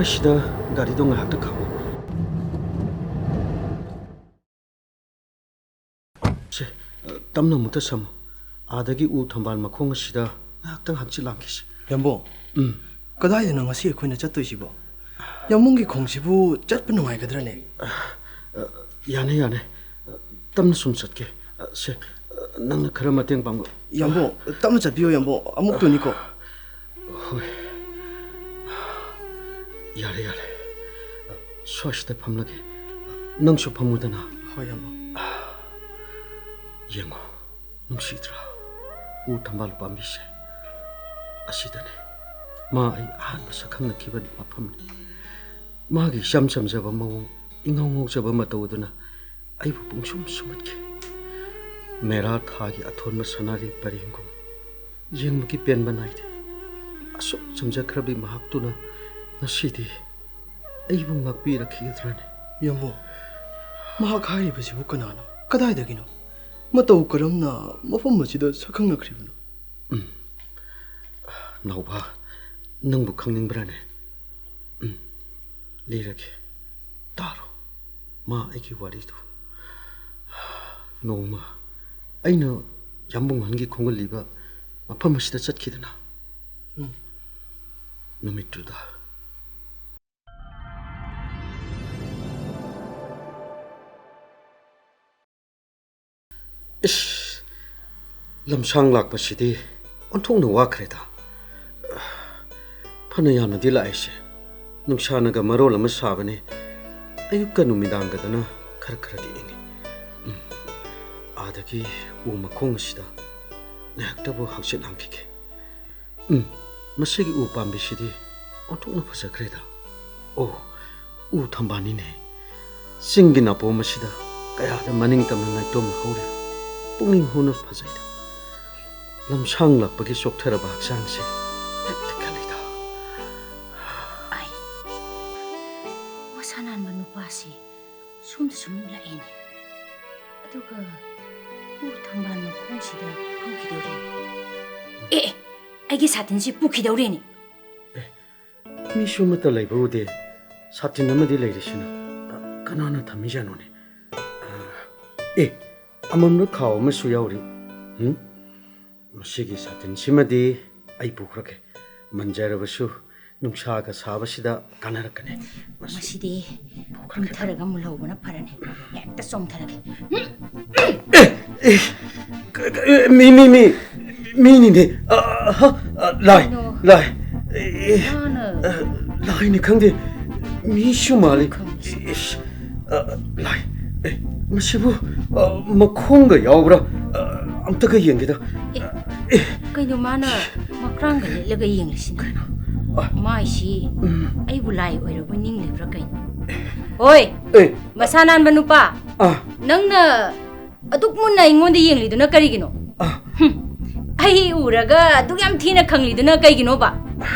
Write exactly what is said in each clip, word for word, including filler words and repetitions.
ꯑꯁꯤꯗ ꯒꯥꯔꯤꯗꯣ ꯉꯥꯏꯍꯥꯛꯇ ꯈꯥꯝꯃꯨ꯫ ꯁꯦ, ꯇꯞꯅ ꯑꯃꯨꯛꯇ ꯁꯝꯃꯨ꯫ ꯑꯥꯗꯒꯤ ꯎ ꯊꯝꯕꯥꯜ ꯃꯈꯣꯡ ꯑꯁꯤꯗ ꯉꯥꯏꯍꯥꯛꯇꯪ ꯍꯛꯆꯤꯠ ꯂꯥꯡꯈꯤꯁꯤ꯫ ꯌꯥꯝꯕꯨꯡ, ꯎꯝ꯫ ꯀꯗꯥꯏꯗꯅꯣ ꯉꯁꯤ ꯑꯩꯈꯣꯏꯅ ꯆꯠꯇꯣꯏꯁꯤꯕꯣ? ꯌꯥꯝꯕꯨꯡꯒꯤ ꯈꯣꯡꯁꯤꯕꯨ ꯆꯠꯄ ꯅꯨꯡꯉꯥꯏꯒꯗ꯭ꯔꯅꯦ? ꯑ, ꯌꯥꯅꯤ, ꯌꯥꯅꯤ꯫ ꯇꯞꯅ ꯁꯨꯝ ꯆꯠꯀꯦ꯫ ꯁꯦ, ꯅꯪꯅ ꯈꯔ ꯃꯇꯦꯡ ꯄꯥꯡꯕ꯫ ꯌꯥꯝꯕꯨꯡ, ꯇꯞꯅ ꯆꯠꯄꯤꯌꯣ ꯌꯥꯝꯕꯨꯡ, ꯑꯃꯨꯛ ꯇꯨꯅꯤꯀꯣ꯫ ꯍꯣꯏ꯫ ꯌꯥꯔꯦ, ꯌꯥꯔꯦ꯫ ꯁ꯭ꯋꯥꯏꯁꯤꯗ ꯐꯝꯂꯒꯦ꯫ ꯅꯪꯁꯨ ꯐꯝꯃꯨꯗꯅ꯫ ꯍꯣꯏ, ꯌꯥꯝꯕꯨꯡ꯫ ꯌꯦꯡꯉꯣ, ꯅꯨꯡꯁꯤꯗ꯭ꯔꯥ? ꯎ ꯊꯝꯕꯥꯜ ꯄꯥꯝꯕꯤꯁꯦ꯫ ꯑꯁꯤꯗꯅꯦ ꯃꯥ ꯑꯩ ꯑꯍꯥꯟꯕ ꯁꯛꯈꯪꯅꯈꯤꯕ ꯃꯐꯝꯅꯤ꯫ ꯃꯥꯒꯤ ꯏꯆꯝ ꯆꯝꯖꯕ ꯃꯑꯣꯡ, ꯏꯉꯧ ꯉꯧꯖꯕ ꯃꯇꯧ ꯑꯗꯨꯅ ꯑꯩꯕꯨ ꯄꯨꯡꯁꯨꯝ ꯁꯨꯝꯍꯠꯈꯤ꯫ ꯃꯦꯔꯥ ꯊꯥꯒꯤ ꯑꯊꯣꯟꯕ ꯁꯅꯥꯔꯩ ꯄꯔꯦꯡꯒꯨꯝ ꯌꯦꯡꯕꯒꯤ ꯄꯦꯟꯕ ꯅꯥꯏꯗꯦ꯫ ꯑꯁꯨꯛ ꯆꯝꯖꯈ꯭ꯔꯕꯤ ꯃꯍꯥꯛꯇꯨꯅ ꯉꯁꯤꯗꯤ ꯑꯩꯕꯨ ꯉꯥꯛꯄꯤꯔꯛꯈꯤꯒꯗ꯭ꯔꯅꯦ? ꯌꯥꯝꯕꯨꯡ, ꯃꯍꯥꯛ ꯍꯥꯏꯔꯤꯕꯁꯤꯕꯨ ꯀꯅꯥꯅꯣ? ꯀꯗꯥꯏꯗꯒꯤꯅꯣ? ꯃꯇꯧ ꯀꯔꯝꯅ ꯃꯐꯝ ꯑꯁꯤꯗ ꯁꯛꯈꯪꯅꯈ꯭ꯔꯤꯕꯅꯣ? ꯎꯝ꯫ ꯅꯥꯎꯕ, ꯅꯪꯕꯨ ꯈꯪꯅꯤꯡꯕ꯭ꯔꯥꯅꯦ? ꯎꯝ, ꯂꯤꯔꯒꯦ꯫ ꯇꯥꯔꯣ, ꯃꯥ ꯑꯩꯒꯤ ꯋꯥꯔꯤꯗꯨ꯫ ꯅꯣꯡꯃ ꯑꯩꯅ ꯌꯥꯝꯕꯨꯡ ꯑꯍꯟꯒꯤ ꯈꯣꯡꯒꯨꯜ ꯂꯤꯕ ꯃꯐꯝ ꯑꯁꯤꯗ ꯆꯠꯈꯤꯗꯅ꯫ ꯎꯝ꯫ ꯅꯨꯃꯤꯠꯇꯨꯗ ꯏꯁ, ꯂꯝꯁꯥꯡ ꯂꯥꯛꯄꯁꯤꯗꯤ ꯑꯣꯟꯊꯣꯛꯅ ꯋꯥꯈ꯭ꯔꯦꯗ꯫ ꯐꯅ ꯌꯥꯝꯅꯗꯤ ꯂꯥꯛꯏꯁꯦ, ꯅꯨꯡꯁꯥꯅꯒ ꯃꯔꯣꯜ ꯑꯃ ꯁꯥꯕꯅꯦ, ꯑꯌꯨꯛꯀ ꯅꯨꯃꯤꯗꯥꯡꯒꯗꯅ ꯈꯔ ꯈꯔꯗꯤ ꯏꯪꯉꯤ꯫ ꯎꯝ, ꯑꯥꯗꯒꯤ ꯎ ꯃꯈꯣꯡ ꯑꯁꯤꯗ ꯉꯥꯏꯍꯥꯛꯇꯕꯨ ꯍꯛꯆꯤꯠ ꯂꯥꯡꯈꯤꯒꯦ꯫ ꯎꯝ, ꯃꯁꯤꯒꯤ ꯎ ꯄꯥꯝꯕꯤꯁꯤꯗꯤ ꯑꯣꯟꯊꯣꯛꯅ ꯐꯖꯈ꯭ꯔꯦꯗ꯫ ꯑꯣ, ꯎ ꯊꯝꯕꯥꯜꯅꯤꯅꯦ꯫ ꯆꯤꯡꯒꯤ ꯅꯥꯄꯣꯝ ꯑꯁꯤꯗ ꯀꯌꯥꯗ ꯃꯅꯤꯡ ꯇꯝꯅ ꯅꯥꯏꯇꯣꯝꯅ ꯍꯧꯔꯤꯕ꯫ ꯄꯨꯛꯅꯤꯡ ꯍꯨꯅ ꯐꯖꯩꯗ꯫ ꯂꯝꯁꯥꯡꯂꯛꯄꯒꯤ ꯆꯣꯛꯊꯔꯕ ꯍꯛꯆꯥꯡꯁꯦ ꯍꯦꯛꯇ ꯈꯜꯂꯤꯗ꯫ ꯑꯩ ꯃꯁꯥ ꯅꯥꯟꯕ ꯅꯨꯄꯥꯁꯤ ꯁꯣꯝꯗ ꯁꯨꯝ ꯂꯥꯛꯑꯦꯅꯦ꯫ ꯑꯗꯨꯒ ꯎ ꯊꯝꯕꯥꯜ ꯃꯈꯣꯡꯁꯤꯗ ꯍꯧꯈꯤꯗꯧꯔꯦ꯫ ꯑꯦ, ꯑꯦ, ꯑꯩꯒꯤ ꯁꯥꯇꯤꯟꯁꯤ ꯄꯨꯈꯤꯗꯧꯔꯦꯅꯦ꯫ ꯃꯤꯁꯨ ꯑꯃꯠꯇ ꯂꯩꯕ ꯎꯗꯦ꯫ ꯁꯥꯇꯤꯟ ꯑꯃꯗꯤ ꯂꯩꯔꯤꯁꯤꯅ, ꯑ, ꯀꯅꯥꯅ ꯊꯝꯃꯤꯖꯥꯠꯅꯣꯅꯦ? ꯑ, ꯑꯦ, ꯑꯃꯝꯕ ꯈꯥꯎ ꯑꯃꯁꯨ ꯌꯥꯎꯔꯤ꯫ ꯎꯝ? ꯃꯁꯤꯒꯤ ꯁꯥꯇꯤꯟꯁꯤꯃꯗꯤ ꯑꯩ ꯄꯨꯈ꯭ꯔꯒꯦ꯫ ꯃꯟꯖꯔꯕꯁꯨ ꯅꯨꯡꯁꯥꯒ ꯁꯥꯕꯁꯤꯗ ꯀꯥꯟꯅꯔꯛꯀꯅꯤ꯫ ꯃꯁꯤ ꯃꯁꯤꯗꯤ ꯄꯨꯈ꯭ꯔꯒꯦ꯫ ꯀꯨꯝꯊꯔꯒ ꯃꯨꯜꯍꯧꯕꯅ ꯐꯔꯅꯤ꯫ ꯍꯦꯛꯇ ꯆꯣꯡꯊꯔꯒꯦ꯫ ꯎꯝ? ꯑꯦ, ꯑꯦ, ꯀ-, ꯀ-, ꯃꯤ, ꯃꯤ, ꯃꯤ, ꯃꯤꯅꯤꯅꯦ꯫ ꯑ, ꯍ, ꯑ, ꯂꯥꯏ, ꯀꯩꯅꯣ? ꯂꯥꯏ꯫ ꯑꯦ, ꯃꯥꯅ ꯑ, ꯂꯥꯏꯅꯤ ꯈꯪꯗꯦ, ꯃꯤꯁꯨ ꯃꯥꯜꯂꯤ꯫ ꯈꯪꯗꯦ꯫ ꯏꯁ, ꯑ, ꯂꯥꯏ꯫ ꯑꯦ, ꯃꯁꯤꯕꯨ, ꯑ, ꯃꯈꯣꯡꯒ ꯌꯥꯎꯕ꯭ꯔꯥ? ꯑ, ꯑꯝꯇꯒ ꯌꯦꯡꯒꯦꯗ꯫ ꯑꯦ, ꯑꯦ꯫ ꯀꯩꯅꯣ ꯃꯥꯅ ꯃꯈ꯭ꯔꯥꯡꯒ ꯂꯤꯠꯂꯒ ꯌꯦꯡꯂꯤꯁꯤꯅ? ꯀꯩꯅꯣ? ꯑ꯫ ꯃꯥꯏꯁꯤ ꯎꯝ꯫ ꯑꯩꯕꯨ ꯂꯥꯏ ꯑꯣꯏꯔꯕꯣꯏ ꯅꯤꯡꯂꯤꯕ꯭ꯔꯥ ꯀꯩꯅꯣ? ꯍꯣꯏ! ꯑꯦ꯫ ꯃꯁꯥ ꯅꯥꯟꯕ ꯅꯨꯄꯥ, ꯑ꯫ ꯅꯪꯅ ꯑꯗꯨꯛ ꯃꯨꯟꯅ ꯑꯩꯉꯣꯟꯗ ꯌꯦꯡꯂꯤꯗꯨꯅ ꯀꯔꯤꯒꯤꯅꯣ? ꯑ꯫ ꯍꯨꯝ, ꯑꯩ ꯎꯔꯒ ꯑꯗꯨꯛ ꯌꯥꯝ ꯊꯤꯅ ꯈꯪꯂꯤꯗꯨꯅ ꯀꯩꯒꯤꯅꯣꯕ?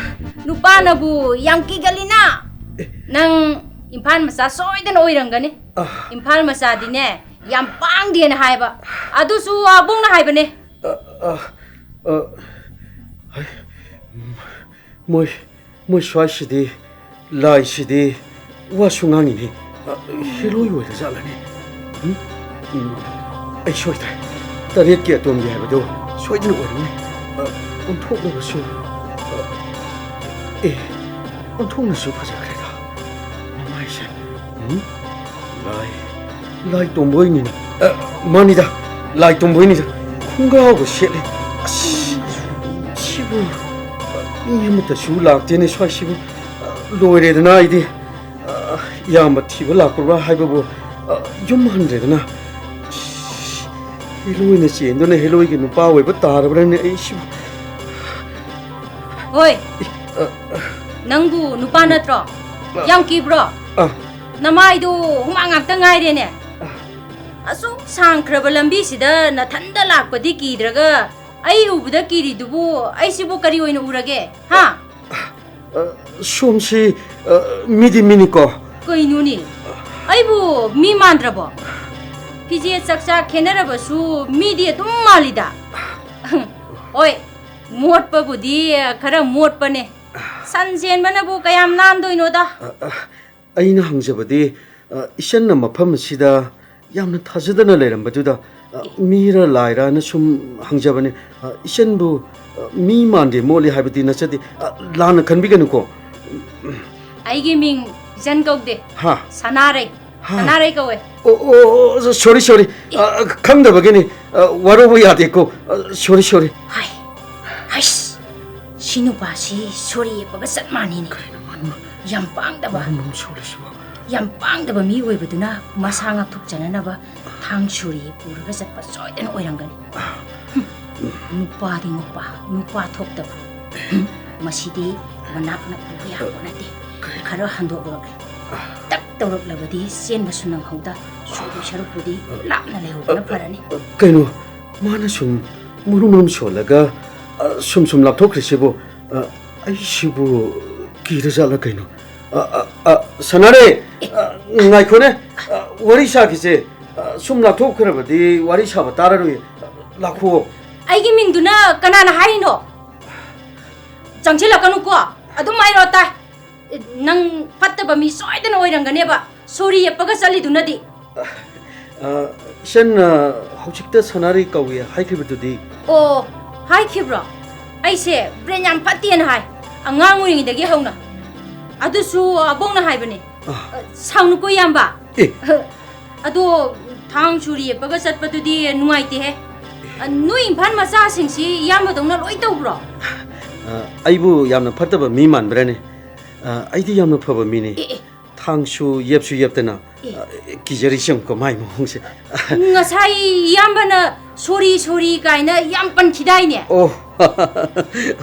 ꯅꯨꯄꯥꯅꯕꯨ ꯌꯥꯝ ꯀꯤꯒꯜꯂꯤꯅ? ꯑꯦ꯫ ꯅꯪ ꯏꯝꯐꯥꯜ ꯃꯆꯥ ꯁꯣꯏꯗꯅ ꯑꯣꯏꯔꯝꯒꯅꯤ꯫ ꯑ꯫ ꯏꯝꯐꯥꯜ ꯃꯆꯥꯗꯤꯅꯦ, ꯌꯥꯝ ꯄꯥꯡꯗꯦꯅ ꯍꯥꯏꯕ꯫ ꯑꯗꯨꯁꯨ ꯑꯕꯣꯛꯅ ꯍꯥꯏꯕꯅꯦ꯫ ꯑ, ꯑ, ꯑ, ꯍꯩ, ꯃꯣꯏ, ꯃꯣꯏ ꯁ꯭ꯋꯥꯏꯁꯤꯗꯤ, ꯂꯥꯏꯁꯤꯗꯤ ꯋꯥꯁꯨ ꯉꯥꯡꯉꯤꯅꯦ꯫ ꯑ, ꯍꯦꯂꯣꯏ ꯑꯣꯏꯔꯖꯥꯠꯂꯅꯦ? ꯎꯝ? ꯎꯝ, ꯑꯩ ꯁꯣꯏꯗ꯭ꯔꯦ꯫ ꯇꯔꯦꯠꯀꯤ ꯑꯇꯣꯝꯕꯤ ꯍꯥꯏꯕꯗꯨ ꯁꯣꯏꯗꯅ ꯑꯣꯏꯔꯝꯅꯤ꯫ ꯑ, ꯑꯣꯟꯊꯣꯛꯅꯕꯁꯨ, ꯑ, ꯑꯦ, ꯑꯣꯟꯊꯣꯛꯅꯁꯨ ꯐꯖꯈ꯭ꯔꯦꯗ ꯃꯃꯥꯏꯁꯦ꯫ ꯎꯝ? ꯂꯥꯏ, ꯂꯥꯏ ꯇꯣꯝꯕꯣꯏꯅꯤꯅ꯫ ꯑ, ꯃꯥꯅꯤꯗ, ꯂꯥꯏ ꯇꯣꯝꯕꯣꯏꯅꯤꯗ꯫ ꯈꯣꯡꯒ꯭ꯔꯥꯎꯒ ꯁꯦꯠꯂꯤ꯫ ꯑꯁ, ꯁꯤꯕꯨ, ꯃꯤ ꯑꯃꯠꯇꯁꯨ ꯂꯥꯛꯇꯦꯅꯦ ꯁ꯭ꯋꯥꯏꯁꯤꯕꯨ꯫ ꯑ, ꯂꯣꯏꯔꯦꯗꯅ ꯑꯩꯗꯤ꯫ ꯑ, ꯏꯌꯥꯝꯕ ꯊꯤꯕ ꯂꯥꯛꯄ꯭ꯔꯥ ꯍꯥꯏꯕꯕꯨ, ꯑ, ꯌꯨꯝ ꯍꯟꯗ꯭ꯔꯦꯗꯅ꯫ ꯑꯁ, ꯍꯦꯂꯣꯏꯅ ꯆꯦꯟꯗꯨꯅ ꯍꯦꯂꯣꯏꯒꯤ ꯅꯨꯄꯥ ꯑꯣꯏꯕ ꯇꯥꯔꯕ꯭ꯔꯅꯦ ꯑꯩꯁꯤꯕꯨ? ꯍꯣꯏ꯫ ꯑ, ꯑ꯫ ꯅꯪꯕꯨ ꯅꯨꯄꯥ ꯅꯠꯇ꯭ꯔꯣ? ꯑ꯫ ꯌꯥꯝ ꯀꯤꯕ꯭ꯔꯣ? ꯑ꯫ ꯅꯃꯥꯏꯗꯨ ꯍꯨꯃꯥꯡ ꯉꯥꯛꯇ ꯉꯥꯏꯔꯦꯅꯦ꯫ ꯑ꯫ ꯑꯁꯨꯛ ꯁꯥꯡꯈ꯭ꯔꯕ ꯂꯝꯕꯤꯁꯤꯗ ꯅꯊꯟꯗ ꯂꯥꯛꯄꯗꯤ ꯀꯤꯗ꯭ꯔꯒ ꯑꯩ ꯎꯕꯗ ꯀꯤꯔꯤꯗꯨꯕꯨ ꯑꯩꯁꯤꯕꯨ ꯀꯔꯤ ꯑꯣꯏꯅ ꯎꯔꯒꯦ? ꯍꯥ? ꯑ, ꯁꯣꯝꯁꯤ, ꯑ, ꯃꯤꯗꯤ ꯃꯤꯅꯤꯀꯣ? ꯀꯩꯅꯣꯅꯦ? ꯑꯩꯕꯨ ꯃꯤ ꯃꯥꯟꯗ꯭ꯔꯕꯣ? ꯐꯤꯖꯦꯠ ꯆꯛꯆꯥ ꯈꯦꯠꯅꯔꯕꯁꯨ ꯃꯤꯗꯤ ꯑꯗꯨꯝ ꯃꯥꯜꯂꯤꯗ꯫ ꯍꯣꯏ, ꯃꯣꯠꯄꯕꯨꯗꯤ ꯈꯔ ꯃꯣꯠꯄꯅꯦ꯫ ꯁꯟ ꯆꯦꯟꯕꯅꯕꯨ ꯀꯌꯥꯝ ꯅꯥꯟꯗꯣꯏꯅꯣꯗ? ꯑ, ꯑ, ꯑꯩꯅ ꯍꯪꯖꯕꯗꯤ, ꯑ, ꯏꯆꯟꯅ ꯃꯐꯝ ꯑꯁꯤꯗ ꯌꯥꯝꯅ ꯊꯥꯖꯗꯅ ꯂꯩꯔꯝꯕꯗꯨꯗ, ꯑ, ꯃꯤꯔ ꯂꯥꯏꯔꯅ ꯁꯨꯝ ꯍꯪꯖꯕꯅꯤ꯫ ꯑ, ꯏꯆꯟꯕꯨ, ꯑ, ꯃꯤ ꯃꯥꯟꯗꯦ ꯃꯣꯠꯂꯤ ꯍꯥꯏꯕꯗꯤ ꯅꯠꯆꯗꯦ꯫ ꯑ, ꯂꯥꯟꯅ ꯈꯟꯕꯤꯒꯅꯨꯀꯣ꯫ ꯑꯩꯒꯤ ꯃꯤꯡ ꯏꯆꯟ ꯀꯧꯗꯦ꯫ ꯍꯥ? ꯁꯅꯥꯔꯩ꯫ ꯍꯥ? ꯁꯅꯥꯔꯩ ꯀꯧꯋꯦ꯫ ꯑꯣ, ꯑꯣ, ꯑꯣ, sorry, sorry꯫ ꯑ, ꯈꯪꯗꯕꯒꯤꯅꯤ꯫ ꯑ, ꯋꯥꯔꯧꯕ ꯌꯥꯗꯦꯀꯣ꯫ ꯑ, sorry, sorry꯫ ꯍꯥꯏ, ꯍꯩꯁ, ꯁꯤ ꯅꯨꯄꯥꯁꯤ ꯁꯣꯔꯤ ꯌꯦꯞꯄꯒ ꯆꯠ ꯃꯥꯟꯅꯤꯅꯦ꯫ ꯀꯩꯅꯣ ꯃꯥꯅ ꯌꯥꯝ ꯄꯥꯡꯗꯕ꯫ ꯃꯔꯝ ꯑꯃ ꯁꯣꯜꯂꯤꯁꯤꯕꯣ? ꯌꯥꯝ ꯄꯥꯡꯗꯕ ꯃꯤ ꯑꯣꯏꯕꯗꯨꯅ ꯃꯁꯥ ꯉꯥꯛꯊꯣꯛꯆꯅꯅꯕ ꯊꯥꯡ ꯁꯣꯔꯤ ꯄꯨꯔꯒ ꯆꯠꯄ ꯁꯣꯏꯗꯅ ꯑꯣꯏꯔꯝꯒꯅꯤ꯫ ꯍꯨꯝ, ꯅꯨꯄꯥꯗꯤ ꯅꯨꯄꯥ, ꯅꯨꯄꯥ ꯊꯣꯛꯇꯕ꯫ ꯍꯨꯝ, ꯃꯁꯤꯗꯤ ꯃꯅꯥꯛ ꯅꯛꯄ ꯌꯥꯕ ꯅꯠꯇꯦ꯫ ꯈꯔ ꯍꯟꯗꯣꯛꯂꯒꯦ꯫ ꯇꯛ ꯇꯧꯔꯛꯂꯕꯗꯤ ꯆꯦꯟꯕꯁꯨ ꯅꯪꯍꯧꯗ꯫ ꯁꯣꯔꯤ ꯁꯔꯨꯛꯄꯨꯗꯤ ꯂꯥꯞꯅ ꯂꯩꯍꯧꯕꯅ ꯐꯔꯅꯤ꯫ ꯀꯩꯅꯣ, ꯃꯥꯅ ꯁꯨꯝ ꯃꯔꯨꯝ ꯃꯔꯨꯝ ꯁꯣꯜꯂꯒ, ꯑ, ꯁꯨꯝ ꯁꯨꯝ ꯂꯥꯞꯊꯣꯛꯈ꯭ꯔꯤꯁꯤꯕꯨ? ꯑ, ꯑꯩꯁꯤꯕꯨ ꯀꯤꯔꯖꯥꯠꯂ ꯀꯩꯅꯣ? ꯑ, ꯑ, ꯑ, ꯁꯅꯥꯔꯩ! ꯑ, ꯉꯥꯏꯈꯣꯅꯦ! ꯑ, ꯋꯥꯔꯤ ꯁꯥꯈꯤꯁꯦ꯫ ꯑ, ꯁꯨꯝ ꯂꯥꯞꯊꯣꯛꯈ꯭ꯔꯕꯗꯤ ꯋꯥꯔꯤ ꯁꯥꯕ ꯇꯥꯔꯔꯣꯏ꯫ ꯂꯥꯛꯈꯨꯑꯣ꯫ ꯑꯩꯒꯤ ꯃꯤꯡꯗꯨꯅ ꯀꯅꯥꯅ ꯍꯥꯏꯔꯤꯅꯣ? ꯆꯪꯁꯤꯜꯂꯛꯀꯅꯨꯀꯣ꯫ ꯑꯗꯨꯝ ꯍꯥꯏꯔꯣ ꯇꯥꯏ꯫ ꯅꯪ ꯐꯠꯇꯕ ꯃꯤ ꯁꯣꯏꯗꯅ ꯑꯣꯏꯔꯝꯒꯅꯦꯕ꯫ ꯁꯣꯔꯤ ꯌꯦꯞꯄꯒ ꯆꯠꯂꯤꯗꯨꯅꯗꯤ꯫ ꯑ, ꯏꯆꯟꯅ ꯍꯧꯖꯤꯛꯇ ꯁꯅꯥꯔꯩ ꯀꯧꯏ ꯍꯥꯏꯈꯤꯕꯗꯨꯗꯤ? ꯑꯣ, ꯍꯥꯏꯈꯤꯕ꯭ꯔꯣ? ꯑꯩꯁꯦ brain ꯌꯥꯝ ꯐꯠꯇꯦꯅ ꯍꯥꯏ꯫ ꯑꯉꯥꯡ ꯑꯣꯏꯔꯤꯉꯩꯗꯒꯤ ꯍꯧꯅ꯫ ꯑꯗꯨꯁꯨ ꯑꯕꯣꯛꯅ ꯍꯥꯏꯕꯅꯦ꯫ ꯑ꯫ ꯑ, ꯁꯥꯎꯅꯨꯀꯣ, ꯏꯌꯥꯝꯕ꯫ ꯑꯦ꯫ ꯑꯗꯣ ꯊꯥꯡ ꯁꯣꯔꯤ ꯌꯦꯞꯄꯒ ꯆꯠꯄꯗꯨꯗꯤ ꯅꯨꯡꯉꯥꯏꯇꯦꯍꯦ꯫ ꯑ, ꯅꯣꯏ ꯏꯝꯐꯥꯜ ꯃꯆꯥꯁꯤꯡꯁꯤ ꯏꯌꯥꯝꯕꯗꯧꯅ ꯂꯣꯏ ꯇꯧꯕ꯭ꯔꯣ? ꯑ, ꯑꯩꯕꯨ ꯌꯥꯝꯅ ꯐꯠꯇꯕ ꯃꯤ ꯃꯥꯟꯕ꯭ꯔꯅꯦ? ꯑ, ꯑꯩꯗꯤ ꯌꯥꯝꯅ ꯐꯕ ꯃꯤꯅꯦ꯫ ꯑꯦ, ꯑꯦ꯫ ꯊꯥꯡꯁꯨ ꯌꯦꯞꯁꯨ ꯌꯦꯞꯇꯅ, ꯑꯦ꯫ ꯑ, ꯀꯤꯖꯔꯤꯁꯦ ꯌꯦꯡꯉꯨꯀꯣ, ꯃꯥꯏ ꯃꯑꯣꯡꯁꯦ꯫ ꯉꯁꯥꯏ ꯏꯌꯥꯝꯕꯅ ꯁꯣꯔꯤ, ꯁꯣꯔꯤ ꯀꯥꯏꯅ ꯌꯥꯝ ꯄꯟꯈꯤꯗꯥꯏꯅꯦ? ꯑꯣ,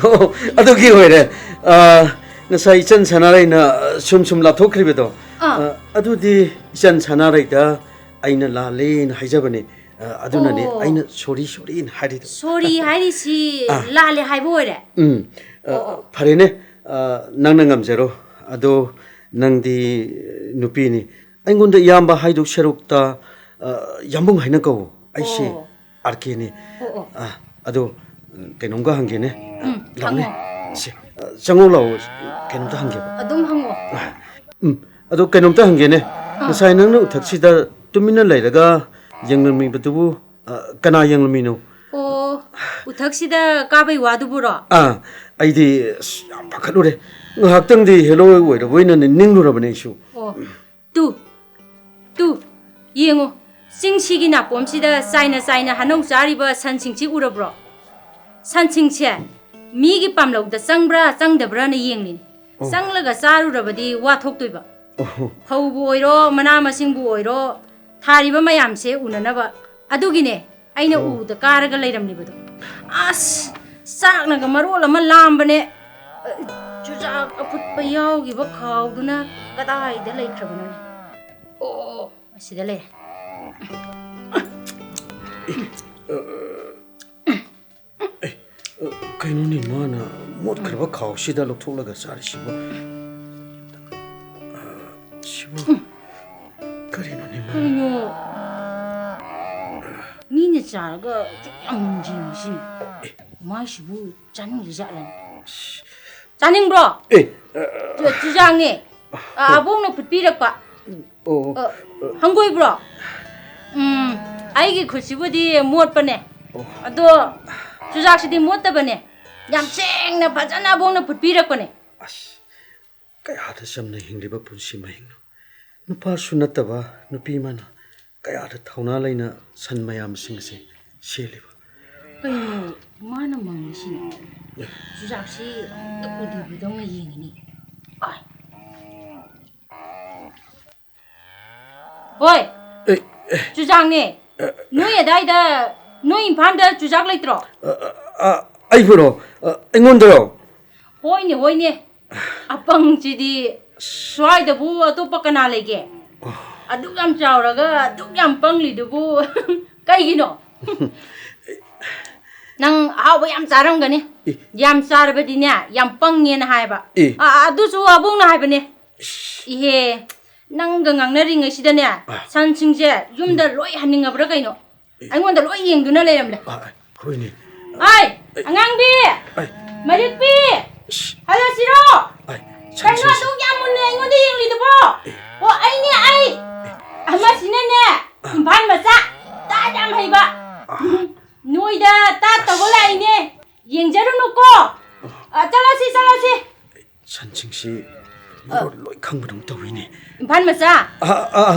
ꯑꯣ, ꯑꯗꯨꯒꯤ ꯑꯣꯏꯔꯦ꯫ ꯑ, ꯉꯁꯥꯏ ꯏꯆꯟ ꯁꯅꯥꯔꯩꯅ ꯁꯨꯝ ꯁꯨꯝ ꯂꯥꯞꯊꯣꯛꯈ꯭ꯔꯤꯕꯗꯣ, ꯑꯥ꯫ ꯑ, ꯑꯗꯨꯗꯤ ꯏꯆꯟ ꯁꯅꯥꯔꯩꯗ ꯑꯩꯅ ꯂꯥꯜꯂꯦꯅ ꯍꯥꯏꯖꯕꯅꯦ꯫ ꯑ, ꯑꯗꯨꯅꯅꯦ ꯑꯣ꯫ ꯑꯩꯅ ꯁꯣꯔꯤ, ꯁꯣꯔꯤꯅ ꯍꯥꯏꯔꯤꯗꯣ꯫ ꯁꯣꯔꯤ ꯍꯥꯏꯔꯤꯁꯤ ꯑꯥ꯫ ꯂꯥꯜꯂꯦ ꯍꯥꯏꯕ ꯑꯣꯏꯔꯦ? ꯎꯝ꯫ ꯑ, ꯑꯣ, ꯑꯣ꯫ ꯐꯔꯦꯅꯦ꯫ ꯑ, ꯅꯪꯅ ꯉꯝꯖꯔꯣ꯫ ꯑꯗꯣ ꯅꯪꯗꯤ ꯅꯨꯄꯤꯅꯤ꯫ ꯑꯩꯉꯣꯟꯗ ꯏꯌꯥꯝꯕ ꯍꯥꯏꯗꯧ ꯁꯔꯨꯛꯇ, ꯑ, ꯌꯥꯝꯕꯨꯡ ꯍꯥꯏꯅ ꯀꯧꯋꯣ꯫ ꯑꯩꯁꯦ ꯑꯣ꯫ ꯑꯥꯔ ꯀꯦꯅꯦ꯫ ꯑꯣ, ꯑꯣ꯫ ꯑ, ꯑꯗꯣ, ꯎꯝ, ꯀꯩꯅꯣꯝꯒ ꯍꯪꯒꯦꯅꯦ꯫ ꯎꯝ, ꯂꯥꯎꯅꯦ꯫ ꯍꯪꯉꯣ꯫ ꯁꯦ꯫ ꯑ, ꯆꯪꯉꯛꯎ ꯂꯥꯛꯑꯣ, ꯀꯩꯅꯣꯝꯇ ꯍꯪꯒꯦꯕ꯫ ꯑꯗꯨꯝ ꯍꯪꯉꯣ꯫ ꯎꯝ, ꯑꯗꯣ ꯀꯩꯅꯣꯝꯇ ꯍꯪꯒꯦꯅꯦ꯫ ꯑꯥ꯫ ꯉꯁꯥꯏ ꯅꯪꯅ ꯎꯊꯛꯁꯤꯗ ꯇꯨꯃꯤꯟꯅ ꯂꯩꯔꯒ ꯌꯦꯡꯂꯝꯃꯤꯕꯗꯨꯕꯨ, ꯑ, ꯀꯅꯥ ꯌꯦꯡꯂꯝꯃꯤꯅꯣ? ꯑꯣ, ꯎꯊꯛꯁꯤꯗ ꯀꯥꯕꯩ ꯋꯥꯗꯨꯕꯨꯔꯣ? ꯑꯥ, ꯑꯩꯗꯤ ꯑꯁ ꯌꯥꯝ ꯄꯥꯈꯠꯂꯨꯔꯦ꯫ ꯉꯥꯏꯍꯥꯛꯇꯪꯗꯤ ꯍꯦꯂꯣꯏ ꯑꯣꯏꯔꯕꯣꯏꯅ ꯅꯤꯡꯂꯨꯔꯕꯅꯦ ꯑꯩꯁꯨ꯫ ꯑꯣ, ꯇꯨ, ꯇꯨ, ꯌꯦꯡꯉꯨ, ꯆꯤꯡꯁꯤꯒꯤ ꯅꯥꯄꯣꯝꯁꯤꯗ ꯆꯥꯏꯅ ꯆꯥꯏꯅ ꯍꯅꯧ ꯆꯥꯔꯤꯕ ꯁꯟꯁꯤꯡꯁꯤ ꯎꯔꯕ꯭ꯔꯣ? ꯁꯟꯁꯤꯡꯁꯦ ꯃꯤꯒꯤ ꯄꯥꯝꯂꯧꯗ ꯆꯪꯕ꯭ꯔꯥ ꯆꯪꯗꯕ꯭ꯔꯥꯅ ꯌꯦꯡꯂꯤꯅꯤ꯫ ꯑꯣ꯫ ꯆꯪꯂꯒ ꯆꯥꯔꯨꯔꯕꯗꯤ ꯋꯥ ꯊꯣꯛꯇꯣꯏꯕ꯫ ꯑꯣ꯫ ꯐꯧꯕꯨ ꯑꯣꯏꯔꯣ, ꯃꯅꯥ ꯃꯁꯤꯡꯕꯨ ꯑꯣꯏꯔꯣ, ꯊꯥꯔꯤꯕ ꯃꯌꯥꯝꯁꯦ ꯎꯅꯅꯕ꯫ ꯑꯗꯨꯒꯤꯅꯦ ꯑꯩꯅ ꯑꯣ꯫ ꯎꯗ ꯀꯥꯔꯒ ꯂꯩꯔꯝꯂꯤꯕꯗꯣ꯫ ꯑꯁ, ꯆꯥꯛꯅꯒ ꯃꯔꯣꯜ ꯑꯃ ꯂꯥꯝꯕꯅꯦ꯫ ꯆꯨꯖꯥꯛ ꯑꯐꯨꯠꯄ ꯌꯥꯎꯈꯤꯕ ꯈꯥꯎꯗꯨꯅ ꯀꯗꯥꯏꯗ ꯂꯩꯈ꯭ꯔꯕꯅꯣꯅꯦ? ꯑꯣ, ꯑꯁꯤꯗ ꯂꯩꯔꯦ꯫ ꯑꯦ, ꯑ, ꯀꯩꯅꯣꯅꯦ, ꯃꯥꯅ ꯃꯣꯠꯈ꯭ꯔꯕ ꯈꯥꯎꯁꯤꯗ ꯂꯧꯊꯣꯛꯂꯒ ꯆꯥꯔꯤꯁꯤꯕꯨ? ꯑ, ꯁꯤꯕꯨ ꯀꯔꯤꯅꯣꯅꯦ, ꯃꯥꯅ? ꯀꯩꯅꯣ? ꯃꯤꯅ ꯆꯥꯔꯒ ꯑꯁꯨꯛ ꯌꯥꯝ ꯃꯨꯟꯖꯦꯡꯉꯤꯁꯤꯅ꯫ ꯃꯥꯏꯁꯤꯕꯨ ꯆꯥꯅꯤꯡꯗ ꯖꯥꯠꯂꯅꯦ? ꯆꯥꯅꯤꯡꯕ꯭ꯔꯣ? ꯑꯦ, ꯑ, ꯆꯨ-, ꯆꯨꯖꯥꯛꯅꯦ꯫ ꯑ, ꯑꯕꯣꯛꯅ ꯐꯨꯠꯄꯤꯔꯛꯄ꯫ ꯑꯣ, ꯑ, ꯑ꯫ ꯍꯪꯒꯣꯏꯕ꯭ꯔꯣ? ꯎꯝ, ꯑꯩꯒꯤ ꯈꯨꯠꯁꯤꯕꯨꯗꯤ ꯃꯣꯠꯄꯅꯦ꯫ ꯑꯣ꯫ ꯑꯗꯣ ꯆꯨꯖꯥꯛꯁꯤꯗꯤ ꯃꯣꯠꯇꯕꯅꯦ꯫ ꯌꯥꯝ ꯁꯦꯡꯅ ꯐꯖꯅ ꯑꯕꯣꯛꯅ ꯐꯨꯠꯄꯤꯔꯛꯄꯅꯦ꯫ ꯑꯁ, ꯀꯌꯥꯗ ꯆꯝꯅ ꯍꯤꯡꯂꯤꯕ ꯄꯨꯟꯁꯤ ꯃꯍꯤꯡꯅꯣ꯫ ꯅꯨꯄꯥꯁꯨ ꯅꯠꯇꯕ ꯅꯨꯄꯤ ꯑꯃꯅ ꯀꯌꯥꯗ ꯊꯧꯅꯥ ꯂꯩꯅ ꯁꯟ ꯃꯌꯥꯝꯁꯤꯡ ꯑꯁꯤ ꯁꯦꯜꯂꯤꯕ꯫ ꯀꯩꯅꯣ ꯃꯥꯅ ꯃꯪꯉꯤꯁꯤꯅ? ꯆꯨꯖꯥꯛꯁꯤ ꯑꯝꯇ ꯎꯗ꯭ꯔꯤꯕꯗꯧꯅ ꯌꯦꯡꯉꯤꯅꯤ꯫ ꯑꯥꯏ꯫ ꯍꯣꯏ꯫ ꯑꯦ, ꯑꯦ꯫ ꯆꯨꯖꯥꯛꯅꯦ꯫ ꯑꯦ꯫ ꯅꯣꯏ ꯑꯗꯥꯏꯗ, ꯅꯣꯏ ꯏꯝꯐꯥꯜꯗ ꯆꯨꯖꯥꯛ ꯂꯩꯇ꯭ꯔꯣ? ꯑ, ꯑ, ꯑ, ꯑꯩꯕꯨꯔꯣ? ꯑ, ꯑꯩꯉꯣꯟꯗꯔꯣ? ꯍꯣꯏꯅꯦ, ꯍꯣꯏꯅꯦ꯫ ꯑꯄꯪꯁꯤꯗꯤ ꯁ꯭ꯋꯥꯏꯗꯕꯨ ꯑꯇꯣꯞꯄ ꯀꯅꯥ ꯂꯩꯒꯦ? ꯑꯣ꯫ ꯑꯗꯨꯛ ꯌꯥꯝ ꯆꯥꯎꯔꯒ ꯑꯗꯨꯛ ꯌꯥꯝ ꯄꯪꯂꯤꯗꯨꯕꯨ ꯀꯩꯒꯤꯅꯣ? ꯅꯪ ꯑꯍꯥꯎꯕ ꯌꯥꯝ ꯆꯥꯔꯝꯒꯅꯤ꯫ ꯑꯦ꯫ ꯌꯥꯝ ꯆꯥꯔꯕꯗꯤꯅꯦ, ꯌꯥꯝ ꯄꯪꯉꯦꯅ ꯍꯥꯏꯕ꯫ ꯑꯦ꯫ ꯑ, ꯑꯗꯨꯁꯨ ꯑꯕꯣꯛꯅ ꯍꯥꯏꯕꯅꯦ꯫ ꯏꯁ꯫ ꯏꯍꯦ, ꯅꯪꯒ ꯉꯥꯡꯅꯔꯤꯉꯩꯁꯤꯗꯅꯦ, ꯑ꯫ ꯁꯟꯁꯤꯡꯁꯦ ꯌꯨꯝꯗ ꯎꯝ꯫ ꯂꯣꯏ ꯍꯟꯅꯤꯡꯉꯕ꯭ꯔꯥ ꯀꯩꯅꯣ? ꯑꯦ꯫ ꯑꯩꯉꯣꯟꯗ ꯂꯣꯏ ꯌꯦꯡꯗꯨꯅ ꯂꯩꯔꯝꯂꯦ꯫ ꯑ, ꯑ, ꯍꯣꯏꯅꯦ꯫ ꯑꯩ, ꯑꯉꯥꯡꯕꯤ! ꯑꯩ꯫ ꯃꯔꯤꯛꯄꯤ! ꯍꯜꯂꯁꯤꯔꯣ? ꯑꯩ, ꯀꯩꯅꯣ ꯁꯟꯁꯤꯁꯤ ꯑꯗꯨꯛ ꯌꯥꯝ ꯃꯨꯟꯅ ꯑꯩꯉꯣꯟꯗ ꯌꯦꯡꯂꯤꯗꯨꯕꯣ? ꯑꯣ, ꯑꯩꯅꯦ, ꯑꯩ꯫ ꯑꯃꯁꯤꯅꯅꯦ, ꯏꯝꯐꯥꯜ ꯃꯆꯥ, ꯇꯥ ꯌꯥꯝ ꯍꯩꯕ꯫ ꯅꯣꯏꯗ ꯇꯥ ꯇꯧꯕ ꯂꯥꯛꯏꯅꯦ꯫ ꯌꯦꯡꯖꯔꯨꯅꯨꯀꯣ꯫ ꯑ, ꯆꯠꯂꯁꯤ, ꯆꯠꯂꯁꯤ꯫ ꯁꯟꯁꯤꯡꯁꯤ ꯃꯔꯣꯟ ꯂꯣꯏ ꯈꯪꯕꯗꯧ ꯇꯧꯏꯅꯦ꯫ ꯏꯝꯐꯥꯜ ꯃꯆꯥ? ꯑ, ꯑ, ꯑ꯫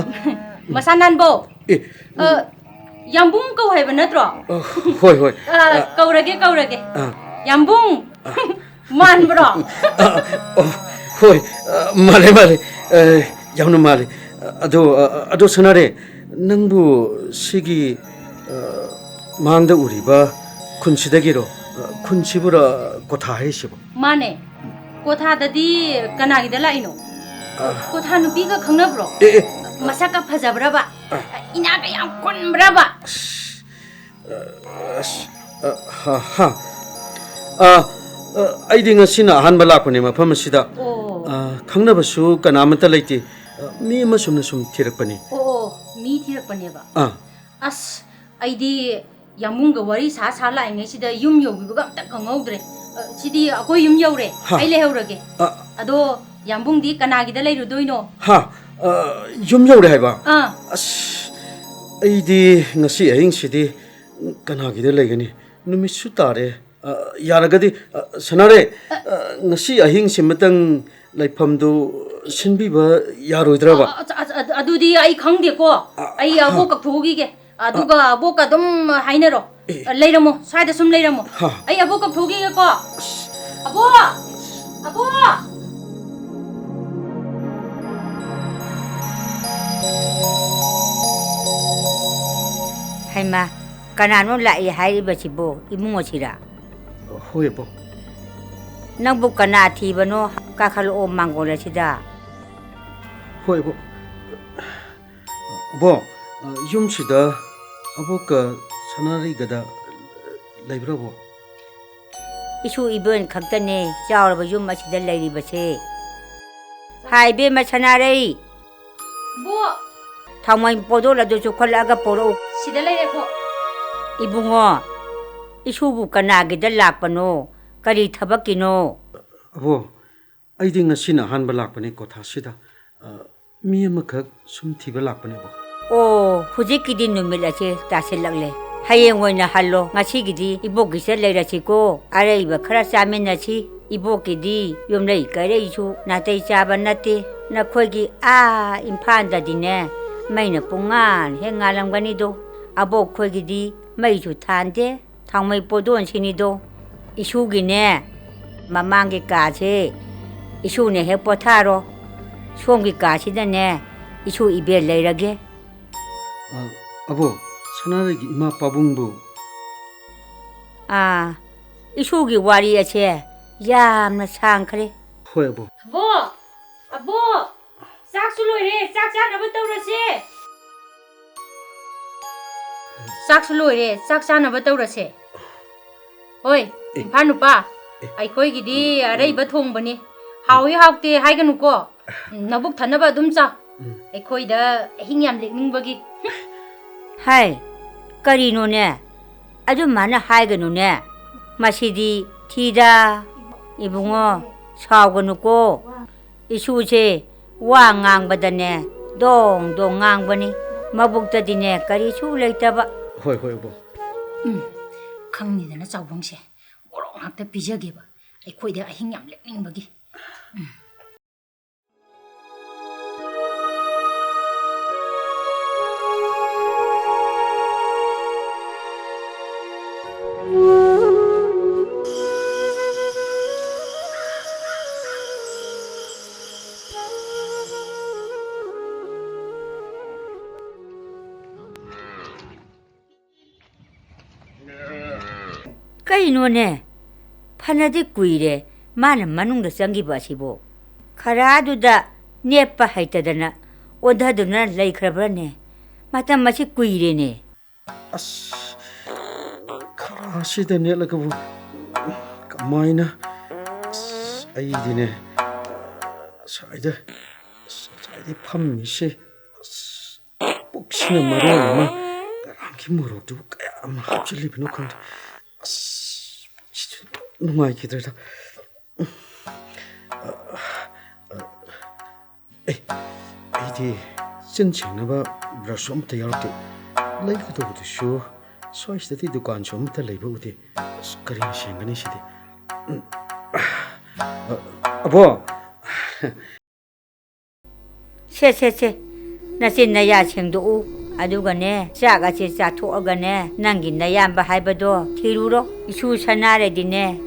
ꯃꯁꯥ ꯅꯥꯟꯕꯧ? ꯑꯦ꯫ ꯑ, ꯌꯥꯝꯕꯨꯡ ꯀꯧ ꯍꯥꯏꯕ ꯅꯠꯇ꯭ꯔꯣ? ꯑ, ꯍꯣꯏ, ꯍꯣꯏ꯫ ꯑ, ꯑ꯫ ꯀꯧꯔꯒꯦ, ꯀꯧꯔꯒꯦ꯫ ꯑ꯫ ꯌꯥꯝꯕꯨꯡ꯫ ꯑ꯫ ꯃꯥꯟꯕ꯭ꯔꯣ? ꯑ, ꯑ, ꯍꯣꯏ, ꯑ, ꯃꯥꯜꯂꯦ, ꯃꯥꯜꯂꯦ꯫ ꯑ, ꯌꯥꯝꯅ ꯃꯥꯜꯂꯦ꯫ ꯑ, ꯑꯗꯣ, ꯑ, ꯑꯗꯣ ꯁꯅꯥꯔꯦ, ꯅꯪꯕꯨ ꯁꯤꯒꯤ, ꯑ, ꯃꯥꯡꯗ ꯎꯔꯤꯕ ꯈꯨꯟꯁꯤꯗꯒꯤꯔꯣ? ꯑ, ꯈꯨꯟꯁꯤꯕꯨꯔ ꯀꯣꯊꯥ ꯍꯥꯏꯔꯤꯁꯤꯕꯣ? ꯃꯥꯅꯦ꯫ ꯀꯣꯊꯥꯗꯗꯤ ꯀꯅꯥꯒꯤꯗ ꯂꯥꯛꯏꯅꯣ? ꯑ꯫ ꯀꯣꯊꯥ ꯅꯨꯄꯤꯒ ꯈꯪꯅꯕ꯭ꯔꯣ? ꯑꯦ, ꯑꯦ꯫ ꯃꯁꯛꯀ ꯐꯖꯕ꯭ꯔꯕ? ꯑ꯫ ꯏꯅꯥꯛꯀ ꯌꯥꯝ ꯈꯨꯟꯕ꯭ꯔꯕ? ꯑꯁ, ꯑ, ꯑꯁ, ꯑ, ꯍꯥ, ꯍꯥ꯫ ꯑ, ꯑ, ꯑꯩꯗꯤ ꯉꯁꯤꯅ ꯑꯍꯥꯟꯕ ꯂꯥꯛꯄꯅꯦ ꯃꯐꯝ ꯑꯁꯤꯗ꯫ ꯑꯣ꯫ ꯑ, ꯈꯪꯅꯕꯁꯨ ꯀꯅꯥꯃꯠꯇ ꯂꯩꯇꯦ꯫ ꯑ, ꯃꯤ ꯑꯃ ꯁꯨꯝꯅ ꯁꯨꯝ ꯊꯤꯔꯛꯄꯅꯤ꯫ ꯑꯣ, ꯑꯣ, ꯃꯤ ꯊꯤꯔꯛꯄꯅꯦꯕ? ꯑꯥ꯫ ꯑꯁ, ꯑꯩꯗꯤ ꯌꯥꯝꯕꯨꯡꯒ ꯋꯥꯔꯤ ꯁꯥ ꯁꯥ ꯂꯥꯛꯏꯉꯩꯁꯤꯗ ꯌꯨꯝ ꯌꯧꯕꯤꯕꯒ ꯑꯝꯇ ꯈꯪꯍꯧꯗ꯭ꯔꯦ꯫ ꯑ, ꯁꯤꯗꯤ ꯑꯩꯈꯣꯏ ꯌꯨꯝ ꯌꯧꯔꯦ꯫ ꯍꯥ꯫ ꯑꯩ ꯂꯩꯍꯧꯔꯒꯦ꯫ ꯑ꯫ ꯑꯗꯣ ꯌꯥꯝꯕꯨꯡꯗꯤ ꯀꯅꯥꯒꯤꯗ ꯂꯩꯔꯨꯗꯣꯏꯅꯣ? ꯍꯥ, ꯑ, ꯌꯨꯝ ꯌꯧꯔꯦ ꯍꯥꯏꯕ? ꯑꯥ꯫ ꯑꯁ, ꯑꯩꯗꯤ ꯉꯁꯤ ꯑꯍꯤꯡꯁꯤꯗꯤ ꯀꯅꯥꯒꯤꯗ ꯂꯩꯒꯅꯤ? ꯅꯨꯃꯤꯠꯁꯨ ꯇꯥꯔꯦ꯫ ꯑ, ꯌꯥꯔꯒꯗꯤ, ꯑ, ꯁꯅꯥꯔꯦ, ꯑ, ꯉꯁꯤ ꯑꯍꯤꯡꯁꯤꯃꯇꯪ ꯂꯩꯐꯝꯗꯨ ꯁꯤꯟꯕꯤꯕ ꯌꯥꯔꯣꯏꯗ꯭ꯔꯕ? ꯑ, ꯑ, ꯑ, ꯑ, ꯑꯗꯨꯗꯤ ꯑꯩ ꯈꯪꯗꯦꯀꯣ꯫ ꯑ, ꯑꯩ ꯍꯥ꯫ ꯑꯕꯣꯛ ꯀꯧꯊꯣꯛꯎꯈꯤꯒꯦ꯫ ꯑꯗꯨꯒ ꯑꯕꯣꯛꯀ ꯑꯗꯨꯝ ꯍꯥꯏꯅꯔꯣ꯫ ꯑꯦ꯫ ꯂꯩꯔꯝꯃꯣ, ꯁ꯭ꯋꯥꯏꯗ ꯁꯨꯝ ꯂꯩꯔꯝꯃꯣ꯫ ꯍꯥ꯫ ꯑꯩ ꯑꯕꯣꯛ ꯀꯧꯊꯣꯛꯈꯤꯒꯦꯀꯣ꯫ ꯑꯁ꯫ ꯑꯕꯣꯛ! ꯑꯕꯣꯛ! ꯍꯩꯃꯥ, ꯀꯅꯥꯅꯣ ꯂꯥꯛꯏ ꯍꯥꯏꯔꯤꯕꯁꯤꯕꯨ? ꯏꯕꯨꯡꯉꯣꯁꯤꯔꯥ? ꯍꯣꯏ, ꯑꯕꯣꯛ꯫ ꯅꯪꯕꯨ ꯀꯅꯥ ꯊꯤꯕꯅꯣ? ꯀꯥꯈꯠꯂꯛꯑꯣ ꯃꯥꯡꯒꯣꯜ ꯑꯁꯤꯗ꯫ ꯍꯣꯏ, ꯑꯕꯣꯛ꯫ ꯑꯕꯣꯛ, ꯑ, ꯌꯨꯝꯁꯤꯗ ꯑꯕꯣꯛꯀ ꯁꯅꯥꯔꯩꯒꯗ ꯂꯩꯕ꯭ꯔꯕꯣ? ꯏꯁꯨ ꯏꯕꯦꯟ ꯈꯛꯇꯅꯦ ꯆꯥꯎꯔꯕ ꯌꯨꯝ ꯑꯁꯤꯗ ꯂꯩꯔꯤꯕꯁꯦ꯫ ꯍꯥꯏ, ꯏꯕꯦꯝꯃ ꯁꯅꯥꯔꯩ! ꯕꯣ! ꯊꯥꯎꯃꯩ ꯄꯣꯗꯣꯜ ꯑꯗꯨ ꯆꯨꯞꯈꯠꯂꯛꯑꯒ ꯄꯣꯔꯛꯎ꯫ ꯁꯤꯗ ꯂꯩꯔꯦ, ꯕꯣ꯫ ꯏꯕꯨꯡꯉꯣ, ꯏꯁꯨꯕꯨ ꯀꯅꯥꯒꯤꯗ ꯂꯥꯛꯄꯅꯣ? ꯀꯔꯤ ꯊꯕꯛꯀꯤꯅꯣ? ꯑꯕꯣ, ꯑꯩꯗꯤ ꯉꯁꯤꯅ ꯑꯍꯥꯟꯕ ꯂꯥꯛꯄꯅꯦ ꯀꯣꯊꯥꯁꯤꯗ꯫ ꯑ, ꯃꯤ ꯑꯃꯈꯛ ꯁꯨꯝ ꯊꯤꯕ ꯂꯥꯛꯄꯅꯦꯕ꯫ ꯑꯣ, ꯍꯧꯖꯤꯛꯀꯤꯗꯤ ꯅꯨꯃꯤꯠ ꯑꯁꯦ ꯇꯥꯁꯤꯜꯂꯛꯂꯦ꯫ ꯍꯌꯦꯡ ꯑꯣꯏꯅ ꯍꯜꯂꯣ꯫ ꯉꯁꯤꯒꯤꯗꯤ ꯏꯕꯣꯛꯀꯤꯁꯤꯗ ꯂꯩꯔꯁꯤꯀꯣ꯫ ꯑꯔꯩꯕ ꯈꯔ ꯆꯥꯃꯤꯟꯅꯁꯤ꯫ ꯏꯕꯣꯛꯀꯤꯗꯤ ꯌꯨꯝꯂꯩ ꯀꯩꯔꯩꯁꯨ ꯅꯥꯇꯩ ꯆꯥꯕ ꯅꯠꯇꯦ꯫ ꯅꯈꯣꯏꯒꯤ ꯑꯥ ꯏꯝꯐꯥꯜꯗꯗꯤꯅꯦ, ꯃꯩꯅ ꯄꯨꯡꯉꯥꯟ ꯍꯦꯛ ꯉꯥꯜꯂꯝꯒꯅꯤꯗꯣ꯫ ꯑꯕꯣꯛ ꯈꯣꯏꯒꯤꯗꯤ ꯃꯩꯁꯨ ꯊꯥꯟꯗꯦ꯫ ꯊꯥꯎꯃꯩ ꯄꯣꯗꯣꯟꯁꯤꯅꯤꯗꯣ꯫ ꯏꯁꯨꯒꯤꯅꯦ, ꯃꯃꯥꯡꯒꯤ ꯀꯥꯁꯦ ꯏꯁꯨꯅ ꯍꯦꯛ ꯄꯣꯊꯥꯔꯣ꯫ ꯁꯣꯝꯒꯤ ꯀꯥꯁꯤꯗꯅꯦ, ꯏꯁꯨ ꯏꯕꯦꯜ ꯂꯩꯔꯒꯦ꯫ ꯑ, ꯑꯕꯣ, ꯁꯅꯥꯔꯩꯒꯤ ꯏꯃꯥ ꯄꯥꯕꯨꯡꯕꯨ? ꯑꯥ, ꯏꯁꯨꯒꯤ ꯋꯥꯔꯤ ꯑꯁꯦ ꯌꯥꯝꯅ ꯁꯥꯡꯈ꯭ꯔꯦ꯫ ꯍꯣꯏ, ꯑꯕꯣ꯫ ꯑꯕꯣ! ꯑꯕꯣ! ꯆꯥꯛꯁꯨ ꯂꯣꯏꯔꯦ, ꯆꯥꯛ ꯆꯥꯅꯕ ꯇꯧꯔꯁꯦ꯫ ꯆꯥꯛꯁꯨ ꯂꯣꯏꯔꯦ, ꯆꯥꯛ ꯆꯥꯅꯕ ꯇꯧꯔꯁꯦ꯫ ꯍꯣꯏ, ꯑꯦ꯫ ꯏꯝꯐꯥꯜ ꯅꯨꯄꯥ, ꯑꯦ꯫ ꯑꯩꯈꯣꯏꯒꯤꯗꯤ ꯎꯝ꯫ ꯑꯔꯩꯕ ꯊꯣꯡꯕꯅꯤ꯫ ꯍꯥꯎꯏ ꯍꯥꯎꯇꯦ ꯍꯥꯏꯒꯅꯨꯀꯣ꯫ ꯎꯝ, ꯅꯕꯨꯛ ꯊꯟꯅꯕ ꯑꯗꯨꯝ ꯆꯥꯎ꯫ ꯎꯝ꯫ ꯑꯩꯈꯣꯏꯗ ꯑꯍꯤꯡ ꯌꯥꯝ ꯂꯦꯛꯅꯤꯡꯕꯒꯤ꯫ ꯍꯥꯏ, ꯀꯔꯤꯅꯣꯅꯦ? ꯑꯗꯨꯃꯥꯏꯅ ꯍꯥꯏꯒꯅꯨꯅꯦ꯫ ꯃꯁꯤꯗꯤ ꯊꯤꯗ꯫ ꯏꯕꯨꯡꯉꯣ, ꯁꯥꯎꯒꯅꯨꯀꯣ꯫ ꯏꯁꯨꯁꯦ ꯋꯥ ꯉꯥꯡꯕꯗꯅꯦ, ꯗꯣꯡ ꯗꯣꯡ ꯉꯥꯡꯕꯅꯤ꯫ ꯃꯕꯨꯛꯇꯗꯤꯅꯦ, ꯀꯔꯤꯁꯨ ꯂꯩꯇꯕ꯫ ꯍꯣꯏ, ꯍꯣꯏ, ꯑꯕꯣ꯫ ꯎꯝ, ꯈꯪꯅꯤꯗꯅ ꯆꯥꯎꯕꯪꯁꯦ꯫ ꯃꯣꯔꯣꯛ ꯉꯥꯛꯇ ꯄꯤꯖꯒꯦꯕ꯫ ꯑꯩꯈꯣꯏꯗ ꯑꯍꯤꯡ ꯌꯥꯝ ꯂꯦꯛꯅꯤꯡꯕꯒꯤ꯫ ꯎꯝ꯫ ꯀꯩꯅꯣꯅꯦ? ꯐꯅꯗꯤ ꯀꯨꯏꯔꯦ ꯃꯥꯅ ꯃꯅꯨꯡꯗ ꯆꯪꯈꯤꯕ ꯑꯁꯤꯕꯣ꯫ ꯈꯔꯥꯗꯨꯗ ꯅꯦꯠꯄ ꯍꯩꯇꯗꯅ ꯑꯣꯟꯊꯗꯨꯅ ꯂꯩꯈ꯭ꯔꯕ꯭ꯔꯅꯦ? ꯃꯇꯝ ꯑꯁꯤ ꯀꯨꯏꯔꯦꯅꯦ꯫ ꯑꯁ, ꯈꯔꯥꯁꯤꯗ ꯅꯦꯠꯂꯒꯕꯨ ꯀꯃꯥꯏꯅ? ꯑꯁ, ꯑꯩꯗꯤꯅꯦ, ꯉꯁꯥꯏꯗ, ꯑꯁ, ꯉꯁꯥꯏꯗꯩ ꯐꯝꯃꯤꯁꯦ꯫ ꯑꯁ, ꯄꯨꯛꯁꯤꯅ ꯃꯔꯣꯜ ꯑꯃ, ꯉꯔꯥꯡꯒꯤ ꯃꯣꯔꯣꯛꯇꯨꯕꯨ ꯀꯌꯥꯝ ꯍꯥꯞꯆꯤꯜꯂꯤꯕꯅꯣ ꯈꯪꯗꯦ꯫ ꯑꯁ, ꯄꯨꯛꯁꯤꯁꯨ ꯅꯨꯡꯉꯥꯏꯈꯤꯗ꯭ꯔꯦꯗ꯫ ꯑꯦ, ꯑꯩꯗꯤ ꯆꯤꯟ ꯁꯦꯡꯅꯕ ꯕ꯭ꯔꯁꯁꯨ ꯑꯃꯠꯇ ꯌꯥꯎꯔꯛꯇꯦ꯫ ꯂꯩꯒꯗꯧꯕꯗꯨꯁꯨ ꯁ꯭ꯋꯥꯏꯁꯤꯗꯗꯤ ꯗꯨꯀꯥꯟꯁꯨ ꯑꯃꯠꯇ ꯂꯩꯕ ꯎꯗꯦ꯫ ꯑꯁ, ꯀꯔꯤꯅ ꯁꯦꯡꯒꯅꯤ ꯁꯤꯗꯤ? ꯎꯝ, ꯑ, ꯑꯕꯣ! ꯁꯦ, ꯁꯦ, ꯁꯦ, ꯅꯆꯤꯟ ꯅꯌꯥ ꯁꯦꯡꯗꯣꯛꯎ꯫ ꯑꯗꯨꯒꯅꯦ, ꯆꯥꯛ ꯑꯁꯦ ꯆꯥꯊꯣꯛꯑꯒꯅꯦ, ꯅꯪꯒꯤ ꯅꯌꯥꯝꯕ ꯍꯥꯏꯕꯗꯣ ꯊꯤꯔꯨꯔꯣ꯫ ꯏꯁꯨ ꯁꯅꯥꯔꯩꯗꯤꯅꯦ,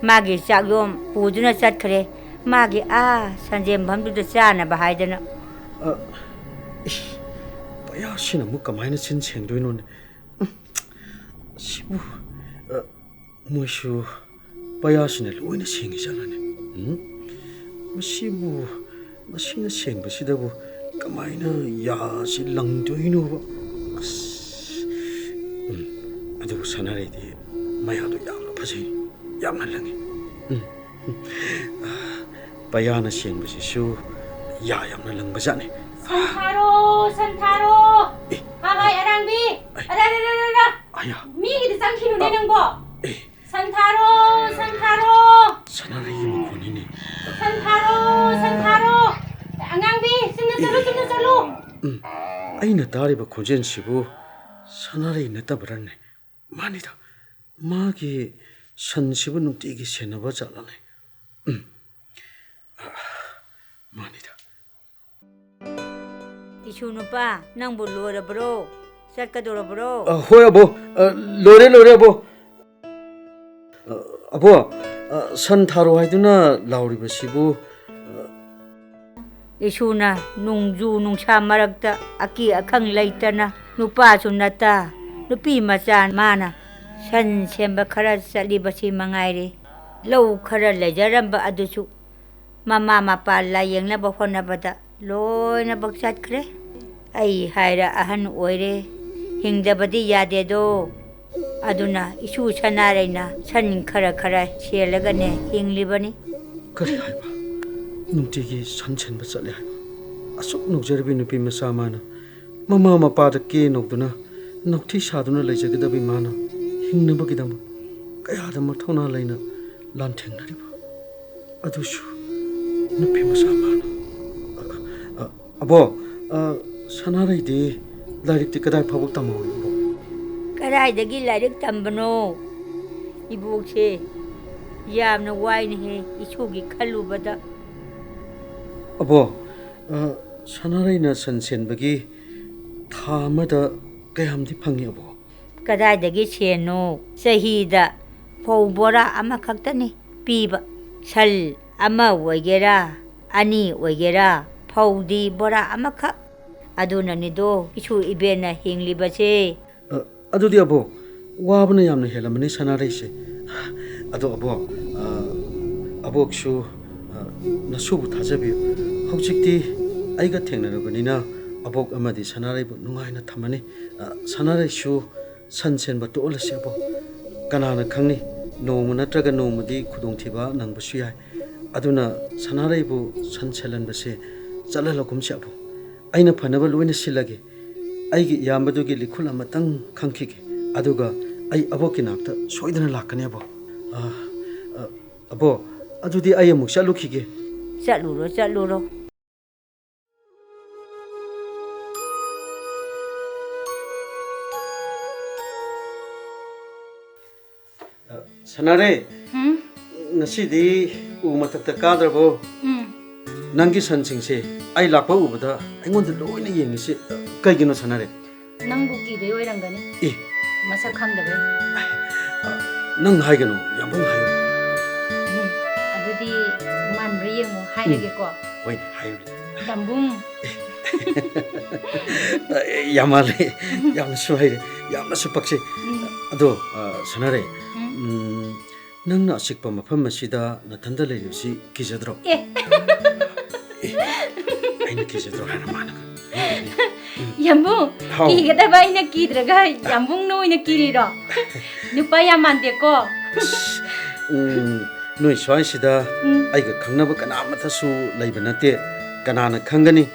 ꯃꯥꯒꯤ ꯆꯥꯛꯌꯣꯝ ꯄꯨꯗꯨꯅ ꯆꯠꯈ꯭ꯔꯦ꯫ ꯃꯥꯒꯤ ꯑꯥ ꯁꯟꯖꯦꯟꯐꯝꯗꯨꯗ ꯆꯥꯅꯕ ꯍꯥꯏꯗꯅ꯫ ꯑ, ꯏꯁ, ꯄꯌꯥꯁꯤꯅ ꯑꯃꯨꯛ ꯀꯃꯥꯏꯅ ꯆꯤꯟ ꯁꯦꯡꯗꯣꯏꯅꯣꯅꯦ? ꯎꯝ, ꯁꯤꯕꯨ, ꯑ, ꯃꯣꯏꯁꯨ ꯄꯌꯥꯁꯤꯅ ꯂꯣꯏꯅ ꯁꯦꯡꯉꯤ ꯖꯥꯠꯂꯅꯦ? ꯎꯝ? ꯃꯁꯤꯕꯨ, ꯃꯁꯤꯅ ꯁꯦꯡꯕꯁꯤꯗꯕꯨ ꯀꯃꯥꯏꯅ ꯌꯥꯁꯤ ꯂꯪꯗꯣꯏꯅꯣꯕ? ꯑꯁ, ꯎꯝ, ꯑꯗꯨꯕꯨ ꯁꯅꯥꯔꯩꯗꯤ ꯃꯌꯥꯗꯣ ꯌꯥꯝꯅ ꯐꯖꯩ, ꯌꯥꯝꯅ ꯂꯪꯉꯤ꯫ ꯎꯝ, ꯎꯝ꯫ ꯄꯌꯥꯅ ꯁꯦꯡꯕꯁꯤꯁꯨ ꯌꯥ ꯌꯥꯝꯅ ꯂꯪꯕ ꯖꯥꯠꯅꯤ꯫ ꯁꯟꯊꯥꯔꯣ, ꯁꯟꯊꯥꯔꯣ! ꯑꯦ! ꯍꯥ, ꯍꯥꯏ, ꯑꯔꯥꯡꯕꯤ! ꯑꯩ! ꯑꯔꯥ, ꯑꯔꯥ, ꯑꯔꯥ, ꯑꯔꯥ! ꯑꯌꯥ! ꯃꯤꯒꯤꯗ ꯆꯪꯈꯤꯅꯨꯅꯦ ꯑ, ꯅꯪꯕꯣ! ꯑꯦ! ꯁꯟꯊꯥꯔꯣ, ꯁꯟꯊꯥꯔꯣ! ꯁꯅꯥꯔꯩꯒꯤ ꯃꯈꯣꯟꯅꯤꯅꯦ꯫ ꯁꯟꯊꯥꯔꯣ, ꯁꯟꯊꯥꯔꯣ! ꯑꯉꯥꯡꯕꯤ, ꯆꯨꯝꯅ ꯆꯠꯂꯨ, ꯑꯦ! ꯆꯨꯝꯅ ꯆꯠꯂꯨ! ꯎꯝ, ꯑꯩꯅ ꯇꯥꯔꯤꯕ ꯈꯣꯟꯖꯦꯜꯁꯤꯕꯨ ꯁꯅꯥꯔꯩ ꯅꯠꯇꯕ꯭ꯔꯅꯦ? ꯃꯥꯅꯤꯗ, ꯃꯥꯒꯤ ꯁꯟꯁꯤꯕꯨ ꯅꯨꯡꯇꯤꯒꯤ ꯁꯦꯟꯅꯕ ꯖꯥꯠꯂꯅꯦ? ꯎꯝ, ꯃꯥꯅꯤꯗ꯫ ꯏꯁꯨ ꯅꯨꯄꯥ, ꯅꯪꯕꯨ ꯂꯣꯏꯔꯕ꯭ꯔꯣ? ꯆꯠꯀꯗꯧꯔꯕ꯭ꯔꯣ? ꯑ, ꯍꯣꯏ, ꯑꯕꯣ꯫ ꯑ, ꯂꯣꯏꯔꯦ, ꯂꯣꯏꯔꯦ, ꯑꯕꯣ꯫ ꯑ, ꯑꯕꯣ, ꯑ, ꯁꯟ ꯊꯥꯔꯣ ꯍꯥꯏꯗꯨꯅ ꯂꯥꯎꯔꯤꯕꯁꯤꯕꯨ, ꯑ, ꯏꯁꯨꯅ ꯅꯣꯡꯖꯨ ꯅꯨꯡꯁꯥ ꯃꯔꯛꯇ ꯑꯀꯤ ꯑꯈꯪ ꯂꯩꯇꯅ ꯅꯨꯄꯥꯁꯨ ꯅꯠꯇ ꯅꯨꯄꯤ ꯃꯆꯥ ꯃꯥꯅ ꯁꯟ ꯁꯦꯝꯕ ꯈꯔ ꯆꯠꯂꯤꯕꯁꯤ ꯃꯉꯥꯏꯔꯦ꯫ ꯂꯧ ꯈꯔ ꯂꯩꯖꯔꯝꯕ ꯑꯗꯨꯁꯨ ꯃꯃꯥ ꯃꯄꯥ ꯂꯥꯌꯦꯡꯅꯕ ꯍꯣꯠꯅꯕꯗ ꯂꯣꯏꯅꯃꯛ ꯆꯠꯈ꯭ꯔꯦ꯫ ꯑꯩ ꯍꯥꯏꯔ ꯑꯍꯟ ꯑꯣꯏꯔꯦ, ꯍꯤꯡꯗꯕꯗꯤ ꯌꯥꯗꯦꯗꯣ꯫ ꯑꯗꯨꯅ ꯏꯁꯨ ꯁꯅꯥꯔꯩꯅ ꯁꯟ ꯈꯔ ꯈꯔ ꯁꯦꯜꯂꯒꯅꯦ ꯍꯤꯡꯂꯤꯕꯅꯤ꯫ ꯀꯔꯤ ꯍꯥꯏꯕ? ꯅꯨꯡꯇꯤꯒꯤ ꯁꯟ ꯁꯦꯟꯕ ꯆꯠꯂꯦ ꯍꯥꯏꯕ? ꯑꯁꯨꯛ ꯅꯧꯖꯔꯕꯤ ꯅꯨꯄꯤ ꯃꯆꯥ ꯃꯥꯅ ꯃꯃꯥ ꯃꯄꯥꯗ ꯀꯦꯅꯧꯗꯨꯅ ꯅꯧꯊꯤ ꯁꯥꯗꯨꯅ ꯂꯩꯖꯒꯗꯕꯤ ꯃꯥꯅ ꯍꯤꯡꯅꯕꯒꯤꯗꯃꯛ ꯀꯌꯥꯗ ꯃꯊꯧꯅꯥ ꯂꯩꯅ ꯂꯥꯟꯊꯦꯡꯅꯔꯤꯕ? ꯑꯗꯨꯁꯨ ꯅꯨꯄꯤ ꯃꯆꯥ ꯃꯥꯅ꯫ ꯑ, ꯑ, ꯑꯕꯣ, ꯑ, ꯁꯅꯥꯔꯩꯗꯤ ꯂꯥꯏꯔꯤꯛꯇꯤ ꯀꯗꯥꯏ ꯐꯥꯎꯕ ꯇꯝꯍꯧꯏ, ꯑꯕꯣ? ꯀꯗꯥꯏꯗꯒꯤ ꯂꯥꯏꯔꯤꯛ ꯇꯝꯕꯅꯣ? ꯏꯕꯣꯛꯁꯦ ꯌꯥꯝꯅ ꯋꯥꯏꯅꯦꯍꯦ, ꯏꯁꯨꯒꯤ ꯈꯜꯂꯨꯕꯗ꯫ ꯑꯕꯣ, ꯑ, ꯁꯅꯥꯔꯩꯅ ꯁꯟ ꯁꯦꯟꯕꯒꯤ ꯊꯥ ꯑꯃꯗ ꯀꯌꯥꯝꯗꯤ ꯐꯪꯉꯤ, ꯑꯕꯣ? ꯀꯗꯥꯏꯗꯒꯤ ꯁꯦꯟꯅꯣ? ꯆꯍꯤꯗ ꯐꯧ ꯕꯣꯔꯥ ꯑꯃꯈꯛꯇꯅꯤ ꯄꯤꯕ꯫ ꯁꯜ ꯑꯃ ꯑꯣꯏꯒꯦꯔꯥ, ꯑꯅꯤ ꯑꯣꯏꯒꯦꯔꯥ, ꯐꯧꯗꯤ ꯕꯣꯔꯥ ꯑꯃꯈꯛ꯫ ꯑꯗꯨꯅꯅꯤꯗꯣ ꯏꯁꯨ ꯏꯕꯦꯟꯅ ꯍꯤꯡꯂꯤꯕꯁꯦ꯫ ꯑ, ꯑꯗꯨꯗꯤ ꯑꯕꯣꯛ, ꯋꯥꯕꯅ ꯌꯥꯝꯅ ꯍꯦꯜꯂꯝꯃꯅꯤ ꯁꯅꯥꯔꯩꯁꯦ꯫ ꯑꯗꯣ ꯑꯕꯣꯛ, ꯑ, ꯑꯕꯣꯛꯁꯨ, ꯑ, ꯅꯁꯨꯕꯨ ꯊꯥꯖꯕꯤꯌꯨ꯫ ꯍꯧꯖꯤꯛꯇꯤ ꯑꯩꯒ ꯊꯦꯡꯅꯔꯕꯅꯤꯅ ꯑꯕꯣꯛ ꯑꯃꯗꯤ ꯁꯅꯥꯔꯩꯕꯨ ꯅꯨꯡꯉꯥꯏꯅ ꯊꯝꯃꯅꯤ꯫ ꯑ, ꯁꯅꯥꯔꯩꯁꯨ ꯁꯟ ꯁꯦꯟꯕ ꯇꯣꯛꯍꯜꯂꯁꯤ ꯑꯕꯣꯛ꯫ ꯀꯅꯥꯅ ꯈꯪꯅꯤ, ꯅꯣꯡꯃ ꯅꯠꯇ꯭ꯔꯒ ꯅꯣꯡꯃꯗꯤ ꯈꯨꯗꯣꯡꯊꯤꯕ ꯅꯪꯕꯁꯨ ꯌꯥꯏ꯫ ꯑꯗꯨꯅ ꯁꯅꯥꯔꯩꯕꯨ ꯁꯟ ꯁꯦꯜꯍꯟꯕꯁꯦ ꯆꯠꯍꯜꯂꯒꯨꯝꯁꯤ ꯑꯕꯣꯛ꯫ ꯑꯩꯅ ꯐꯅꯕ ꯂꯣꯏꯅ ꯁꯤꯜꯂꯒꯦ꯫ ꯑꯩꯒꯤ ꯏꯌꯥꯝꯕꯗꯨꯒꯤ ꯂꯤꯈꯨꯜ ꯑꯃꯇꯪ ꯈꯪꯈꯤꯒꯦ, ꯑꯗꯨꯒ ꯑꯩ ꯑꯕꯣꯛꯀꯤ ꯅꯥꯛꯇ ꯁꯣꯏꯗꯅ ꯂꯥꯛꯀꯅꯤ, ꯑꯕꯣꯛ꯫ ꯑ, ꯑ, ꯑꯕꯣꯛ, ꯑꯗꯨꯗꯤ ꯑꯩ ꯑꯃꯨꯛ ꯆꯠꯂꯨꯈꯤꯒꯦ꯫ ꯆꯠꯂꯨꯔꯣ, ꯆꯠꯂꯨꯔꯣ꯫ ꯁꯅꯥꯔꯩ, ꯎꯝ? ꯉꯁꯤꯗꯤ ꯎ ꯃꯊꯛꯇ ꯀꯥꯗ꯭ꯔꯕꯣ? ꯎꯝ꯫ ꯅꯪꯒꯤ ꯁꯟꯁꯤꯡꯁꯦ ꯑꯩ ꯂꯥꯛꯄ ꯎꯕꯗ ꯑꯩꯉꯣꯟꯗ ꯂꯣꯏꯅ ꯌꯦꯡꯉꯤꯁꯦ ꯀꯩꯒꯤꯅꯣ, ꯁꯅꯥꯔꯩ? ꯅꯪꯕꯨ ꯀꯤꯕꯩ ꯑꯣꯏꯔꯝꯒꯅꯤ꯫ ꯑꯦ꯫ ꯃꯁꯛ ꯈꯪꯗꯕꯩ꯫ ꯅꯪ ꯍꯥꯏꯒꯅꯨ, ꯌꯥꯝꯕꯨꯡ ꯍꯥꯏꯌꯨ꯫ ꯎꯝ, ꯑꯗꯨꯗꯤ ꯃꯥꯟꯕ꯭ꯔꯥ ꯌꯦꯡꯉꯣ, ꯍꯥꯏꯔꯒꯦꯀꯣ꯫ ꯍꯣꯏ, ꯍꯥꯏꯌꯨ꯫ ꯌꯥꯝꯕꯨꯡ꯫ ꯌꯥꯝ ꯃꯥꯜꯂꯦ, ꯌꯥꯝꯅꯁꯨ ꯍꯩꯔꯦ, ꯌꯥꯝꯅꯁꯨ ꯄꯛꯆꯩ꯫ ꯎꯝ꯫ ꯑꯗꯣ, ꯑ, ꯁꯅꯥꯔꯩ, ꯎꯝ꯫ ꯎꯝ, ꯅꯪꯅ ꯑꯆꯤꯛꯄ ꯃꯐꯝ ꯑꯁꯤꯗ ꯅꯊꯟꯗ ꯂꯩꯔꯤꯕꯁꯤ ꯀꯤꯖꯗ꯭ꯔꯣ? ꯑꯦ꯫ ꯑꯦ, ꯑꯩꯅ ꯀꯤꯖꯗ꯭ꯔꯣ ꯍꯥꯏꯔ ꯃꯥꯅ꯫ ꯌꯥꯝꯕꯨꯡ, ꯍꯥꯎ꯫ ꯀꯤꯒꯗꯕ ꯑꯩꯅ ꯀꯤꯗ꯭ꯔꯒ ꯌꯥꯝꯕꯨꯡꯅ ꯑꯣꯏꯅ ꯀꯤꯔꯤꯔꯣ? ꯅꯨꯄꯥ ꯌꯥꯝ ꯃꯥꯟꯗꯦꯀꯣ꯫ ꯑꯁ, ꯎꯝ, ꯅꯣꯏ ꯁ꯭ꯋꯥꯏꯁꯤꯗ ꯎꯝ꯫ ꯑꯩꯒ ꯈꯪꯅꯕ ꯀꯅꯥꯃꯠꯇꯁꯨ ꯂꯩꯕ ꯅꯠꯇꯦ꯫ ꯀꯅꯥꯅ ꯈꯪꯒꯅꯤ?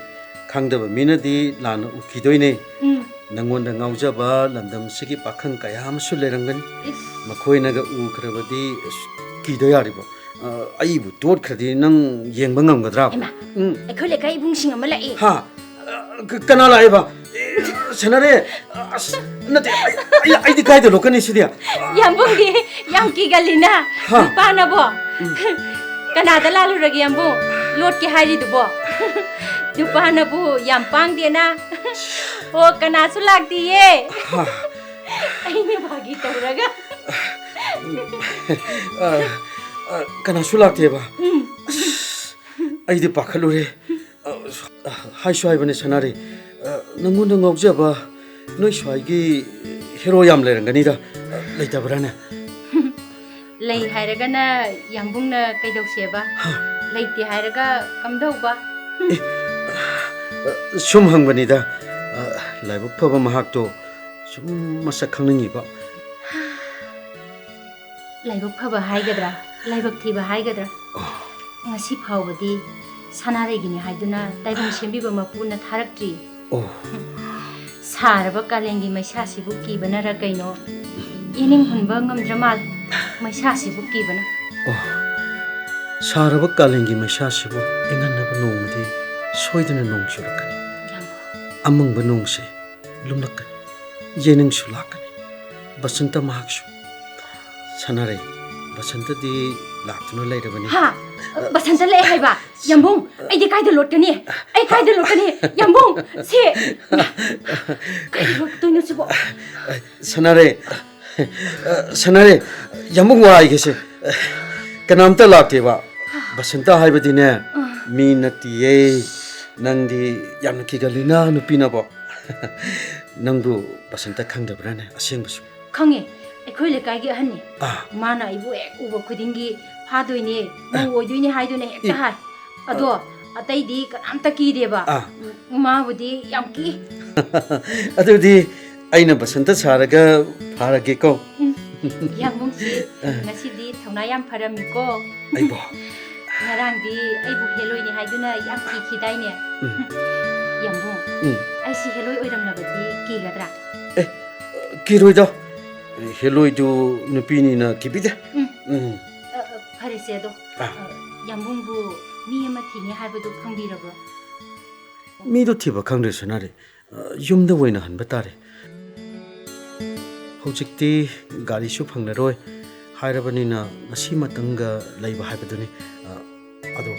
ꯈꯪꯗꯕ ꯃꯤꯅꯗꯤ ꯂꯥꯟꯅ ꯎꯈꯤꯗꯣꯏꯅꯦ꯫ ꯎꯝ꯫ ꯅꯪꯉꯣꯟꯗ ꯉꯥꯎꯖꯕ ꯂꯝꯗꯝꯁꯤꯒꯤ ꯄꯥꯈꯪ ꯀꯌꯥ ꯑꯃꯁꯨ ꯂꯩꯔꯝꯒꯅꯤ꯫ ꯏꯁ꯫ ꯃꯈꯣꯏꯅꯒ ꯎꯈ꯭ꯔꯕꯗꯤ, ꯑꯁ, ꯀꯤꯗ ꯌꯥꯔꯤꯕꯣ? ꯑ, ꯑꯩꯕꯨ ꯇꯣꯠꯈ꯭ꯔꯗꯤ ꯅꯪ ꯌꯦꯡꯕ ꯉꯝꯒꯗ꯭ꯔꯥ? ꯍꯩꯃꯥ, ꯎꯝ꯫ ꯑꯩꯈꯣꯏ ꯂꯩꯀꯥꯏ ꯏꯕꯨꯡꯁꯤꯡ ꯑꯃ ꯂꯥꯛꯑꯦ꯫ ꯍꯥ? ꯑ, ꯀ-, ꯀꯅꯥ ꯂꯥꯛꯑꯦꯕ? ꯑꯦ, ꯁꯥꯟꯅꯔꯦ꯫ ꯑꯁ, ꯅꯠꯇꯦ, ꯑꯩ, ꯑꯩ, ꯑꯩꯗꯤ ꯀꯥꯏꯗ ꯂꯣꯠꯀꯅꯤ ꯁꯤꯗꯤ? ꯌꯥꯝꯕꯨꯡꯗꯤ ꯌꯥꯝ ꯀꯤꯒꯜꯂꯤꯅ꯫ ꯍꯥ? ꯅꯨꯄꯥꯅꯕꯣ? ꯎꯝ꯫ ꯀꯅꯥꯗ ꯂꯥꯜꯂꯨꯔꯒꯦ ꯌꯥꯝꯕꯨꯡ? ꯂꯣꯠꯀꯦ ꯍꯥꯏꯔꯤꯗꯨꯕꯣ? ꯅꯨꯄꯥꯅꯕꯨ ꯌꯥꯝ ꯄꯥꯡꯗꯦꯅ꯫ ꯑꯣ, ꯀꯅꯥꯁꯨ ꯂꯥꯛꯇꯤꯌꯦ꯫ ꯍꯥ? ꯑꯩꯅ ꯐꯥꯒꯤ ꯇꯧꯔꯒ꯫ ꯑ, ꯑ, ꯀꯅꯥꯁꯨ ꯂꯥꯛꯇꯦꯕ? ꯎꯝ꯫ ꯑꯁ, ꯑꯩꯗꯤ ꯄꯥꯈꯠꯂꯨꯔꯦ꯫ ꯑ, ꯍꯥꯏꯁꯨ ꯍꯥꯏꯕꯅꯦ ꯁꯅꯥꯔꯩ, ꯑ, ꯅꯪꯉꯣꯟꯗ ꯉꯥꯎꯖꯕ ꯅꯣꯏ ꯁ꯭ꯋꯥꯏꯒꯤ ꯍꯦꯔꯣ ꯌꯥꯝ ꯂꯩꯔꯝꯒꯅꯤꯗ, ꯑ, ꯂꯩꯇꯕ꯭ꯔꯥꯅꯦ? ꯂꯩ ꯍꯥꯏꯔꯒꯅ ꯌꯥꯝꯕꯨꯡꯅ ꯀꯩꯗꯧꯁꯦꯕ? ꯍꯥ? ꯂꯩꯇꯦ ꯍꯥꯏꯔꯒ ꯀꯝꯗꯧꯕ? ꯑꯦ, ꯑ, ꯁꯨꯝ ꯍꯪꯕꯅꯤꯗ, ꯑ, ꯂꯥꯏꯕꯛ ꯐꯕ ꯃꯍꯥꯛꯇꯣ ꯁꯨꯝ ꯃꯁꯛ ꯈꯪꯅꯤꯡꯉꯤꯕ꯫ ꯂꯥꯏꯕꯛ ꯐꯕ ꯍꯥꯏꯒꯗ꯭ꯔꯥ, ꯂꯥꯏꯕꯛ ꯊꯤꯕ ꯍꯥꯏꯒꯗ꯭ꯔꯥ? ꯑꯣ꯫ ꯉꯁꯤ ꯐꯥꯎꯕꯗꯤ ꯁꯅꯥꯔꯩꯒꯤꯅꯤ ꯍꯥꯏꯗꯨꯅ ꯇꯥꯏꯕꯪ ꯁꯦꯝꯕꯤꯕ ꯃꯄꯨꯅ ꯊꯥꯔꯛꯇ꯭ꯔꯤ꯫ ꯑꯣ꯫ ꯁꯥꯔꯕ ꯀꯥꯂꯦꯟꯒꯤ ꯃꯩꯁꯥꯁꯤꯕꯨ ꯀꯤꯕꯅꯔ ꯀꯩꯅꯣ, ꯏꯅꯤꯡ ꯍꯨꯟꯕ ꯉꯝꯗ꯭ꯔ ꯃꯥꯜꯂꯦ, ꯃꯩꯁꯥꯁꯤꯕꯨ ꯀꯤꯕꯅ꯫ ꯑꯣ, ꯁꯥꯔꯕ ꯀꯥꯂꯦꯟꯒꯤ ꯃꯩꯁꯥꯁꯤꯕꯨ ꯏꯪꯍꯟꯅꯕ ꯅꯣꯡꯃꯗꯤ ꯁꯣꯏꯗꯅ ꯅꯣꯡ ꯆꯨꯔꯛꯀꯅꯤ꯫ ꯌꯥꯝ꯫ ꯑꯃꯪꯕ ꯅꯣꯡꯁꯦ ꯂꯨꯝꯂꯛꯀꯅꯤ, ꯌꯦꯅꯤꯡꯁꯨ ꯂꯥꯛꯀꯅꯤ꯫ ꯕꯁꯟꯇ ꯃꯍꯥꯛꯁꯨ꯫ ꯁꯥꯟꯅꯔꯩ, ꯕꯁꯟꯇꯗꯤ ꯂꯥꯛꯇꯨꯅ ꯂꯩꯔꯕꯅꯤ꯫ ꯍꯥ? ꯕꯁꯟꯇ ꯂꯥꯛꯑꯦ ꯍꯥꯏꯕ? ꯌꯥꯝꯕꯨꯡ, ꯑꯩꯗꯤ ꯀꯥꯏꯗ ꯂꯣꯠꯀꯅꯤ? ꯑꯩ ꯀꯥꯏꯗ ꯂꯣꯠꯀꯅꯤ? ꯌꯥꯝꯕꯨꯡ, ꯁꯤ! ꯀꯥꯏꯗ ꯂꯣꯠꯇꯣꯏꯅꯣ ꯁꯤꯕꯣ? ꯁꯥꯟꯅꯔꯩ, ꯁꯥꯟꯅꯔꯩ, ꯌꯥꯝꯕꯨꯡ ꯋꯥ ꯍꯥꯏꯒꯦꯁꯦ꯫ ꯀꯅꯥꯝꯇ ꯂꯥꯛꯇꯦꯕ꯫ ꯕꯁꯟꯇ ꯍꯥꯏꯕꯗꯤꯅꯦ, ꯃꯤ ꯅꯠꯇꯤꯌꯦ꯫ ꯅꯪꯗꯤ ꯌꯥꯝꯅ ꯀꯤꯒꯜꯂꯤꯅ ꯅꯨꯄꯤꯅꯕꯣ꯫ ꯅꯪꯕꯨ ꯕꯁꯟꯇ ꯈꯪꯗꯕ꯭ꯔꯥꯅꯦ ꯑꯁꯦꯡꯕꯁꯨ? ꯈꯪꯉꯦ, ꯑꯩꯈꯣꯏ ꯂꯩꯀꯥꯏꯒꯤ ꯑꯍꯟꯅꯤ꯫ ꯑꯥ꯫ ꯃꯥꯅ ꯑꯩꯕꯨ ꯍꯦꯛ ꯎꯕ ꯈꯨꯗꯤꯡꯒꯤ ꯐꯥꯗꯣꯏꯅꯦ, ꯑꯥ꯫ ꯃꯧ ꯑꯣꯏꯗꯣꯏꯅꯦ ꯍꯥꯏꯗꯨꯅ ꯍꯦꯛꯇ ꯏ-, ꯍꯥꯏ꯫ ꯑꯗꯣ ꯑꯥ꯫ ꯑꯇꯩꯗꯤ ꯀꯅꯥꯝꯇ ꯀꯤꯗꯦꯕ꯫ ꯑꯥ꯫ ꯃꯥꯕꯨꯗꯤ ꯌꯥꯝ ꯀꯤ꯫ ꯑꯗꯨꯗꯤ ꯑꯩꯅ ꯕꯁꯟꯇ ꯁꯥꯔꯒ ꯐꯥꯔꯒꯦꯀꯣ꯫ ꯎꯝ꯫ ꯌꯥꯝꯕꯨꯡꯁꯤ ꯑꯥ꯫ ꯉꯁꯤꯗꯤ ꯊꯧꯅꯥ ꯌꯥꯝ ꯐꯔꯝꯃꯤꯀꯣ꯫ ꯑꯩꯕꯣ? ꯉꯔꯥꯡꯗꯤ ꯑꯩꯕꯨ ꯍꯦꯂꯣꯏꯅꯤ ꯍꯥꯏꯗꯨꯅ ꯌꯥꯝ ꯀꯤꯈꯤꯗꯥꯏꯅꯦ? ꯎꯝ꯫ ꯌꯥꯝꯕꯨꯡ, ꯎꯝ꯫ ꯑꯩꯁꯤ ꯍꯦꯂꯣꯏ ꯑꯣꯏꯔꯝꯂꯕꯗꯤ ꯀꯤꯒꯗ꯭ꯔꯥ? ꯑꯦ, ꯀꯤꯔꯣꯏꯗ꯫ ꯍꯦꯂꯣꯏꯗꯨ ꯅꯨꯄꯤꯅꯤꯅ ꯀꯤꯕꯤꯗꯦ꯫ ꯎꯝ꯫ ꯎꯝ꯫ ꯑ, ꯑ, ꯐꯔꯦꯁꯦ, ꯆꯦꯗꯣ, ꯑꯥ꯫ ꯑ, ꯌꯥꯝꯕꯨꯡꯕꯨ ꯃꯤ ꯑꯃ ꯊꯤꯅꯤ ꯍꯥꯏꯕꯗꯨ ꯐꯪꯕꯤꯔꯕ꯭ꯔꯣ? ꯃꯤꯗꯣ ꯊꯤꯕ ꯈꯪꯗ꯭ꯔꯦ ꯁꯅꯥꯔꯩ꯫ ꯑ, ꯌꯨꯝꯗ ꯑꯣꯏꯅ ꯍꯟꯕ ꯇꯥꯔꯦ꯫ ꯍꯧꯖꯤꯛꯇꯤ ꯒꯥꯔꯤꯁꯨ ꯐꯪꯂꯔꯣꯏ ꯍꯥꯏꯔꯕꯅꯤꯅ ꯉꯁꯤ ꯃꯇꯝꯒ ꯂꯩꯕ ꯍꯥꯏꯕꯗꯨꯅꯤ꯫ ꯑ, ꯑꯗꯣ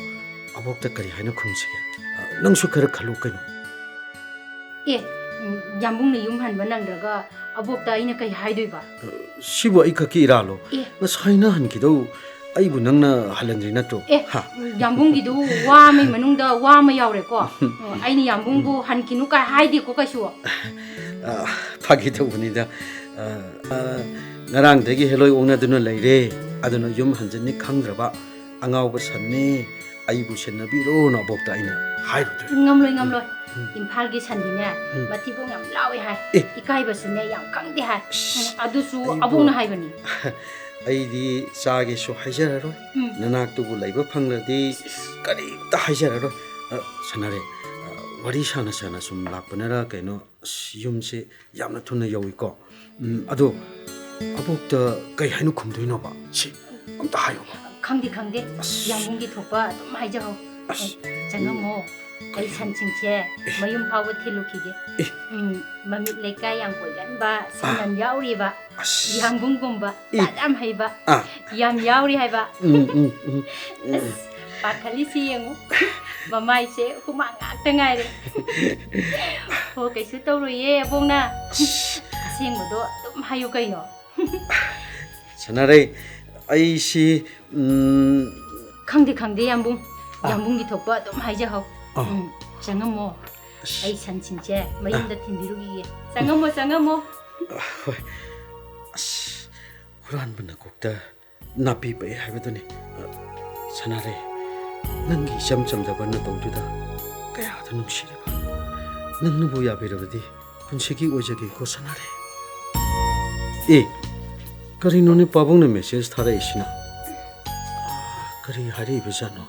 ꯑꯕꯣꯛꯇ ꯀꯔꯤ ꯍꯥꯏꯅ ꯈꯨꯝꯁꯤꯒꯦ? ꯑ, ꯅꯪꯁꯨ ꯈꯔ ꯈꯜꯂꯨ ꯀꯩꯅꯣ꯫ ꯑꯦ, ꯎꯝ, ꯌꯥꯝꯕꯨꯡꯅ ꯌꯨꯝ ꯍꯟꯕ ꯅꯪꯗ꯭ꯔꯒ ꯑꯕꯣꯛꯇ ꯑꯩꯅ ꯀꯩ ꯍꯥꯏꯗꯣꯏꯕ? ꯁꯤꯕꯨ ꯑꯩ ꯈꯛꯀꯤ ꯏꯔꯥꯜꯂꯣ? ꯑꯦ꯫ ꯉꯁꯥꯏꯅ ꯍꯟꯈꯤꯗꯧ ꯑꯩꯕꯨ ꯅꯪꯅ ꯍꯜꯍꯟꯗ꯭ꯔꯤ ꯅꯠꯇ꯭ꯔꯣ? ꯑꯦ, ꯍꯥ? ꯌꯥꯝꯕꯨꯡꯒꯤꯗꯨ ꯋꯥ ꯑꯃꯒꯤ ꯃꯅꯨꯡꯗ ꯋꯥ ꯑꯃ ꯌꯥꯎꯔꯦꯀꯣ꯫ ꯑꯣ, ꯑꯩꯅ ꯌꯥꯝꯕꯨꯡꯕꯨ ꯍꯟꯈꯤꯅꯨ ꯀꯥꯏ ꯍꯥꯏꯗꯦꯀꯣ ꯀꯩꯁꯨ꯫ ꯑ, ꯐꯥꯒꯤ ꯇꯧꯕꯅꯤꯗ꯫ ꯑ, ꯑ, ꯉꯔꯥꯡꯗꯒꯤ ꯍꯦꯂꯣꯏ ꯑꯣꯛꯅꯗꯨꯅ ꯂꯩꯔꯦ꯫ ꯑꯗꯨꯅ ꯌꯨꯝ ꯍꯟꯖꯟꯅꯤ ꯈꯪꯗ꯭ꯔꯕ ꯑꯉꯥꯎꯕ ꯁꯟꯅꯦ꯫ ꯑꯩꯕꯨ ꯁꯦꯟꯅꯕꯤꯔꯣꯅ ꯑꯕꯣꯛꯇ ꯑꯩꯅ ꯍꯥꯏꯔꯨꯗꯣꯏꯅꯤ꯫ ꯉꯝꯂꯣꯏ, ꯉꯝꯂꯣꯏ꯫ ꯎꯝ꯫ ꯏꯝꯐꯥꯜꯒꯤ ꯁꯟꯗꯤꯅꯦ, ꯎꯝ꯫ ꯃꯊꯤꯕꯣꯡ ꯌꯥꯝ ꯂꯥꯎꯋꯦ ꯍꯥꯏ꯫ ꯑꯦ꯫ ꯏꯀꯥꯏꯕꯁꯨꯅꯦ ꯌꯥꯝ ꯈꯪꯗꯦ ꯍꯥꯏ꯫ ꯑꯁ, ꯎꯝ, ꯑꯗꯨꯁꯨ ꯑꯩꯕꯨ ꯑꯕꯣꯛꯅ ꯍꯥꯏꯕꯅꯤ꯫ ꯑꯩꯗꯤ ꯆꯥꯒꯦꯁꯨ ꯍꯥꯏꯖꯔꯔꯣꯏ꯫ ꯎꯝ꯫ ꯅꯅꯥꯛꯇꯨꯕꯨ ꯂꯩꯕ ꯐꯪꯂꯗꯤ ꯏꯁ, ꯏꯁ꯫ ꯀꯔꯤꯝꯇ ꯍꯥꯏꯖꯔꯔꯣꯏ꯫ ꯑ, ꯁꯅꯥꯔꯩ, ꯑ, ꯋꯥꯔꯤ ꯁꯥꯅ ꯁꯥꯅ ꯁꯨꯝ ꯂꯥꯛꯄꯅꯔ ꯀꯩꯅꯣ, ꯑꯁ, ꯌꯨꯝꯁꯦ ꯌꯥꯝꯅ ꯊꯨꯅ ꯌꯧꯏꯀꯣ꯫ ꯎꯝ, ꯑꯗꯣ ꯑꯕꯣꯛꯇ ꯀꯩ ꯍꯥꯏꯅ ꯈꯨꯝꯗꯣꯏꯅꯣꯕ? ꯁꯤ ꯑꯝꯇ ꯍꯥꯏꯌꯣꯕ꯫ ꯈꯪꯗꯦ, ꯈꯪꯗꯦ꯫ ꯑꯁ꯫ ꯌꯥꯝꯕꯨꯡꯒꯤ ꯊꯣꯛꯄ ꯑꯗꯨꯝ ꯍꯥꯏꯖꯍꯧ꯫ ꯑꯁ꯫ ꯑꯦ, ꯆꯪꯉꯝꯃꯣ꯫ ꯑꯩ ꯀꯩꯅꯣ? ꯁꯟꯁꯤꯡꯁꯦ ꯑꯦ꯫ ꯃꯌꯨꯝ ꯐꯥꯎꯕ ꯊꯤꯜꯂꯨꯈꯤꯒꯦ꯫ ꯑꯦ꯫ ꯎꯝ, ꯃꯃꯤꯠ ꯂꯩꯀꯥꯏ ꯌꯥꯝ ꯀꯣꯏꯒꯟꯕ ꯁꯟ ꯑꯥ꯫ ꯌꯥꯝ ꯌꯥꯎꯔꯤꯕ꯫ ꯑꯁ꯫ ꯌꯥꯝꯕꯨꯡꯒꯨꯝꯕ ꯑꯦ꯫ ꯇꯥꯠ ꯌꯥꯝ ꯍꯩꯕ ꯑꯥ꯫ ꯌꯥꯝ ꯌꯥꯎꯔꯤ ꯍꯥꯏꯕ꯫ ꯎꯝ, ꯎꯝ, ꯎꯝ, ꯎꯝ꯫ ꯑꯁ, ꯄꯥꯈꯠꯂꯤꯁꯤ ꯌꯦꯡꯉꯨ꯫ ꯃꯃꯥꯏꯁꯦ ꯍꯨꯃꯥꯡ ꯉꯥꯛꯇ ꯉꯥꯏꯔꯦ꯫ ꯍꯣ, ꯀꯩꯁꯨ ꯇꯧꯔꯣꯏꯌꯦ, ꯑꯕꯣꯛꯅ꯫ ꯑꯁ꯫ ꯑꯁꯦꯡꯕꯗꯣ ꯑꯗꯨꯝ ꯍꯥꯏꯌꯨ ꯀꯩꯅꯣ꯫ ꯁꯅꯥꯔꯩ, ꯑꯩꯁꯤ, ꯎꯝ, ꯈꯪꯗꯦ, ꯈꯪꯗꯦ, ꯌꯥꯝꯕꯨꯡ꯫ ꯑꯥ꯫ ꯌꯥꯝꯕꯨꯡꯒꯤ ꯊꯣꯛꯄ ꯑꯗꯨꯝ ꯍꯥꯏꯖꯍꯧ꯫ ꯑꯥ꯫ ꯎꯝ, ꯆꯪꯉꯝꯃꯣ꯫ ꯑꯁ꯫ ꯑꯩ ꯁꯟꯁꯤꯡꯁꯦ ꯃꯌꯨꯝꯗ ꯑꯥ꯫ ꯊꯤꯟꯕꯤꯔꯨꯈꯤꯒꯦ꯫ ꯆꯪꯉꯝꯃꯣ, ꯆꯪꯉꯝꯃꯣ꯫ ꯑ, ꯍꯣꯏ꯫ ꯑꯁ, ꯍꯨꯔꯥꯟꯕ ꯅꯀꯣꯛꯇ ꯅꯥꯄꯤ ꯄꯛꯏ ꯍꯥꯏꯕꯗꯨꯅꯤ꯫ ꯑ, ꯁꯅꯥꯔꯩ, ꯅꯪꯒꯤ ꯏꯆꯝ ꯆꯝꯖꯕ ꯅꯇꯧꯗꯨꯗ ꯀꯌꯥꯗ ꯅꯨꯡꯁꯤꯔꯕ꯫ ꯅꯪꯅꯕꯨ ꯌꯥꯕꯤꯔꯕꯗꯤ ꯄꯨꯟꯁꯤꯒꯤ ꯑꯣꯏꯖꯒꯦꯀꯣ, ꯁꯅꯥꯔꯩ꯫ ꯑꯦ, ꯀꯔꯤꯅꯣꯅꯦ ꯄꯥꯕꯨꯡꯅ message ꯊꯥꯔꯛꯏꯁꯤꯅ? ꯑ, ꯀꯔꯤ ꯍꯥꯏꯔꯛꯏꯕꯖꯥꯠꯅꯣ?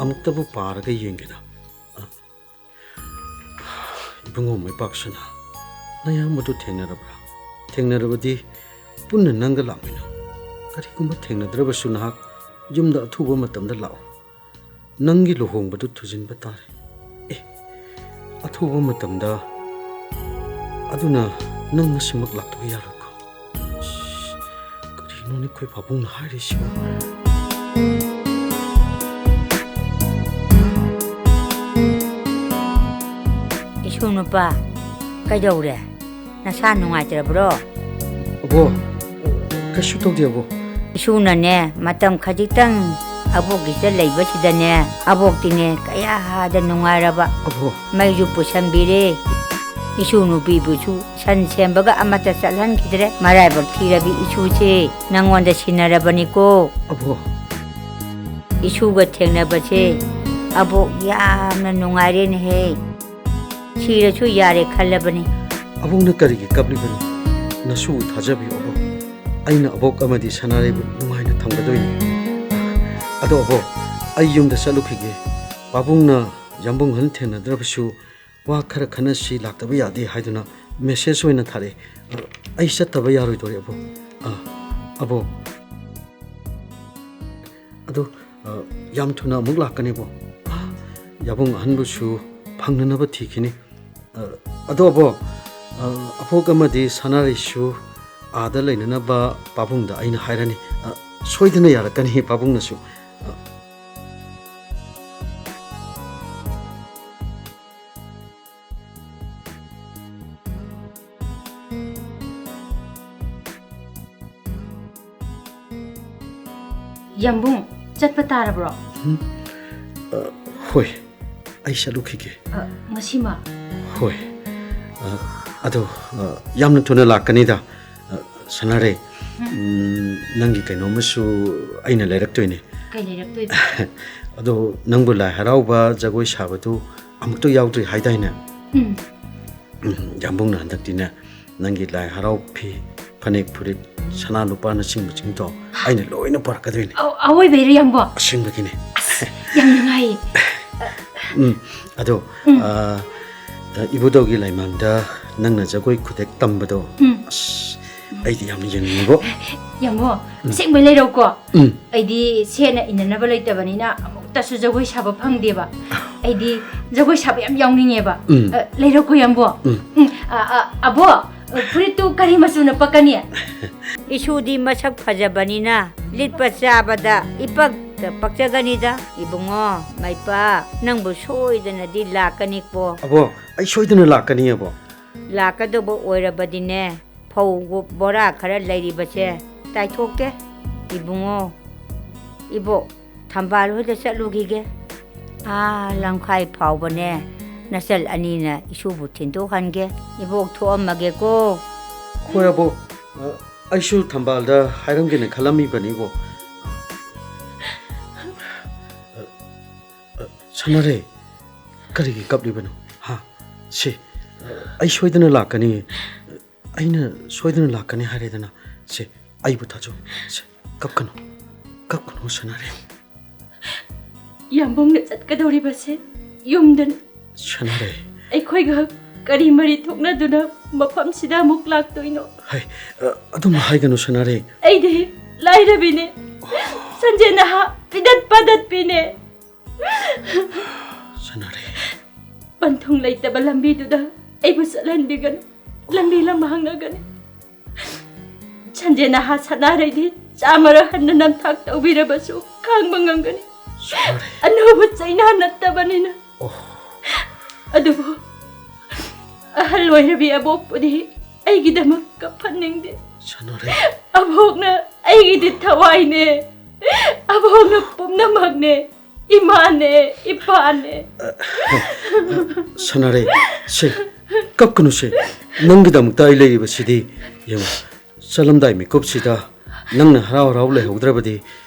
ꯑꯃꯨꯛꯇꯕꯨ ꯄꯥꯔꯒ ꯌꯦꯡꯒꯦꯗ꯫ ꯑ, ꯏꯕꯨꯡꯉꯣ ꯃꯩꯄꯥꯛꯁꯅꯥ, ꯅꯌꯥꯝꯕꯗꯨ ꯊꯦꯡꯅꯔꯕ꯭ꯔꯥ? ꯊꯦꯡꯅꯔꯕꯗꯤ ꯄꯨꯟꯅ ꯅꯪꯒ ꯂꯥꯛꯃꯤꯟꯅꯧ꯫ ꯀꯔꯤꯒꯨꯝꯕ ꯊꯦꯡꯅꯗ꯭ꯔꯕꯁꯨ ꯅꯍꯥꯛ ꯌꯨꯝꯗ ꯑꯊꯨꯕ ꯃꯇꯝꯗ ꯂꯥꯛꯑꯣ꯫ ꯅꯪꯒꯤ ꯂꯨꯍꯣꯡꯕꯗꯨ ꯊꯨꯖꯤꯟꯕ ꯇꯥꯔꯦ꯫ ꯑꯦ, ꯑꯊꯨꯕ ꯃꯇꯝꯗ꯫ ꯑꯗꯨꯅ ꯅꯪ ꯉꯁꯤꯃꯛ ꯂꯥꯛꯇꯕ ꯌꯥꯔꯣꯏꯀꯣ꯫ ꯏꯁ, ꯀꯔꯤꯅꯣꯅꯦ ꯑꯩꯈꯣꯏ ꯄꯥꯕꯨꯡꯅ ꯍꯥꯏꯔꯤꯁꯤꯕꯨ? ꯏꯁꯨ ꯅꯨꯄꯥ, ꯀꯩꯗꯧꯔꯦ? ꯅꯁꯥ ꯅꯨꯡꯉꯥꯏꯇ꯭ꯔꯕ꯭ꯔꯣ? ꯑꯕꯣ, ꯀꯩꯁꯨ ꯇꯧꯗꯦ, ꯑꯕꯣ꯫ ꯏꯁꯨꯅꯅꯦ, ꯃꯇꯝ ꯈꯖꯤꯛꯇꯪ ꯑꯕꯣꯛꯀꯤꯁꯤꯗ ꯂꯩꯕꯁꯤꯗꯅꯦ, ꯑꯕꯣꯛꯇꯤꯅꯦ, ꯀꯌꯥꯗ ꯅꯨꯡꯉꯥꯏꯔꯕ꯫ ꯑꯕꯣ꯫ ꯃꯩꯁꯨ ꯄꯨꯁꯟꯕꯤꯔꯦ꯫ ꯏꯁꯨ ꯅꯨꯄꯤꯕꯨꯁꯨ ꯁꯟ ꯁꯦꯝꯕꯒ ꯑꯃꯠꯇ ꯆꯠꯍꯟꯈꯤꯗ꯭ꯔꯦ꯫ ꯃꯔꯥꯏꯕꯛ ꯊꯤꯔꯕꯤ ꯏꯁꯨꯁꯦ ꯅꯪꯉꯣꯟꯗ ꯁꯤꯟꯅꯔꯕꯅꯤꯀꯣ꯫ ꯑꯕꯣ꯫ ꯏꯁꯨꯒ ꯊꯦꯡꯅꯕꯁꯦ ꯑꯕꯣꯛ ꯌꯥꯝꯅ ꯅꯨꯡꯉꯥꯏꯔꯦꯅꯦꯍꯦ꯫ ꯁꯤꯔꯁꯨ ꯌꯥꯔꯦ ꯈꯜꯂꯕꯅꯤ꯫ ꯑꯕꯣꯛꯅ ꯀꯔꯤꯒꯤ ꯀꯞꯂꯤꯕꯅꯣ? ꯅꯁꯨꯕꯨ ꯊꯥꯖꯕꯤꯌꯨ, ꯑꯕꯣꯛ꯫ ꯑꯩꯅ ꯑꯕꯣꯛ ꯑꯃꯗꯤ ꯁꯅꯥꯔꯩꯕꯨ ꯅꯨꯡꯉꯥꯏꯅ ꯊꯝꯒꯗꯣꯏꯅꯤ꯫ ꯑꯗꯣ, ꯑꯕꯣꯛ, ꯑꯩ ꯌꯨꯝꯗ ꯆꯠꯂꯨꯈꯤꯒꯦ꯫ ꯄꯥꯕꯨꯡꯅ ꯌꯥꯝꯕꯨꯡ ꯑꯍꯟ ꯊꯦꯡꯅꯗ꯭ꯔꯕꯁꯨ ꯋꯥ ꯈꯔ ꯈꯟꯅꯁꯤ, ꯂꯥꯛꯇꯕ ꯌꯥꯗꯦ ꯍꯥꯏꯗꯨꯅ message ꯑꯣꯏꯅ ꯊꯥꯔꯛꯑꯦ꯫ ꯑꯩ ꯆꯠꯇꯕ ꯌꯥꯔꯣꯏꯗꯣꯔꯦ, ꯑꯕꯣꯛ꯫ ꯑꯥ, ꯑꯕꯣꯛ꯫ ꯑꯗꯨ, ꯑ, ꯌꯥꯝ ꯊꯨꯅ ꯑꯃꯨꯛ ꯂꯥꯛꯀꯅꯤꯕꯣ꯫ ꯌꯥꯕꯨꯡ ꯑꯍꯟꯕꯨꯁꯨ ꯐꯪꯅꯅꯕ ꯊꯤꯈꯤꯅꯤ꯫ ꯑ, ꯑꯗꯣ ꯑꯕꯣ, ꯑ, ꯑꯕꯣꯛ ꯑꯃꯗꯤ ꯁꯅꯥꯔꯩꯁꯨ ꯑꯥꯗ ꯂꯩꯅꯅꯕ ꯄꯥꯕꯨꯡꯗ ꯑꯩꯅ ꯍꯥꯏꯔꯅꯤ꯫ ꯑ, ꯁꯣꯏꯗꯅ ꯌꯥꯔꯛꯀꯅꯤ ꯄꯥꯕꯨꯡꯅꯁꯨ꯫ ꯑ, ꯌꯥꯝꯕꯨꯡ, ꯆꯠꯄ ꯇꯥꯔꯕ꯭ꯔꯣ? ꯎꯝ, ꯑ, ꯍꯣꯏ, ꯑꯩ ꯆꯠꯂꯨꯈꯤꯒꯦ꯫ ꯑ, ꯉꯁꯤꯃꯛ? ꯍꯣꯏ, ꯑ, ꯑꯗꯣ, ꯑ, ꯌꯥꯝꯅ ꯊꯨꯅ ꯂꯥꯛꯀꯅꯤꯗ꯫ ꯑ, ꯁꯅꯥꯔꯩ, ꯎꯝ꯫ ꯎꯝ, ꯅꯪꯒꯤ ꯀꯩꯅꯣꯝꯃꯁꯨ ꯑꯩꯅ ꯂꯩꯔꯛꯇꯣꯏꯅꯦ꯫ ꯀꯩ ꯂꯩꯔꯛꯇꯣꯏꯕ? ꯑꯗꯣ ꯅꯪꯕꯨ ꯂꯥꯏ ꯍꯔꯥꯎꯕ ꯖꯒꯣꯏ ꯁꯥꯕꯗꯨ ꯑꯃꯨꯛꯇ ꯌꯥꯎꯗ꯭ꯔꯤ ꯍꯥꯏꯗꯥꯏꯅꯦ? ꯎꯝ꯫ ꯎꯝ, ꯌꯥꯝꯕꯨꯡꯅ ꯍꯟꯗꯛꯇꯤꯅꯦ, ꯅꯪꯒꯤ ꯂꯥꯏ ꯍꯔꯥꯎ ꯐꯤ, ꯐꯅꯦꯛ ꯐꯨꯔꯤꯠ, ꯁꯅꯥ ꯂꯨꯄꯥꯅꯆꯤꯡꯕꯁꯤꯡꯗꯣ ꯑꯩꯅ ꯂꯣꯏꯅ ꯄꯨꯔꯛꯀꯗꯣꯏꯅꯦ꯫ ꯑ-, ꯑꯋꯣꯏꯕꯩꯔꯣ, ꯌꯥꯝꯕꯣ? ꯑꯁꯦꯡꯕꯒꯤꯅꯦ꯫ ꯑꯁ, ꯌꯥꯝ ꯅꯨꯡꯉꯥꯏꯌꯦ꯫ ꯎꯝ, ꯑꯗꯣ, ꯎꯝ꯫ ꯑ, ꯏꯕꯨꯙꯧꯒꯤ ꯂꯥꯏꯃꯥꯡꯗ ꯅꯪꯅ ꯖꯒꯣꯏ ꯈꯨꯗꯦꯛ ꯇꯝꯕꯗꯣ, ꯎꯝ꯫ ꯑꯁ, ꯑꯩꯗꯤ ꯌꯥꯝꯅ ꯌꯦꯡꯅꯤꯡꯉꯤꯕꯣ꯫ ꯌꯥꯝꯕꯣ, ꯑꯁꯦꯡꯕꯩ ꯂꯩꯔꯧꯀꯣ? ꯎꯝ꯫ ꯑꯩꯗꯤ ꯁꯦꯠꯅ ꯏꯟꯅꯅꯕ ꯂꯩꯇꯕꯅꯤꯅ ꯑꯃꯨꯛꯇꯁꯨ ꯖꯒꯣꯏ ꯁꯥꯕ ꯐꯪꯗꯦꯕ꯫ ꯑꯩꯗꯤ ꯖꯒꯣꯏ ꯁꯥꯕ ꯌꯥꯝ ꯌꯥꯎꯅꯤꯡꯉꯦꯕ꯫ ꯎꯝ꯫ ꯑ, ꯂꯩꯔꯧꯀꯣ ꯌꯥꯝꯕꯣ? ꯎꯝ꯫ ꯎꯝ, ꯑ, ꯑ, ꯑꯕꯣ, ꯐꯨꯔꯤꯠꯇꯨ ꯀꯔꯤ ꯃꯆꯨꯅ ꯄꯛꯀꯅꯤ? ꯏꯁꯨꯗꯤ ꯃꯁꯛ ꯐꯖꯕꯅꯤꯅ ꯂꯤꯠꯄ ꯆꯥꯕꯗ ꯏꯄꯛꯇ ꯄꯛꯆꯒꯅꯤꯗ꯫ ꯏꯕꯨꯡꯉꯣ, ꯃꯥꯏꯄꯥ, ꯅꯪꯕꯨ ꯁꯣꯏꯗꯅꯗꯤ ꯂꯥꯛꯀꯅꯤꯀꯣ꯫ ꯑꯕꯣ, ꯑꯩ ꯁꯣꯏꯗꯅ ꯂꯥꯛꯀꯅꯤ ꯑꯕꯣ꯫ ꯂꯥꯛꯀꯗꯧꯕ ꯑꯣꯏꯔꯕꯗꯤꯅꯦ, ꯐꯧ ꯕꯣꯔꯥ ꯈꯔ ꯂꯩꯔꯤꯕꯁꯦ ꯇꯥꯏꯊꯣꯛꯀꯦ꯫ ꯏꯕꯨꯡꯉꯣ, ꯏꯕꯣꯛ, ꯊꯝꯕꯥꯜ ꯍꯣꯏꯗ ꯆꯠꯂꯨꯈꯤꯒꯦ꯫ ꯑꯥ ꯂꯝꯈꯥꯏ ꯐꯥꯎꯕꯅꯦ, ꯅꯆꯜ ꯑꯅꯤꯅ ꯏꯁꯨꯕꯨ ꯊꯤꯟꯗꯣꯛꯍꯟꯒꯦ꯫ ꯏꯕꯣꯛ, ꯊꯣꯛꯑꯝꯃꯒꯦꯀꯣ꯫ ꯍꯣꯏ ꯑꯕꯣ, ꯑ, ꯑꯩꯁꯨ ꯊꯝꯕꯥꯜꯗ ꯍꯥꯏꯔꯝꯒꯦꯅ ꯈꯜꯂꯝꯃꯤꯕꯅꯤꯕꯣ꯫ ꯑ, ꯑ, ꯁꯅꯥꯔꯩ, ꯀꯔꯤꯒꯤ ꯀꯞꯂꯤꯕꯅꯣ? ꯍꯥ? ꯁꯦ, ꯑ, ꯑꯩ ꯁꯣꯏꯗꯅ ꯂꯥꯛꯀꯅꯤ꯫ ꯑꯩꯅ ꯁꯣꯏꯗꯅ ꯂꯥꯛꯀꯅꯤ ꯍꯥꯏꯔꯦꯗꯅ꯫ ꯁꯦ, ꯑꯩꯕꯨ ꯊꯥꯖꯧ꯫ ꯁꯦ, ꯀꯞꯀꯅꯨ꯫ ꯀꯞꯀꯅꯨ, ꯁꯅꯥꯔꯩ꯫ ꯌꯥꯝꯕꯨꯡꯅ ꯆꯠꯀꯗꯧꯔꯤꯕꯁꯦ ꯌꯨꯝꯗꯅꯤ꯫ ꯁꯅꯥꯔꯩ꯫ ꯑꯩꯈꯣꯏꯒ ꯀꯔꯤ ꯃꯔꯤ ꯊꯣꯛꯅꯗꯨꯅ ꯃꯐꯝꯁꯤꯗ ꯑꯃꯨꯛ ꯂꯥꯛꯇꯣꯏꯅꯣ? ꯍꯩ, ꯑ, ꯑꯗꯨꯝ ꯍꯥꯏꯒꯅꯨ, ꯁꯅꯥꯔꯩ꯫ ꯑꯩꯗꯤ ꯂꯥꯏꯔꯕꯤꯅꯦ꯫ ꯁꯟꯖꯦ ꯅꯍꯥ ꯄꯤꯗꯠ ꯄꯥꯗꯠꯄꯤꯅꯦ꯫ ꯁꯅꯥꯔꯩ꯫ ꯄꯟꯊꯨꯡ ꯂꯩꯇꯕ ꯂꯝꯕꯤꯗꯨꯗ ꯑꯩꯕꯨ ꯆꯠꯍꯟꯕꯤꯒꯅꯨ꯫ ꯂꯝꯕꯤ ꯂꯝꯍꯥꯡꯅꯒꯅꯤ꯫ ꯁꯟꯖꯦ ꯅꯍꯥ ꯁꯅꯥꯔꯩꯗꯤ ꯆꯥꯃꯔ ꯍꯟꯅ ꯅꯝꯊꯥꯛ ꯇꯧꯕꯤꯔꯕꯁꯨ ꯈꯥꯡꯕ ꯉꯝꯒꯅꯤ꯫ ꯁꯅꯥꯔꯩ꯫ ꯑꯅꯧꯕ ꯆꯩꯅꯥ ꯅꯠꯇꯕꯅꯤꯅ꯫ ꯑꯣ꯫ ꯑꯗꯨꯕꯨ ꯑꯍꯜ ꯑꯣꯏꯔꯕꯤ ꯑꯕꯣꯛꯄꯨꯗꯤ ꯑꯩꯒꯤꯗꯃꯛ ꯀꯞꯍꯟꯅꯤꯡꯗꯦ꯫ ꯁꯅꯥꯔꯩ꯫ ꯑꯕꯣꯛꯅ ꯑꯩꯒꯤꯗꯤ ꯊꯋꯥꯏꯅꯦ꯫ ꯑꯕꯣꯛꯅ ꯄꯨꯝꯅꯃꯛꯅꯦ꯫ ꯏꯃꯥꯅꯦ, ꯏꯄꯥꯅꯦ꯫ ꯁꯅꯥꯔꯩ, ꯁꯦ, ꯀꯞꯀꯅꯨ ꯁꯦ꯫ ꯅꯪꯒꯤꯗꯃꯛꯇ ꯑꯩ ꯂꯩꯔꯤꯕꯁꯤꯗꯤ꯫ ꯌꯦꯡꯉꯨ, ꯆꯠꯂꯝꯗꯥꯏ ꯃꯤꯀꯨꯞꯁꯤꯗ ꯅꯪꯅ ꯍꯔꯥꯎ ꯍꯔꯥꯎ ꯂꯩꯍꯧꯗ꯭ꯔꯕꯗꯤ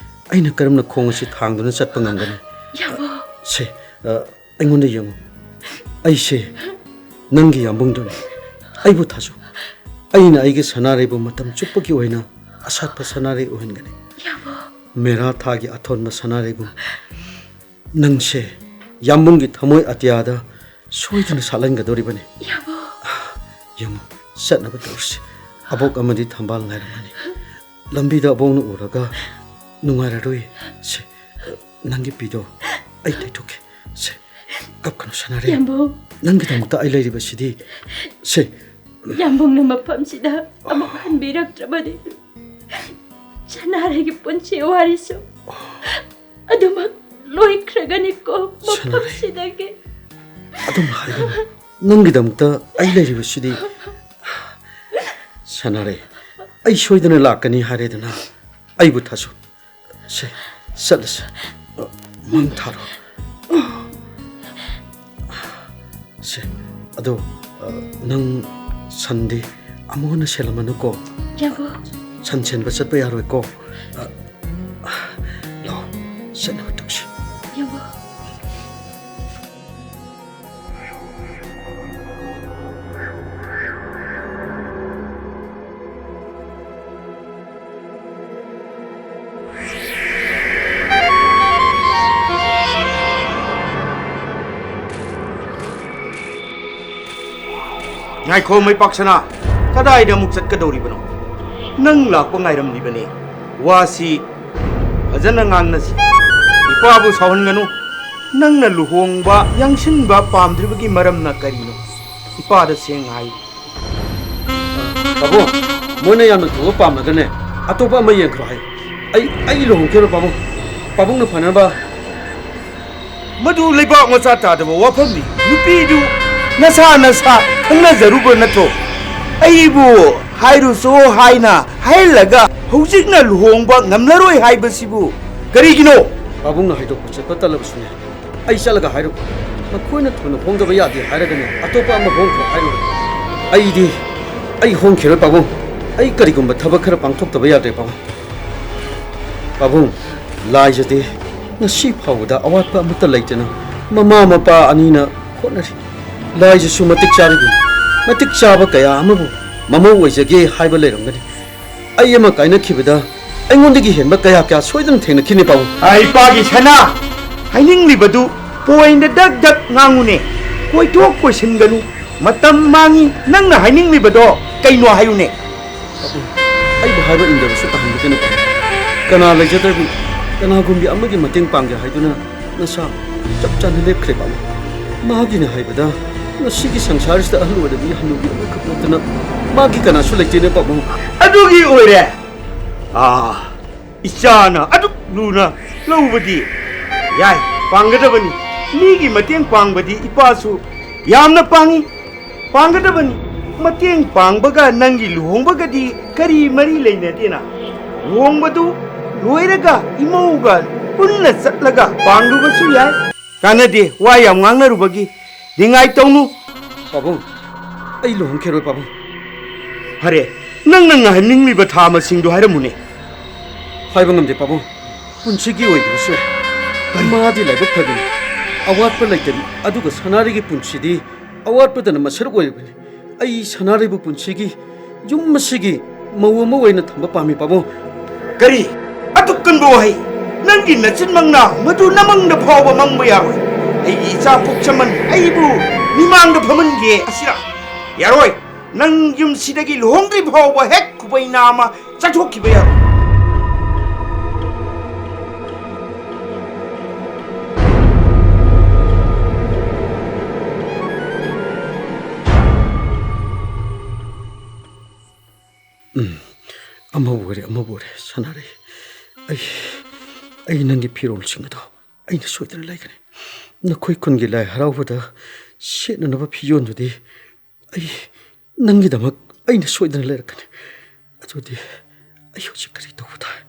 ꯑꯩꯅ ꯀꯔꯝꯅ ꯈꯣꯡ ꯑꯁꯤ ꯊꯥꯡꯗꯨꯅ ꯆꯠꯄ ꯉꯝꯒꯅꯤ? ꯌꯥꯝꯕꯣ꯫ ꯁꯦ, ꯑ, ꯑꯩꯉꯣꯟꯗ ꯌꯦꯡꯉꯨ꯫ ꯑꯩꯁꯦ ꯅꯪꯒꯤ ꯌꯥꯝꯕꯨꯡꯗꯨꯅꯤ꯫ ꯑꯩꯕꯨ ꯊꯥꯖꯧ꯫ ꯑꯩꯅ ꯑꯩꯒꯤ ꯁꯅꯥꯔꯩꯕꯨ ꯃꯇꯝ ꯆꯨꯞꯄꯒꯤ ꯑꯣꯏꯅ ꯑꯁꯥꯠꯄ ꯁꯅꯥꯔꯩ ꯑꯣꯏꯍꯟꯒꯅꯤ꯫ ꯌꯥꯝꯕꯣ꯫ ꯃꯦꯔꯥ ꯊꯥꯒꯤ ꯑꯊꯣꯟꯕ ꯁꯅꯥꯔꯩꯒꯨꯝ ꯅꯪꯁꯦ ꯌꯥꯝꯕꯨꯡꯒꯤ ꯊꯃꯣꯏ ꯑꯇꯤꯌꯥꯗ ꯁꯣꯏꯗꯅ ꯁꯥꯠꯍꯟꯒꯗꯧꯔꯤꯕꯅꯤ꯫ ꯌꯥꯝꯕꯣ꯫ ꯌꯦꯡꯉꯨ, ꯆꯠꯅꯕ ꯇꯧꯔꯁꯤ꯫ ꯑꯕꯣꯛ ꯑꯃꯗꯤ ꯊꯝꯕꯥꯜ ꯉꯥꯏꯔꯝꯃꯅꯤ꯫ ꯂꯝꯕꯤꯗ ꯑꯕꯣꯛꯅ ꯎꯔꯒ ꯅꯨꯡꯉꯥꯏꯔꯔꯣꯏ꯫ ꯁꯦ, ꯅꯪꯒꯤ ꯄꯤꯗꯣ ꯑꯩ ꯇꯩꯊꯣꯛꯀꯦ꯫ ꯁꯦ, ꯀꯞꯀꯅꯨ ꯁꯅꯥꯔꯦ꯫ ꯌꯥꯝꯕꯨꯡ꯫ ꯅꯪꯒꯤꯗꯃꯛꯇ ꯑꯩ ꯂꯩꯔꯤꯕꯁꯤꯗꯤ꯫ ꯁꯦ꯫ ꯌꯥꯝꯕꯨꯡꯅ ꯃꯐꯝꯁꯤꯗ ꯑꯃꯨꯛ ꯍꯟꯕꯤꯔꯛꯇ꯭ꯔꯕꯗꯤ ꯁꯅꯥꯔꯩꯒꯤ ꯄꯨꯟꯁꯤ ꯋꯥꯔꯤꯁꯨ ꯑꯗꯨꯃꯛ ꯂꯣꯏꯈ꯭ꯔꯒꯅꯤꯀꯣ꯫ ꯁꯅꯥꯔꯩ꯫ ꯃꯐꯝꯁꯤꯗꯒꯤ꯫ ꯑꯗꯨꯝ ꯍꯥꯏꯒꯅꯨ꯫ ꯅꯪꯒꯤꯗꯃꯛꯇ ꯑꯩ ꯂꯩꯔꯤꯕꯁꯤꯗꯤ꯫ ꯁꯅꯥꯔꯩ, ꯑꯩ ꯁꯣꯏꯗꯅ ꯂꯥꯛꯀꯅꯤ ꯍꯥꯏꯔꯦꯗꯅ꯫ ꯑꯩꯕꯨ ꯊꯥꯖꯧ꯫ ꯁꯦ, ꯆꯠꯂꯁꯤ꯫ ꯃꯪ ꯊꯥꯔꯣ꯫ ꯁꯦ, ꯑꯗꯣ, ꯑ, ꯅꯪ ꯁꯟꯗꯤ ꯑꯃꯨꯛ ꯍꯟꯅ ꯁꯦꯜꯂꯝꯃꯅꯨꯀꯣ꯫ ꯌꯥꯕꯣ꯫ ꯁꯟ ꯁꯦꯟꯕ ꯆꯠꯄ ꯌꯥꯔꯣꯏꯀꯣ꯫ ꯑ, ꯂꯥꯛꯑꯣ, ꯆꯠꯅꯕ ꯇꯧꯁꯤ꯫ ꯌꯥꯕꯣ꯫ ꯉꯥꯏꯈꯣ, ꯃꯩꯄꯥꯛꯁꯅꯥ, ꯀꯗꯥꯏꯗ ꯑꯃꯨꯛ ꯆꯠꯀꯗꯧꯔꯤꯕꯅꯣ? ꯅꯪ ꯂꯥꯛꯄ ꯉꯥꯏꯔꯝꯂꯤꯕꯅꯤ꯫ ꯋꯥꯁꯤ ꯐꯖꯅ ꯉꯥꯡꯅꯁꯤ꯫ ꯏꯄꯥꯕꯨ ꯁꯥꯎꯍꯟꯒꯅꯨ꯫ ꯅꯪꯅ ꯂꯨꯍꯣꯡꯕ ꯌꯥꯡꯁꯤꯟꯕ ꯄꯥꯝꯗ꯭ꯔꯤꯕꯒꯤ ꯃꯔꯝꯅ ꯀꯔꯤꯅꯣ? ꯏꯄꯥꯗ ꯁꯦꯡꯅ ꯍꯥꯏꯌꯨ꯫ ꯄꯥꯕꯨꯡ, ꯃꯣꯏꯅ ꯌꯥꯝꯅ ꯊꯨꯕ ꯄꯥꯝꯂꯒꯅꯦ, ꯑꯇꯣꯞꯄ ꯑꯃ ꯌꯦꯡꯈ꯭ꯔꯣ ꯍꯥꯏꯌꯨ꯫ ꯑꯩ, ꯑꯩ ꯂꯨꯍꯣꯡꯈꯤꯔꯣꯏ ꯄꯥꯕꯨꯡ꯫ ꯄꯥꯕꯨꯡꯅ ꯐꯅꯕ꯫ ꯃꯗꯨ ꯂꯩꯕꯥꯛ ꯃꯆꯥ ꯇꯥꯗꯕ ꯋꯥꯐꯝꯅꯤ꯫ ꯅꯨꯄꯤꯗꯨ ꯅꯁꯥ ꯅꯁꯥ ꯈꯪꯅꯖꯔꯨꯕ ꯅꯠꯇ꯭ꯔꯣ? ꯑꯩꯕꯨ ꯍꯥꯏꯔꯨꯆꯣ ꯍꯥꯏꯅ ꯍꯥꯏꯍꯜꯂꯒ ꯍꯧꯖꯤꯛꯅ ꯂꯨꯍꯣꯡꯕ ꯉꯝꯂꯔꯣꯏ ꯍꯥꯏꯕꯁꯤꯕꯨ ꯀꯔꯤꯒꯤꯅꯣ? ꯄꯥꯕꯨꯡꯅ ꯍꯥꯏꯗꯣꯛꯄ ꯆꯠꯄ ꯇꯜꯂꯕꯁꯨꯅꯦ, ꯑꯩ ꯆꯠꯂꯒ ꯍꯥꯏꯔꯨꯒꯦ꯫ ꯃꯈꯣꯏꯅ ꯊꯨꯅ ꯍꯣꯡꯗꯕ ꯌꯥꯗꯦ ꯍꯥꯏꯔꯒꯅꯦ, ꯑꯇꯣꯞꯄ ꯑꯃ ꯍꯣꯡꯈ꯭ꯔꯣ ꯍꯥꯏꯔꯨꯔꯦ꯫ ꯑꯩꯗꯤ, ꯑꯩ ꯍꯣꯡꯈꯤꯔꯣꯏ ꯄꯥꯕꯨꯡ꯫ ꯑꯩ ꯀꯔꯤꯒꯨꯝꯕ ꯊꯕꯛ ꯈꯔ ꯄꯥꯡꯊꯣꯛꯇꯕ ꯌꯥꯗ꯭ꯔꯦ ꯄꯥꯕꯨꯡ꯫ ꯄꯥꯕꯨꯡ, ꯂꯥꯏꯖꯗꯦ꯫ ꯉꯁꯤ ꯐꯥꯎꯕꯗ ꯑꯋꯥꯠꯄ ꯑꯃꯠꯇ ꯂꯩꯇꯅ ꯃꯃꯥ ꯃꯄꯥ ꯑꯅꯤꯅ ꯍꯣꯠꯅꯔꯤ꯫ ꯂꯥꯏꯖꯁꯨ ꯃꯇꯤꯛ ꯆꯥꯔꯤꯕꯅꯤ꯫ ꯃꯇꯤꯛ ꯆꯥꯕ ꯀꯌꯥ ꯑꯃꯕꯨ ꯃꯃꯧ ꯑꯣꯏꯖꯒꯦ ꯍꯥꯏꯕ ꯂꯩꯔꯝꯒꯅꯤ꯫ ꯑꯩ ꯑꯃ ꯀꯥꯏꯅꯈꯤꯕꯗ ꯑꯩꯉꯣꯟꯗꯒꯤ ꯍꯦꯟꯕ ꯀꯌꯥ ꯀꯌꯥ ꯁꯣꯏꯗꯅ ꯊꯦꯡꯅꯈꯤꯅꯤ, ꯄꯥꯕꯨꯡ꯫ ꯑ, ꯏꯄꯥꯒꯤ ꯁꯅꯥ, ꯍꯥꯏꯅꯤꯡꯂꯤꯕꯗꯨ ꯄꯣꯏꯟꯗ ꯗꯛ ꯗꯛ ꯉꯥꯡꯉꯨꯅꯦ꯫ ꯀꯣꯏꯊꯣꯛ ꯀꯣꯏꯁꯤꯟꯒꯅꯨ꯫ ꯃꯇꯝ ꯃꯥꯡꯉꯤ꯫ ꯅꯪꯅ ꯍꯥꯏꯅꯤꯡꯂꯤꯕꯗꯣ ꯀꯩꯅꯣ ꯍꯥꯏꯌꯨꯅꯦ꯫ ꯄꯥꯕꯨꯡ, ꯑꯩꯕꯨ ꯍꯥꯏꯕ ꯏꯟꯗꯕꯁꯨ ꯇꯥꯍꯟꯕꯤꯒꯅꯨ, ꯄꯥꯕꯨꯡ꯫ ꯀꯅꯥ ꯂꯩꯖꯗ꯭ꯔꯕꯤ, ꯀꯅꯥꯒꯨꯝꯕꯤ ꯑꯃꯒꯤ ꯃꯇꯦꯡ ꯄꯥꯡꯒꯦ ꯍꯥꯏꯗꯨꯅ ꯅꯁꯥ ꯆꯞ ꯆꯥꯅ ꯂꯦꯞꯈ꯭ꯔꯦ, ꯄꯥꯕꯨꯡ꯫ ꯃꯥꯒꯤꯅ ꯍꯥꯏꯕꯗ ꯉꯁꯤꯒꯤ ꯁꯪꯁꯥꯔꯁꯤꯗ ꯑꯍꯜ ꯑꯣꯏꯔꯕꯤ ꯍꯅꯨꯕꯤ ꯑꯃꯈꯛ ꯅꯠꯇꯅ ꯃꯥꯒꯤ ꯀꯅꯥꯁꯨ ꯂꯩꯇꯦꯅꯦ, ꯄꯥꯕꯨꯡ꯫ ꯑꯗꯨꯒꯤ ꯑꯣꯏꯔꯦ꯫ ꯑꯥ, ꯏꯆꯥꯅ ꯑꯗꯨꯛ ꯂꯨꯅ ꯂꯧꯕꯗꯤ꯫ ꯌꯥꯏ, ꯄꯥꯡꯒꯗꯕꯅꯤ꯫ ꯃꯤꯒꯤ ꯃꯇꯦꯡ ꯄꯥꯡꯕꯗꯤ ꯏꯄꯥꯁꯨ ꯌꯥꯝꯅ ꯄꯥꯡꯏ꯫ ꯄꯥꯡꯒꯗꯕꯅꯤ꯫ ꯃꯇꯦꯡ ꯄꯥꯡꯕꯒ ꯅꯪꯒꯤ ꯂꯨꯍꯣꯡꯕꯒꯗꯤ ꯀꯔꯤ ꯃꯔꯤ ꯂꯩꯅꯗꯦꯅ? ꯂꯨꯍꯣꯡꯕꯗꯨ ꯂꯣꯏꯔꯒ ꯏꯃꯧꯒ ꯄꯨꯟꯅ ꯆꯠꯂꯒ ꯄꯥꯡꯂꯨꯕꯁꯨ ꯌꯥꯏ꯫ ꯀꯥꯟꯅꯗꯦ, ꯋꯥ ꯌꯥꯝ ꯉꯥꯡꯅꯔꯨꯕꯒꯤ꯫ ꯅꯤꯡꯉꯥꯏ ꯇꯧꯅꯨ꯫ ꯄꯥꯕꯨꯡ, ꯑꯩ ꯂꯨꯍꯣꯡꯈꯤꯔꯣꯏ, ꯄꯥꯕꯨꯡ꯫ ꯐꯔꯦ, ꯅꯪꯅ ꯉꯥꯏꯍꯟꯅꯤꯡꯂꯤꯕ ꯊꯥ ꯃꯁꯤꯡꯗꯨ ꯍꯥꯏꯔꯝꯃꯨꯅꯦ꯫ ꯍꯥꯏꯕ ꯉꯝꯗꯦ, ꯄꯥꯕꯨꯡ꯫ ꯄꯨꯟꯁꯤꯒꯤ ꯑꯣꯏꯈꯤꯕꯁꯨ ꯌꯥꯏ꯫ ꯀꯔꯤ? ꯃꯥꯗꯤ ꯂꯥꯏꯕꯛ ꯐꯕꯤꯅꯤ, ꯑꯋꯥꯠꯄ ꯂꯩꯇꯕꯤ꯫ ꯑꯗꯨꯒ ꯁꯅꯥꯔꯩꯒꯤ ꯄꯨꯟꯁꯤꯗꯤ ꯑꯋꯥꯠꯄꯗꯅ ꯃꯁꯔꯨꯛ ꯑꯣꯏꯔꯤꯕꯅꯤ꯫ ꯑꯩ ꯁꯅꯥꯔꯩꯕꯨ ꯄꯨꯟꯁꯤꯒꯤ ꯌꯨꯝ ꯑꯁꯤꯒꯤ ꯃꯧ ꯑꯃ ꯑꯣꯏꯅ ꯊꯝꯕ ꯄꯥꯝꯃꯤ, ꯄꯥꯕꯨꯡ꯫ ꯀꯔꯤ? ꯑꯗꯨꯛ ꯀꯟꯕ ꯋꯥꯍꯩ! ꯅꯪꯒꯤ ꯅꯆꯤꯟꯃꯛꯅ ꯃꯗꯨ ꯅꯃꯪꯗ ꯐꯥꯎꯕ ꯃꯪꯕ ꯌꯥꯔꯣꯏ꯫ ꯑꯩꯒꯤ ꯏꯆꯥ ꯄꯣꯛꯆꯃꯟ ꯑꯩꯕꯨ ꯃꯤꯃꯥꯡꯗ ꯐꯝꯍꯟꯒꯦ ꯑꯁꯤꯔ? ꯌꯥꯔꯣꯏ! ꯅꯪ ꯌꯨꯝꯁꯤꯗꯒꯤ ꯂꯨꯍꯣꯡꯗ꯭ꯔꯤ ꯐꯥꯎꯕ ꯍꯦꯛ ꯈꯨꯕꯩ ꯅꯥꯝꯃ ꯆꯠꯊꯣꯛꯈꯤꯕ ꯌꯥꯔꯣꯏ꯫ ꯎꯝ, ꯑꯃꯕꯨ ꯑꯣꯏꯔꯦ, ꯑꯃꯕꯨ ꯑꯣꯏꯔꯦ, ꯁꯅꯥꯔꯩ꯫ ꯑꯩ, ꯑꯩ ꯅꯪꯒꯤ ꯐꯤꯔꯣꯜꯁꯤꯡ ꯑꯗꯣ ꯑꯩꯅ ꯁꯣꯏꯗꯅ ꯂꯩꯒꯅꯤ꯫ ꯅꯈꯣꯏ ꯈꯨꯟꯒꯤ ꯂꯥꯏ ꯍꯔꯥꯎꯕꯗ ꯁꯦꯠꯅꯅꯕ ꯐꯤꯖꯣꯜꯗꯨꯗꯤ ꯑꯩ ꯅꯪꯒꯤꯗꯃꯛ ꯑꯩꯅ ꯁꯣꯏꯗꯅ ꯂꯩꯔꯛꯀꯅꯤ꯫ ꯑꯗꯨꯗꯤ ꯑꯩ ꯍꯧꯖꯤꯛ ꯀꯔꯤ ꯇꯧꯕ ꯇꯥꯏ?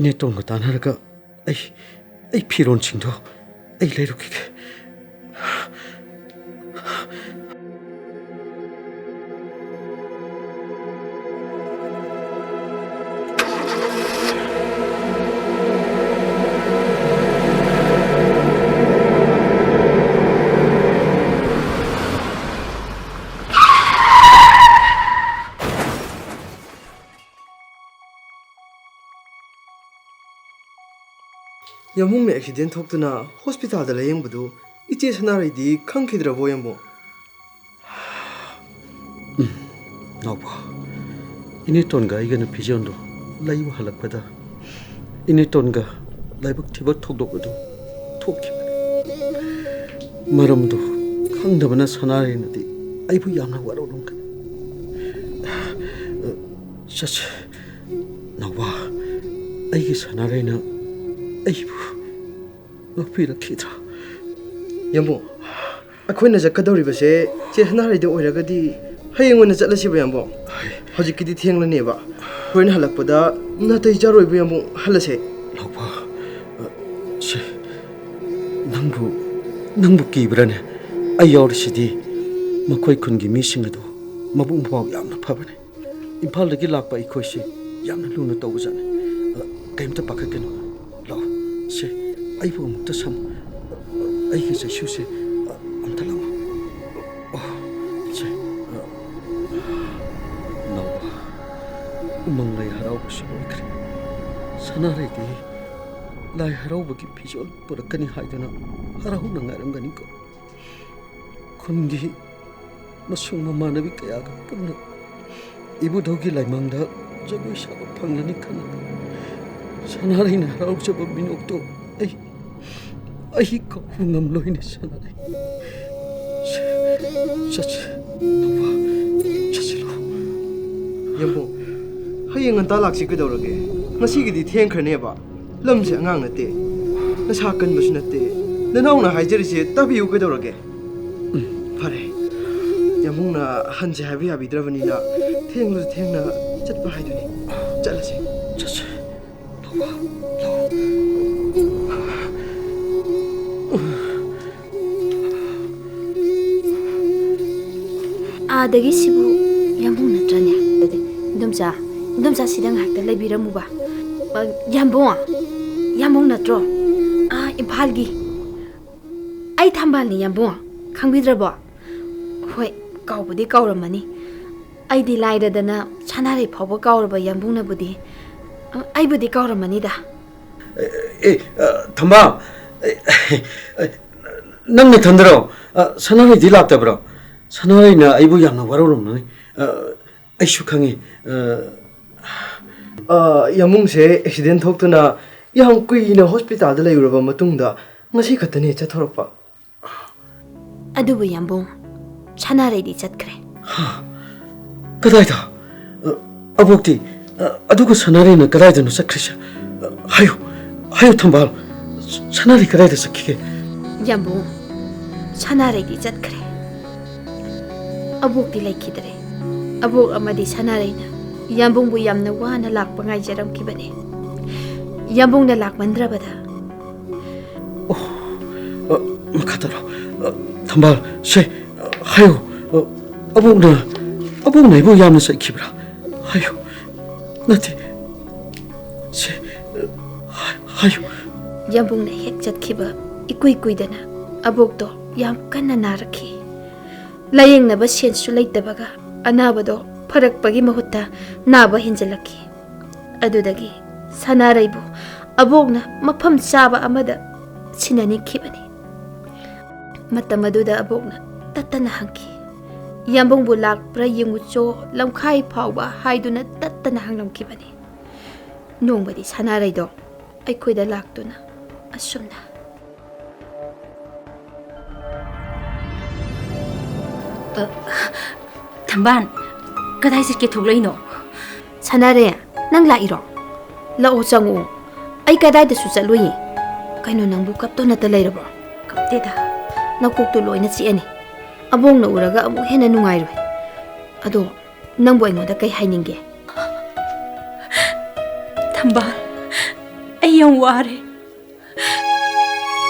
ꯏꯅꯦꯇꯣꯟꯒ ꯇꯥꯟꯅꯔꯒ ꯑꯩ, ꯑꯩ ꯐꯤꯔꯣꯜꯁꯤꯡꯗꯣ ꯑꯩ ꯂꯩꯔꯨꯈꯤꯒꯦ꯫ ꯌꯥꯝꯕꯨꯡꯅ ꯑꯦꯛꯁꯤꯗꯦꯟ ꯊꯣꯛꯇꯨꯅ ꯍꯣꯁꯄꯤꯇꯥꯜꯗ ꯂꯥꯌꯦꯡꯕꯗꯨ ꯏꯆꯦ ꯁꯅꯥꯔꯩꯗꯤ ꯈꯪꯈꯤꯗ꯭ꯔꯕꯣ, ꯌꯥꯝꯕꯨꯡ? ꯎꯝ꯫ ꯅꯥꯎꯕ, ꯏꯅꯦꯇꯣꯟꯒ ꯑꯩꯒꯅ ꯐꯤꯖꯣꯜꯗꯨ ꯂꯩꯕ ꯍꯜꯂꯛꯄꯗ ꯏꯅꯦꯇꯣꯟꯒ ꯂꯥꯏꯕꯛ ꯊꯤꯕ ꯊꯧꯗꯣꯛ ꯑꯗꯨ ꯊꯣꯛꯈꯤꯕꯅꯤ꯫ ꯃꯔꯝꯗꯨ ꯈꯪꯗꯕꯅ ꯁꯅꯥꯔꯩꯅꯗꯤ ꯑꯩꯕꯨ ꯌꯥꯝꯅ ꯋꯥꯔꯧꯔꯝꯒꯅꯤ꯫ ꯆꯠꯁꯦ, ꯅꯥꯎꯕ, ꯑꯩꯒꯤ ꯁꯅꯥꯔꯩꯅ ꯑꯩꯕꯨ ꯉꯥꯛꯄꯤꯔꯛꯈꯤꯗ꯭ꯔꯥ? ꯌꯥꯝꯕꯨꯡ, ꯑꯩꯈꯣꯏꯅ ꯆꯠꯀꯗꯧꯔꯤꯕꯁꯦ ꯆꯦ ꯁꯅꯥꯔꯩꯗ ꯑꯣꯏꯔꯒꯗꯤ ꯍꯌꯦꯡ ꯑꯣꯏꯅ ꯆꯠꯂꯁꯤꯕ, ꯌꯥꯝꯕꯨꯡ꯫ ꯍꯣꯏ꯫ ꯍꯧꯖꯤꯛꯀꯤꯗꯤ ꯊꯦꯡꯂꯅꯦꯕ꯫ ꯍꯣꯔꯦꯟ ꯍꯜꯂꯛꯄꯗ ꯅꯥꯇꯩ ꯆꯥꯔꯣꯏꯕ, ꯌꯥꯝꯕꯨꯡ, ꯍꯜꯂꯁꯦ꯫ ꯂꯥꯎꯕ, ꯑ, ꯁꯦ, ꯅꯪꯕꯨ, ꯅꯪꯕꯨ ꯀꯤꯕ꯭ꯔꯥꯅꯦ? ꯑꯩ ꯌꯥꯎꯔꯤꯁꯤꯗꯤ꯫ ꯃꯈꯣꯏ ꯈꯨꯟꯒꯤ ꯃꯤꯁꯤꯡ ꯑꯗꯨ ꯃꯕꯨꯛ ꯃꯄꯥꯎ ꯌꯥꯝꯅ ꯐꯕꯅꯤ꯫ ꯏꯝꯐꯥꯜꯗꯒꯤ ꯂꯥꯛꯄ ꯑꯩꯈꯣꯏꯁꯤ ꯌꯥꯝꯅ ꯂꯨꯅ ꯇꯧꯕꯖꯥꯠꯅꯤ꯫ ꯑ, ꯀꯩꯝꯇ ꯄꯥꯈꯠꯀꯅꯨ꯫ ꯂꯥꯛꯑꯣ, ꯁꯦ, ꯑꯩꯕꯨ ꯑꯃꯨꯛꯇ ꯁꯝꯃꯨ꯫ ꯑꯩꯒꯤ ꯆꯩꯁꯨꯁꯦ, ꯑ, ꯑꯝꯇ ꯂꯧꯑꯣ꯫ ꯑꯣ, ꯁꯦ, ꯑ, ꯅꯥꯎꯕ, ꯎꯃꯪ ꯂꯥꯏ ꯍꯔꯥꯎꯕꯁꯨ ꯂꯣꯏꯈ꯭ꯔꯦ꯫ ꯁꯅꯥꯔꯩꯗꯤ ꯂꯥꯏ ꯍꯔꯥꯎꯕꯒꯤ ꯐꯤꯖꯣꯜ ꯄꯨꯔꯛꯀꯅꯤ ꯍꯥꯏꯗꯨꯅ ꯍꯔꯥꯎꯅ ꯉꯥꯏꯔꯝꯒꯅꯤꯀꯣ꯫ ꯈꯨꯟꯒꯤ ꯃꯁꯨꯡ ꯃꯃꯥꯟꯅꯕꯤ ꯀꯌꯥꯒ ꯄꯨꯟꯅ ꯏꯕꯨꯙꯧꯒꯤ ꯂꯥꯏꯃꯥꯡꯗ ꯖꯒꯣꯏ ꯁꯥꯕ ꯐꯪꯂꯅꯤ ꯈꯟꯅ ꯁꯅꯥꯔꯩꯅ ꯍꯔꯥꯎꯖꯕ ꯃꯤꯅꯣꯛꯇꯣ ꯑꯩ, ꯑꯩ ꯀꯥꯎꯕ ꯉꯝꯂꯣꯏꯅꯦ, ꯁꯅꯥꯔꯩ꯫ ꯆꯠꯁꯤ, ꯅꯥꯎꯕ, ꯆꯠꯁꯤꯂꯣ꯫ ꯌꯥꯝꯕꯨꯡ, ꯍꯌꯦꯡ ꯉꯟꯇꯥ ꯂꯥꯛꯁꯤ ꯀꯩꯗꯧꯔꯒꯦ? ꯉꯁꯤꯒꯤꯗꯤ ꯊꯦꯡꯈ꯭ꯔꯅꯦꯕ꯫ ꯂꯝꯁꯦ ꯑꯉꯥꯡ ꯅꯠꯇꯦ, ꯅꯁꯥ ꯀꯟꯕꯁꯨ ꯅꯠꯇꯦ꯫ ꯅꯅꯥꯎꯅ ꯍꯥꯏꯖꯔꯤꯁꯦ ꯇꯥꯕꯤꯌꯨ ꯀꯩꯗꯧꯔꯒꯦ? ꯎꯝ, ꯐꯔꯦ, ꯌꯥꯝꯕꯨꯡꯅ ꯍꯟꯁꯦ ꯍꯥꯏꯕ ꯌꯥꯕꯤꯗ꯭ꯔꯕꯅꯤꯅ ꯊꯦꯡꯂꯁꯨ ꯊꯦꯡꯅ ꯆꯠꯄ ꯍꯥꯏꯗꯨꯅꯤ꯫ ꯆꯠꯂꯁꯦ꯫ ꯆꯠꯁꯦ꯫ ꯂꯥꯛꯑꯣ, ꯂꯥꯛꯑꯣ꯫ ꯑꯥꯗꯒꯤ ꯁꯤꯕꯨ ꯌꯥꯝꯕꯨꯡ ꯅꯠꯇ꯭ꯔꯅꯦ? ꯏꯟꯗꯣꯝꯆꯥ, ꯏꯟꯗꯣꯝꯆꯥ, ꯁꯤꯗ ꯉꯥꯏꯍꯥꯛꯇ ꯂꯩꯕꯤꯔꯝꯃꯨꯕ꯫ ꯑ, ꯌꯥꯝꯕꯨꯡ, ꯌꯥꯝꯕꯨꯡ ꯅꯠꯇ꯭ꯔꯣ? ꯑꯥ, ꯏꯝꯐꯥꯜꯒꯤ꯫ ꯑꯩ ꯊꯝꯕꯥꯜꯅꯤ, ꯌꯥꯝꯕꯨꯡ꯫ ꯈꯪꯕꯤꯗ꯭ꯔꯕꯣ? ꯍꯣꯏ, ꯀꯥꯎꯕꯨꯗꯤ ꯀꯥꯎꯔꯝꯃꯅꯤ꯫ ꯑꯩꯗꯤ ꯂꯥꯏꯔꯗꯅ ꯁꯅꯥꯔꯩ ꯐꯥꯎꯕ ꯀꯥꯎꯔꯕ ꯌꯥꯝꯕꯨꯡꯅꯕꯨꯗꯤ꯫ ꯑ, ꯑꯩꯕꯨꯗꯤ ꯀꯥꯎꯔꯝꯃꯅꯤꯗ꯫ ꯑꯦ, ꯑꯦ, ꯑ, ꯊꯝꯕꯥꯜ, ꯑꯦ, ꯑꯦ, ꯅꯪ ꯅꯊꯟꯗꯔꯣ? ꯑ, ꯁꯅꯥꯔꯩꯗꯤ ꯂꯥꯛꯇꯕ꯭ꯔꯣ? ꯁꯅꯥꯔꯩꯅ ꯑꯩꯕꯨ ꯌꯥꯝꯅ ꯋꯥꯔꯧꯔꯝꯂꯅꯤ꯫ ꯑ, ꯑꯩꯁꯨ ꯈꯪꯉꯤ꯫ ꯑ, ꯑ, ꯌꯥꯝꯕꯨꯡꯁꯦ ꯑꯦꯛꯁꯤꯗꯦꯟ ꯊꯣꯛꯇꯨꯅ ꯌꯥꯝ ꯀꯨꯏꯅ ꯍꯣꯁꯄꯤꯇꯥꯜꯗ ꯂꯩꯔꯨꯔꯕ ꯃꯇꯨꯡꯗ ꯉꯁꯤ ꯈꯛꯇꯅꯦ ꯆꯠꯊꯣꯔꯛꯄ꯫ ꯑꯗꯨꯕꯨ ꯌꯥꯝꯕꯨꯡ, ꯁꯅꯥꯔꯩꯗꯤ ꯆꯠꯈ꯭ꯔꯦ꯫ ꯍꯥ? ꯀꯗꯥꯏꯗ? ꯑ, ꯑꯕꯣꯛꯇꯤ? ꯑ, ꯑꯗꯨꯒ ꯁꯅꯥꯔꯩꯅ ꯀꯗꯥꯏꯗꯅꯣ ꯆꯠꯈ꯭ꯔꯤꯁꯦ? ꯑ, ꯍꯥꯏꯌꯨ, ꯍꯥꯏꯌꯨ ꯊꯝꯕꯥꯜ, ꯁ-, ꯁꯅꯥꯔꯩ ꯀꯗꯥꯏꯗ ꯆꯠꯈꯤꯒꯦ? ꯌꯥꯝꯕꯨꯡ, ꯁꯅꯥꯔꯩꯗꯤ ꯆꯠꯈ꯭ꯔꯦ꯫ ꯑꯕꯣꯛꯇꯤ ꯂꯩꯈꯤꯗ꯭ꯔꯦ꯫ ꯑꯕꯣꯛ ꯑꯃꯗꯤ ꯁꯅꯥꯔꯩꯅ ꯌꯥꯝꯕꯨꯡꯕꯨ ꯌꯥꯝꯅ ꯋꯥꯅ ꯂꯥꯛꯄ ꯉꯥꯏꯖꯔꯝꯈꯤꯕꯅꯤ꯫ ꯌꯥꯝꯕꯨꯡꯅ ꯂꯥꯛꯃꯟꯗ꯭ꯔꯕꯗ ꯑꯣ, ꯑ, ꯃꯈꯥ ꯇꯥꯔꯣ꯫ ꯑ, ꯊꯝꯕꯥꯜ, ꯁꯦ, ꯑ, ꯍꯥꯏꯌꯨ꯫ ꯑ, ꯑꯕꯣꯛꯅ, ꯑꯕꯣꯛꯅ ꯑꯩꯕꯨ ꯌꯥꯝꯅ ꯆꯩꯈꯤꯕ꯭ꯔꯥ? ꯍꯥꯏꯌꯨ꯫ ꯅꯠꯇꯦ꯫ ꯁꯦ, ꯑ, ꯍꯥꯏ-, ꯍꯥꯏꯌꯨ꯫ ꯌꯥꯝꯕꯨꯡꯅ ꯍꯦꯛ ꯆꯠꯈꯤꯕ ꯏꯀꯨꯏ ꯀꯨꯏꯗꯅ ꯑꯕꯣꯛꯇꯣ ꯌꯥꯝ ꯀꯟꯅ ꯅꯥꯔꯛꯈꯤ꯫ ꯂꯥꯌꯦꯡꯅꯕ ꯁꯦꯟꯁꯨ ꯂꯩꯇꯕꯒ ꯑꯅꯥꯕꯗꯣ ꯐꯔꯛꯄꯒꯤ ꯃꯍꯨꯠꯇ ꯅꯥꯕ ꯍꯦꯟꯖꯜꯂꯛꯈꯤ꯫ ꯑꯗꯨꯗꯒꯤ ꯁꯅꯥꯔꯩꯕꯨ ꯑꯕꯣꯛꯅ ꯃꯐꯝ ꯆꯥꯕ ꯑꯃꯗ ꯁꯤꯟꯅꯅꯤꯡꯈꯤꯕꯅꯤ꯫ ꯃꯇꯝ ꯑꯗꯨꯗ ꯑꯕꯣꯛꯅ ꯇꯠꯇꯅ ꯍꯪꯈꯤ, "ꯌꯥꯝꯕꯨꯡꯕꯨ ꯂꯥꯛꯄ꯭ꯔꯥ ꯌꯦꯡꯉꯨꯆꯣ, ꯂꯝꯈꯥꯏ ꯐꯥꯎꯕ" ꯍꯥꯏꯗꯨꯅ ꯇꯠꯇꯅ ꯍꯪꯂꯝꯈꯤꯕꯅꯤ꯫ ꯅꯣꯡꯃꯗꯤ ꯁꯅꯥꯔꯩꯗꯣ ꯑꯩꯈꯣꯏꯗ ꯂꯥꯛꯇꯨꯅ ꯑꯁꯨꯝꯅ ꯑ, ꯊꯝꯕꯥꯜ, ꯀꯗꯥꯏ ꯆꯠꯀꯦ ꯊꯣꯛꯂꯛꯏꯅꯣ? ꯁꯅꯥꯔꯦ, ꯅꯪ ꯂꯥꯛꯏꯔꯣ? ꯂꯥꯛꯑꯣ, ꯆꯪꯉꯛꯑꯣ꯫ ꯑꯩ ꯀꯗꯥꯏꯗꯁꯨ ꯆꯠꯂꯨꯏꯌꯦ꯫ ꯀꯩꯅꯣ, ꯅꯪꯕꯨ ꯀꯞꯇꯧ ꯅꯠꯇ ꯂꯩꯔꯕꯣ? ꯀꯞꯇꯦꯗ꯫ ꯅꯀꯣꯛꯇꯣ ꯂꯣꯏꯅ ꯆꯤꯛꯑꯅꯤ꯫ ꯑꯕꯣꯛꯅ ꯎꯔꯒ ꯑꯃꯨꯛ ꯍꯦꯟꯅ ꯅꯨꯡꯉꯥꯏꯔꯣꯏ꯫ ꯑꯗꯣ, ꯅꯪꯕꯨ ꯑꯩꯉꯣꯟꯗ ꯀꯩ ꯍꯥꯏꯅꯤꯡꯒꯦ? ꯊꯝꯕꯥꯜ, ꯑꯩ ꯌꯥꯝ ꯋꯥꯔꯦ꯫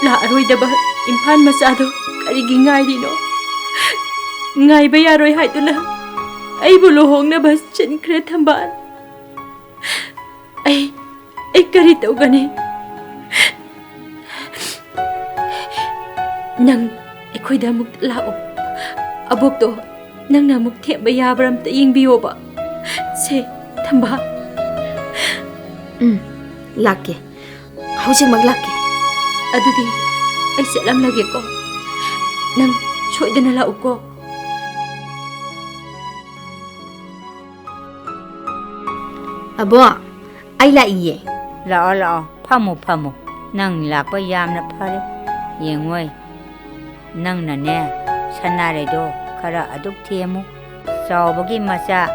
ꯂꯥꯛꯑꯔꯣꯏꯗꯕ ꯏꯝꯐꯥꯜ ꯃꯆꯥꯗꯣ ꯀꯔꯤꯒꯤ ꯉꯥꯏꯔꯤꯅꯣ? ꯉꯥꯏꯕ ꯌꯥꯔꯣꯏ ꯍꯥꯏꯗꯨꯅ ꯑꯩꯕꯨ ꯂꯨꯍꯣꯡꯅꯕ ꯁꯤꯟꯈ꯭ꯔꯦ ꯊꯝꯕꯥꯜ꯫ ꯑꯩ, ꯑꯩ ꯀꯔꯤ ꯇꯧꯒꯅꯤ? ꯅꯪ ꯑꯩꯈꯣꯏꯗ ꯑꯃꯨꯛ ꯂꯥꯛꯑꯣ꯫ ꯑꯕꯣꯛꯇꯣ ꯅꯪꯅ ꯑꯃꯨꯛ ꯊꯦꯝꯕ ꯌꯥꯕ꯭ꯔꯥ ꯑꯝꯇ ꯌꯦꯡꯕꯤꯌꯣꯕ꯫ ꯁꯦ, ꯊꯝꯕꯥꯜ꯫ ꯎꯝ, ꯂꯥꯛꯀꯦ꯫ ꯍꯧꯖꯤꯛꯃꯛ ꯂꯥꯛꯀꯦ꯫ ꯑꯗꯨꯗꯤ ꯑꯩ ꯆꯠꯂꯝꯂꯒꯦꯀꯣ꯫ ꯅꯪ ꯁꯣꯏꯗꯅ ꯂꯥꯛꯎꯀꯣ꯫ ꯑꯕꯣ, ꯑꯩ ꯂꯥꯛꯏꯌꯦ꯫ ꯂꯥꯛꯑꯣ, ꯂꯥꯛꯑꯣ, ꯐꯝꯃꯨ, ꯐꯝꯃꯨ꯫ ꯅꯪ ꯂꯥꯛꯄ ꯌꯥꯝꯅ ꯐꯔꯦ꯫ ꯌꯦꯡꯉꯣꯏ, ꯅꯪꯅꯅꯦ, ꯁꯅꯥꯔꯩꯗꯣ ꯈꯔ ꯑꯗꯨꯛ ꯊꯦꯝꯃꯨ꯫ ꯆꯥꯎꯕꯒꯤ ꯃꯆꯥ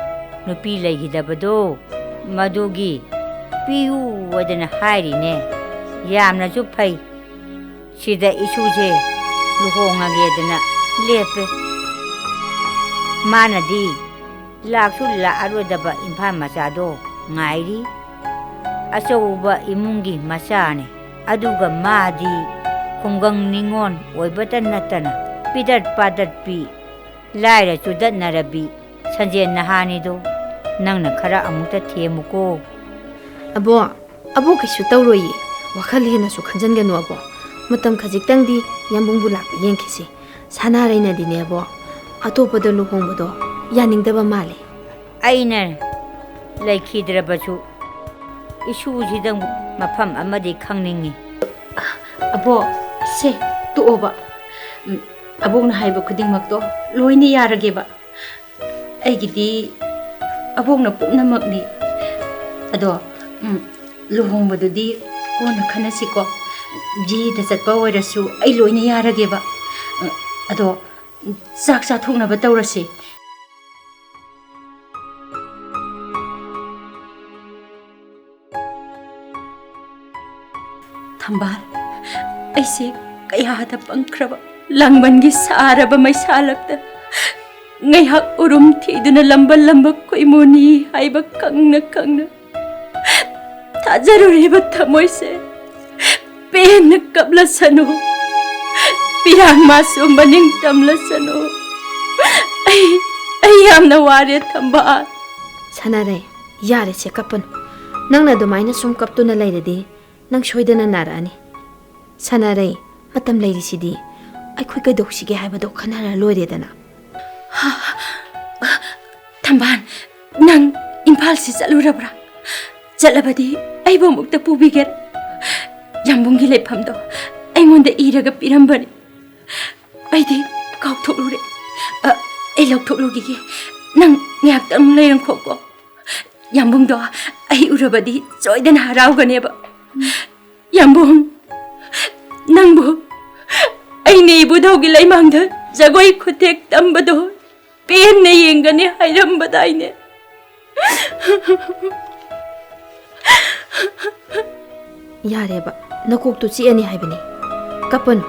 ꯅꯨꯄꯤ ꯂꯩꯈꯤꯗꯕꯗꯣ, ꯃꯗꯨꯒꯤ ꯄꯤꯌꯨ ꯍꯥꯏꯗꯅ ꯍꯥꯏꯔꯤꯅꯦ꯫ ꯌꯥꯝꯅꯁꯨ ꯐꯩ꯫ ꯁꯤꯗ ꯏꯁꯨꯁꯦ ꯂꯨꯍꯣꯡꯉꯒꯦꯗꯅ ꯂꯦꯞꯄꯦ꯫ ꯃꯥꯅꯗꯤ ꯂꯥꯛꯁꯨ ꯂꯥꯛꯑꯔꯣꯏꯗꯕ ꯏꯝꯐꯥꯜ ꯃꯆꯥꯗꯣ ꯉꯥꯏꯔꯤ꯫ ꯑꯆꯧꯕ ꯏꯃꯨꯡꯒꯤ ꯃꯆꯥꯅꯦ꯫ ꯑꯗꯨꯒ ꯃꯥꯗꯤ ꯈꯨꯡꯒꯪ ꯅꯤꯉꯣꯜ ꯑꯣꯏꯕꯇ ꯅꯠꯇꯅ ꯄꯤꯗꯠ ꯄꯥꯗꯠꯄꯤ, ꯂꯥꯏꯔ ꯆꯨꯗꯠꯅꯔꯕꯤ ꯁꯟꯖꯦꯟ ꯅꯍꯥꯅꯤꯗꯣ꯫ ꯅꯪꯅ ꯈꯔ ꯑꯃꯨꯛꯇ ꯊꯦꯝꯃꯨꯀꯣ꯫ ꯑꯕꯣ, ꯑꯕꯣ ꯀꯩꯁꯨ ꯇꯧꯔꯣꯏꯌꯦ꯫ ꯋꯥꯈꯜ ꯍꯦꯟꯅꯁꯨ ꯈꯟꯖꯟꯒꯅꯨ ꯑꯕꯣ꯫ ꯃꯇꯝ ꯈꯖꯤꯛꯇꯪꯗꯤ ꯌꯥꯝꯕꯨꯡꯕꯨ ꯂꯥꯛꯄ ꯌꯦꯡꯈꯤꯁꯤ꯫ ꯁꯅꯥꯔꯩꯅꯗꯤꯅꯦ ꯑꯕꯣ, ꯑꯇꯣꯞꯄꯗ ꯂꯨꯍꯣꯡꯕꯗꯣ ꯌꯥꯅꯤꯡꯗꯕ ꯃꯥꯜꯂꯦ꯫ ꯑꯩꯅ ꯂꯩꯈꯤꯗ꯭ꯔꯕꯁꯨ ꯏꯁꯨꯁꯤꯗꯪ ꯃꯐꯝ ꯑꯃꯗꯤ ꯈꯪꯅꯤꯡꯉꯤ꯫ ꯑꯕꯣ, ꯁꯦ, ꯇꯣꯛꯑꯣꯕ꯫ ꯎꯝ, ꯑꯕꯣꯛꯅ ꯍꯥꯏꯕ ꯈꯨꯗꯤꯡꯃꯛꯇꯣ ꯂꯣꯏꯅ ꯌꯥꯔꯒꯦꯕ꯫ ꯑꯩꯒꯤꯗꯤ ꯑꯕꯣꯛꯅ ꯄꯨꯝꯅꯃꯛꯅꯤ꯫ ꯑꯗꯣ, ꯎꯝ, ꯂꯨꯍꯣꯡꯕꯗꯨꯗꯤ ꯀꯣꯟꯅ ꯈꯟꯅꯁꯤꯀꯣ꯫ ꯖꯤꯗ ꯆꯠꯄ ꯑꯣꯏꯔꯁꯨ ꯑꯩ ꯂꯣꯏꯅ ꯌꯥꯔꯒꯦꯕ꯫ ꯎꯝ, ꯑꯗꯣ, ꯆꯥꯛ ꯆꯥꯊꯣꯛꯅꯕ ꯇꯧꯔꯁꯤ꯫ ꯊꯝꯕꯥꯜ, ꯑꯩꯁꯦ ꯀꯌꯥꯗ ꯄꯪꯈ꯭ꯔꯕ, ꯂꯥꯡꯕꯟꯒꯤ ꯁꯥꯔꯕ ꯃꯩꯁꯥꯂꯛꯇ ꯉꯩꯍꯥꯛ ꯎꯔꯨꯝ ꯊꯤꯗꯨꯅ ꯂꯝꯕ ꯂꯝꯕ ꯈꯣꯏꯃꯨꯅꯤ ꯍꯥꯏꯕ ꯈꯪꯅ ꯈꯪꯅ ꯊꯥꯖꯔꯨꯔꯤꯕ ꯊꯃꯣꯏꯁꯦ ꯄꯦꯟꯅ ꯀꯞꯂꯁꯅꯨ, ꯄꯤꯔꯥꯡ ꯃꯥꯁꯨ ꯃꯅꯤꯡ ꯇꯝꯂꯁꯅꯨ꯫ ꯑꯩ, ꯑꯩ ꯌꯥꯝꯅ ꯋꯥꯔꯦ, ꯊꯝꯕꯥꯜ꯫ ꯁꯥꯟꯅꯔꯦ, ꯌꯥꯔꯦꯁꯦ, ꯀꯞꯄꯅꯨ꯫ ꯅꯪꯅ ꯑꯗꯨꯃꯥꯏꯅ ꯁꯨꯝ ꯀꯞꯇꯨꯅ ꯂꯩꯔꯗꯤ ꯅꯪ ꯁꯣꯏꯗꯅ ꯅꯥꯔꯛꯑꯅꯤ꯫ ꯁꯥꯟꯅꯔꯦ, ꯃꯇꯝ ꯂꯩꯔꯤꯁꯤꯗꯤ꯫ ꯑꯩꯈꯣꯏ ꯀꯩꯗꯧꯁꯤꯒꯦ ꯍꯥꯏꯕꯗꯣ ꯈꯟꯅꯔ ꯂꯣꯏꯔꯦꯗꯅ꯫ ꯊꯝꯕꯥꯜ, ꯅꯪ ꯏꯝꯐꯥꯜꯁꯤ ꯆꯠꯂꯨꯔꯕ꯭ꯔꯥ? ꯆꯠꯂꯕꯗꯤ ꯑꯩꯕꯨ ꯑꯃꯨꯛꯇ ꯄꯨꯕꯤꯒꯦꯔꯥ? ꯌꯥꯝꯕꯨꯡꯒꯤ ꯂꯩꯐꯝꯗꯣ ꯑꯩꯉꯣꯟꯗ ꯏꯔꯒ ꯄꯤꯔꯝꯕꯅꯤ꯫ ꯑꯩꯗꯤ ꯀꯥꯎꯊꯣꯛꯂꯨꯔꯦ꯫ ꯑ, ꯑꯩ ꯂꯧꯊꯣꯛꯂꯨꯈꯤꯒꯦ꯫ ꯅꯪ ꯉꯥꯏꯍꯥꯛꯇꯪ ꯂꯩꯔꯝꯈꯣꯀꯣ꯫ ꯌꯥꯝꯕꯨꯡꯗꯣ ꯑꯩ ꯎꯔꯕꯗꯤ ꯁꯣꯏꯗꯅ ꯍꯔꯥꯎꯒꯅꯦꯕ꯫ ꯌꯥꯝꯕꯨꯡ, ꯅꯪꯕꯨ ꯑꯩꯅ ꯏꯕꯨꯙꯧꯒꯤ ꯂꯩꯃꯥꯡꯗ ꯖꯒꯣꯏ ꯈꯨꯊꯦꯛ ꯇꯝꯕꯗꯣ ꯄꯦꯟꯅ ꯌꯦꯡꯒꯅꯤ ꯍꯥꯏꯔꯝꯕꯗꯥꯏꯅꯦ? ꯌꯥꯔꯦꯕ, ꯅꯀꯣꯛꯇꯨ ꯆꯤꯛꯑꯅꯤ ꯍꯥꯏꯕꯅꯤ꯫ ꯀꯞꯄꯅꯨ꯫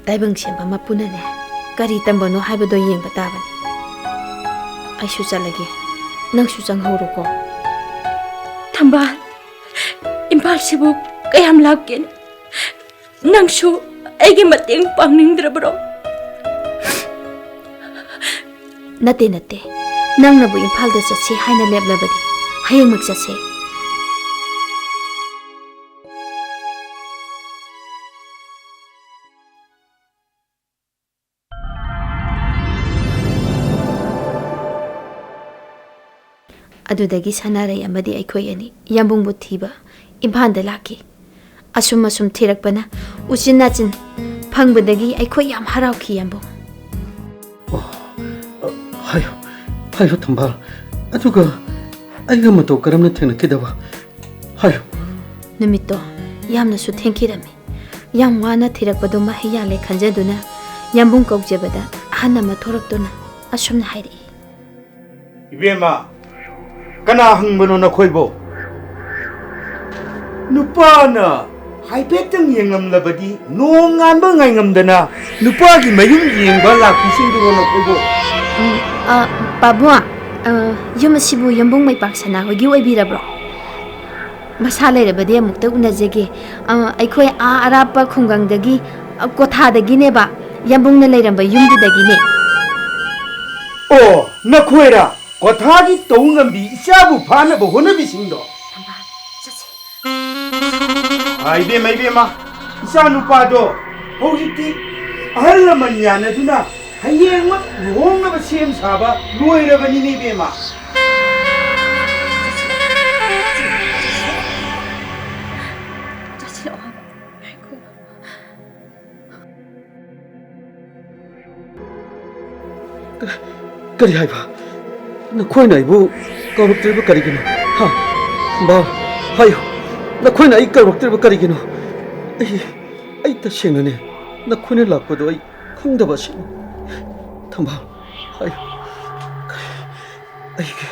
ꯇꯥꯏꯕꯪ ꯁꯦꯝꯕ ꯃꯄꯨꯅꯅꯦ, ꯀꯔꯤ ꯇꯝꯕꯅꯣ ꯍꯥꯏꯕꯗꯣ ꯌꯦꯡꯕ ꯇꯥꯕꯅꯤ꯫ ꯑꯩꯁꯨ ꯆꯠꯂꯒꯦ, ꯅꯪꯁꯨ ꯆꯪꯍꯧꯔꯣꯀꯣ꯫ ꯊꯝꯕꯥꯜ, ꯏꯝꯐꯥꯜꯁꯤꯕꯨ ꯀꯌꯥꯝ ꯂꯥꯞꯀꯦ? ꯅꯪꯁꯨ ꯑꯩꯒꯤ ꯃꯇꯦꯡ ꯄꯥꯡꯅꯤꯡꯗ꯭ꯔꯕ꯭ꯔꯣ? ꯅꯠꯇꯦ, ꯅꯠꯇꯦ꯫ ꯅꯪꯅꯕꯨ ꯏꯝꯐꯥꯜꯗ ꯆꯠꯁꯤ ꯍꯥꯏꯅ ꯂꯦꯞꯂꯕꯗꯤ ꯍꯌꯦꯡꯃꯛ ꯆꯠꯁꯦ꯫ ꯑꯗꯨꯗꯒꯤ ꯁꯅꯥꯔꯩ ꯑꯃꯗꯤ ꯑꯩꯈꯣꯏ ꯑꯅꯤ ꯌꯥꯝꯕꯨꯡꯕꯨ ꯊꯤꯕ ꯏꯝꯐꯥꯜꯗ ꯂꯥꯛꯈꯤ꯫ ꯑꯁꯨꯝ ꯑꯁꯨꯝ ꯊꯤꯔꯛꯄꯅ ꯎꯆꯤꯟ ꯅꯥꯆꯤꯟ ꯐꯪꯕꯗꯒꯤ ꯑꯩꯈꯣꯏ ꯌꯥꯝ ꯍꯔꯥꯎꯈꯤ, ꯌꯥꯝꯕꯨꯡ꯫ ꯍꯥꯏꯌꯨ, ꯍꯥꯏꯌꯨ ꯊꯝꯕꯥꯜ꯫ ꯑꯗꯨꯒ ꯑꯩꯒ ꯃꯇꯧ ꯀꯔꯝꯅ ꯊꯦꯡꯅꯈꯤꯗꯕ? ꯍꯥꯏꯌꯨ꯫ ꯅꯨꯃꯤꯠꯇꯣ ꯌꯥꯝꯅꯁꯨ ꯊꯦꯡꯈꯤꯔꯝꯃꯤ꯫ ꯌꯥꯝ ꯋꯥꯅ ꯊꯤꯔꯛꯄꯗꯨ ꯃꯍꯩ ꯌꯥꯜꯂꯦ ꯈꯟꯖꯗꯨꯅ ꯌꯥꯝꯕꯨꯡ ꯀꯧꯖꯕꯗ ꯑꯍꯟ ꯑꯃ ꯊꯣꯔꯛꯇꯨꯅ ꯑꯁꯨꯝꯅ ꯍꯥꯏꯔꯛꯏ꯫ ꯏꯕꯦꯝꯃ, ꯀꯅꯥ ꯍꯪꯕꯅꯣ ꯅꯈꯣꯏꯕꯣ? ꯅꯨꯄꯥꯅ ꯍꯥꯏꯐꯦꯠꯇꯪ ꯌꯦꯡꯉꯝꯂꯕꯗꯤ ꯅꯣꯡ ꯉꯥꯟꯕ ꯉꯥꯏꯉꯝꯗꯅ ꯅꯨꯄꯥꯒꯤ ꯃꯌꯨꯝ ꯌꯦꯡꯕ ꯂꯥꯛꯄꯤꯁꯤꯡꯗꯨꯔꯣ ꯅꯈꯣꯏꯕꯣ? ꯎꯝ, ꯑ, ꯄꯥꯕꯨꯡ, ꯑ, ꯌꯨꯝ ꯑꯁꯤꯕꯨ ꯌꯥꯝꯕꯨꯡ ꯃꯩꯄꯥꯛ ꯁꯅꯥ ꯍꯣꯏꯒꯤ ꯑꯣꯏꯕꯤꯔꯕ꯭ꯔꯣ? ꯃꯁꯥ ꯂꯩꯔꯕꯗꯤ ꯑꯃꯨꯛꯇ ꯎꯅꯖꯒꯦ꯫ ꯑ, ꯑꯩꯈꯣꯏ ꯑꯥ ꯑꯔꯥꯞꯄ ꯈꯨꯡꯒꯪꯗꯒꯤ, ꯑ, ꯀꯣꯊꯥꯗꯒꯤꯅꯦꯕ, ꯌꯥꯝꯕꯨꯡꯅ ꯂꯩꯔꯝꯕ ꯌꯨꯝꯗꯨꯗꯒꯤꯅꯦ꯫ ꯑꯣ, ꯅꯈꯣꯏꯔ? ꯀꯣꯊꯥꯒꯤ ꯇꯧ ꯉꯝꯕꯤ ꯏꯆꯥꯕꯨ ꯐꯥꯅꯕ ꯍꯣꯠꯅꯕꯤꯁꯤꯡꯗꯣ? ꯏꯕꯦꯝꯃ, ꯏꯕꯦꯝꯃ, ꯏꯆꯥ ꯅꯨꯄꯥꯗꯣ ꯍꯧꯖꯤꯛꯇꯤ ꯑꯍꯜ ꯂꯃꯟ ꯌꯥꯅꯗꯨꯅ ꯍꯌꯦꯡꯃꯛ ꯂꯨꯍꯣꯡꯅꯕ ꯁꯦꯝ ꯁꯥꯕ ꯂꯣꯏꯔꯕꯅꯤꯅꯦ ꯏꯕꯦꯝꯃ꯫ ꯀꯔꯤ ꯍꯥꯏꯕ? ꯅꯈꯣꯏꯅ ꯑꯩꯕꯨ ꯀꯧꯔꯛꯇ꯭ꯔꯤꯕ ꯀꯔꯤꯒꯤꯅꯣ? ꯍꯥ? ꯊꯝꯕꯥꯜ, ꯍꯥꯏꯌꯨ, ꯅꯈꯣꯏꯅ ꯑꯩ ꯀꯧꯔꯛꯇ꯭ꯔꯤꯕ ꯀꯔꯤꯒꯤꯅꯣ? ꯑꯩ, ꯑꯩ ꯇꯁꯦꯡꯅꯅꯦ, ꯅꯈꯣꯏꯅ ꯂꯥꯛꯄꯗꯣ ꯑꯩ ꯈꯪꯗꯕ ꯑꯁꯤꯅꯤ꯫ ꯊꯝꯕꯥꯜ, ꯍꯥꯏꯌꯨ, ꯑꯩꯒꯤ,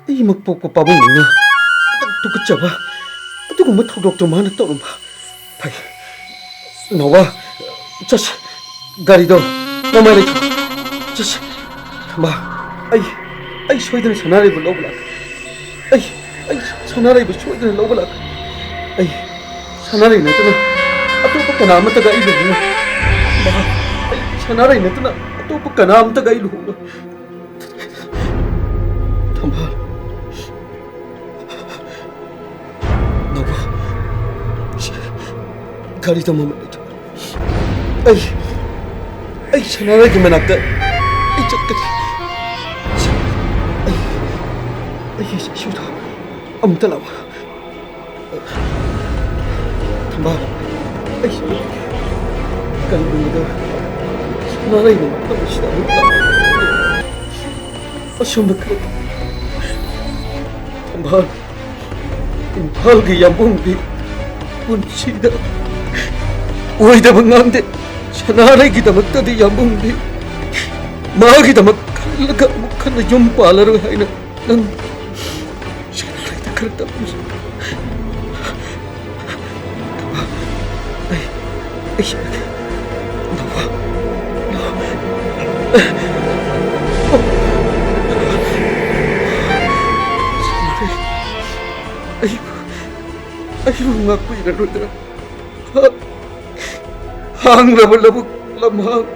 ꯑꯩꯃꯛ ꯄꯣꯛꯄ ꯄꯥꯕꯨꯡꯅ ꯇꯨꯀꯠꯆꯕ ꯑꯗꯨꯒꯨꯝꯕ ꯊꯧꯗꯣꯛꯇꯣ ꯃꯥꯅ ꯇꯧꯔꯝꯕ꯫ ꯐꯩ꯫ ꯅꯥꯎꯕ, ꯆꯠꯁꯤ꯫ ꯒꯥꯔꯤꯗꯣ ꯃꯃꯥꯏ ꯂꯩꯊꯣꯛ꯫ ꯆꯠꯁꯤ꯫ ꯊꯝꯕꯥꯜ, ꯑꯩ, ꯑꯩ ꯁꯣꯏꯗꯅ ꯁꯅꯥꯔꯩꯕꯨ ꯂꯧꯕ ꯂꯥꯛꯀꯦ꯫ ꯑꯩ, ꯑꯩ ꯁꯅꯥꯔꯩꯕꯨ ꯁꯣꯏꯗꯅ ꯂꯧꯕ ꯂꯥꯛꯀꯦ꯫ ꯑꯩ ꯁꯅꯥꯔꯩ ꯅꯠꯇꯅ ꯑꯇꯣꯞꯄ ꯀꯅꯥ ꯑꯃꯠꯇꯒ ꯑꯩ ꯂꯨꯍꯣꯡꯉꯣꯏ꯫ ꯊꯝꯕꯥꯜ, ꯑꯩ ꯁꯅꯥꯔꯩ ꯅꯠꯇꯅ ꯑꯇꯣꯞꯄ ꯀꯅꯥ ꯑꯃꯠꯇꯒ ꯑꯩ ꯂꯨꯍꯣꯡꯉꯣꯏ꯫ ꯊꯝꯕꯥꯜ꯫ ꯅꯥꯎꯕ, ꯒꯥꯔꯤꯗꯣ ꯃꯃꯜ ꯂꯩꯇ꯭ꯔꯦ꯫ ꯑꯩ, ꯑꯩ ꯁꯅꯥꯔꯩꯒꯤ ꯃꯅꯥꯛꯇ ꯑꯩ ꯆꯠꯀꯅꯤ꯫ ꯑꯩ, ꯑꯩꯒꯤ ꯏꯁꯩꯗꯣ ꯑꯃꯨꯛꯇ ꯂꯥꯛꯑꯣ꯫ ꯊꯝꯕꯥꯜ, ꯑꯩ ꯀꯔꯤꯒꯨꯝꯕꯗ ꯁꯅꯥꯔꯩꯅ ꯃꯐꯝ ꯑꯁꯤꯗ ꯑꯃꯨꯛ ꯂꯥꯛꯑꯣ꯫ ꯑꯁꯣꯝꯗ ꯈꯔ ꯊꯝꯕꯥꯜ, ꯏꯝꯐꯥꯜꯒꯤ ꯌꯥꯝꯕꯨꯡꯗꯤ ꯄꯨꯟꯁꯤꯗ ꯑꯣꯏꯗꯕ ꯉꯥꯡꯗꯦ꯫ ꯁꯅꯥꯔꯩꯒꯤꯗꯃꯛꯇꯗꯤ ꯌꯥꯝꯕꯨꯡꯗꯤ ꯃꯥꯒꯤꯗꯃꯛ ꯈꯜꯂꯒ ꯑꯃꯨꯛ ꯍꯟꯅ ꯌꯨꯝ ꯄꯥꯜꯂꯔꯣꯏ ꯍꯥꯏꯅ ꯅꯪ ꯁꯅꯥꯔꯩꯗ ꯈꯔ ꯇꯝꯃꯨꯁꯦ꯫ ꯑꯩ, ꯑꯩ, ꯅꯥꯎꯕ, ꯅꯥꯎꯕ꯫ ꯑꯩꯕꯨ, ꯑꯩꯕꯨ ꯉꯥꯛꯄꯤꯔꯔꯣꯏꯗ꯭ꯔꯥ? ꯍꯥꯡꯂꯕ ꯂꯧꯕꯨꯛ ꯂꯝꯍꯥꯡ,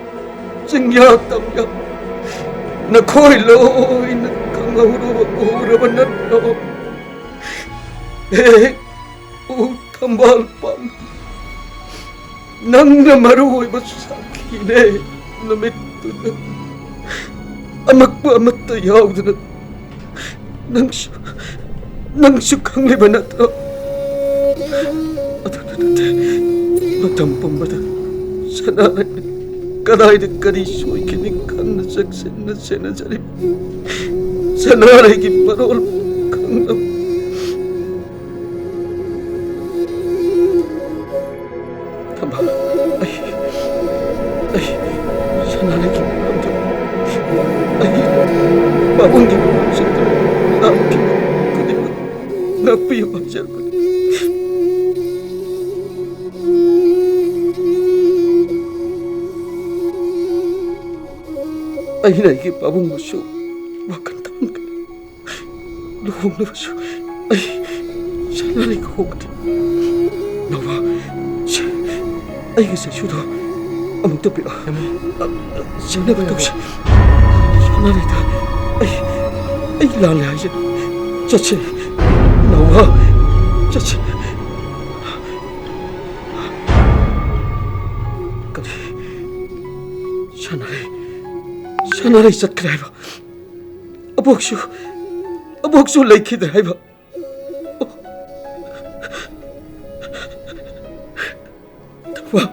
ꯆꯤꯡꯌꯥ ꯇꯝꯌꯥ, ꯅꯈꯣꯏ ꯂꯣꯏꯅ ꯈꯪꯍꯧꯔꯕ ꯎꯔꯕ ꯅꯠꯇ꯭ꯔꯣ? ꯍꯦ, ꯎ ꯊꯝꯕꯥꯜ ꯄꯥꯝꯕꯤ, ꯅꯪꯅ ꯃꯔꯨ ꯑꯣꯏꯕ ꯁꯥꯈꯤꯅꯦ꯫ ꯅꯨꯃꯤꯠꯇꯨꯗ ꯑꯃꯛꯄ ꯑꯃꯠꯇ ꯌꯥꯎꯗꯅ ꯅꯪꯁꯨ, ꯅꯪꯁꯨ ꯈꯪꯂꯤꯕ ꯅꯠꯇ꯭ꯔꯣ? ꯑꯗꯨꯗ ꯅꯠꯇꯦ, ꯃꯇꯝ ꯄꯨꯝꯕꯗ ꯁꯅꯥꯔꯩꯅ ꯀꯗꯥꯏꯗ ꯀꯔꯤ ꯁꯣꯏꯈꯤꯅꯤ ꯈꯪꯅ ꯆꯦꯛꯁꯤꯟꯅ ꯁꯦꯟꯅꯖꯔꯤ꯫ ꯁꯅꯥꯔꯩꯒꯤ ꯃꯔꯣꯜ ꯈꯪꯂꯕ? ꯊꯝꯕꯥꯜ, ꯑꯩ, ꯑꯩ ꯁꯅꯥꯔꯩꯒꯤ ꯃꯔꯝꯗ, ꯑꯩꯒꯤ ꯄꯥꯕꯨꯡꯒꯤ ꯃꯔꯝꯁꯤꯡꯗ ꯂꯥꯛꯈꯤꯕ ꯈꯨꯗꯤꯡꯃꯛ ꯉꯥꯛꯄꯤꯌꯨ ꯍꯥꯏꯖꯔꯕꯅꯤ꯫ ꯑꯩꯅ ꯑꯩꯒꯤ ꯄꯥꯕꯨꯡꯕꯨꯁꯨ ꯋꯥꯈꯜ ꯊꯝꯒꯅꯤ꯫ ꯂꯨꯍꯣꯡꯂꯕꯁꯨ ꯑꯩ ꯁꯅꯥꯔꯩꯒ ꯍꯣꯡꯒꯅꯤ꯫ ꯅꯥꯎꯕ, ꯁꯦ, ꯑꯩꯒꯤ ꯆꯩꯁꯨꯗꯣ ꯑꯃꯨꯛꯇ ꯄꯤꯔꯛꯑꯣ꯫ ꯌꯥꯝꯕꯨꯡ꯫ ꯑ, ꯑ, ꯆꯦꯟꯅꯕ ꯇꯧꯁꯤ꯫ ꯁꯅꯥꯔꯩꯗ ꯑꯩ, ꯑꯩ ꯂꯥꯜꯂꯦ ꯍꯥꯏꯁꯦ꯫ ꯆꯠꯁꯦ꯫ ꯅꯥꯎꯕ, ꯆꯠꯁꯦ꯫ ꯀꯔꯤ? ꯁꯅꯥꯔꯩ, ꯁꯅꯥꯔꯩ ꯆꯠꯈ꯭ꯔꯦ ꯍꯥꯏꯕ? ꯑꯕꯣꯛꯁꯨ, ꯑꯕꯣꯛꯁꯨ ꯂꯩꯈꯤꯗ꯭ꯔꯦ ꯍꯥꯏꯕ? ꯊꯝꯕꯥꯜ,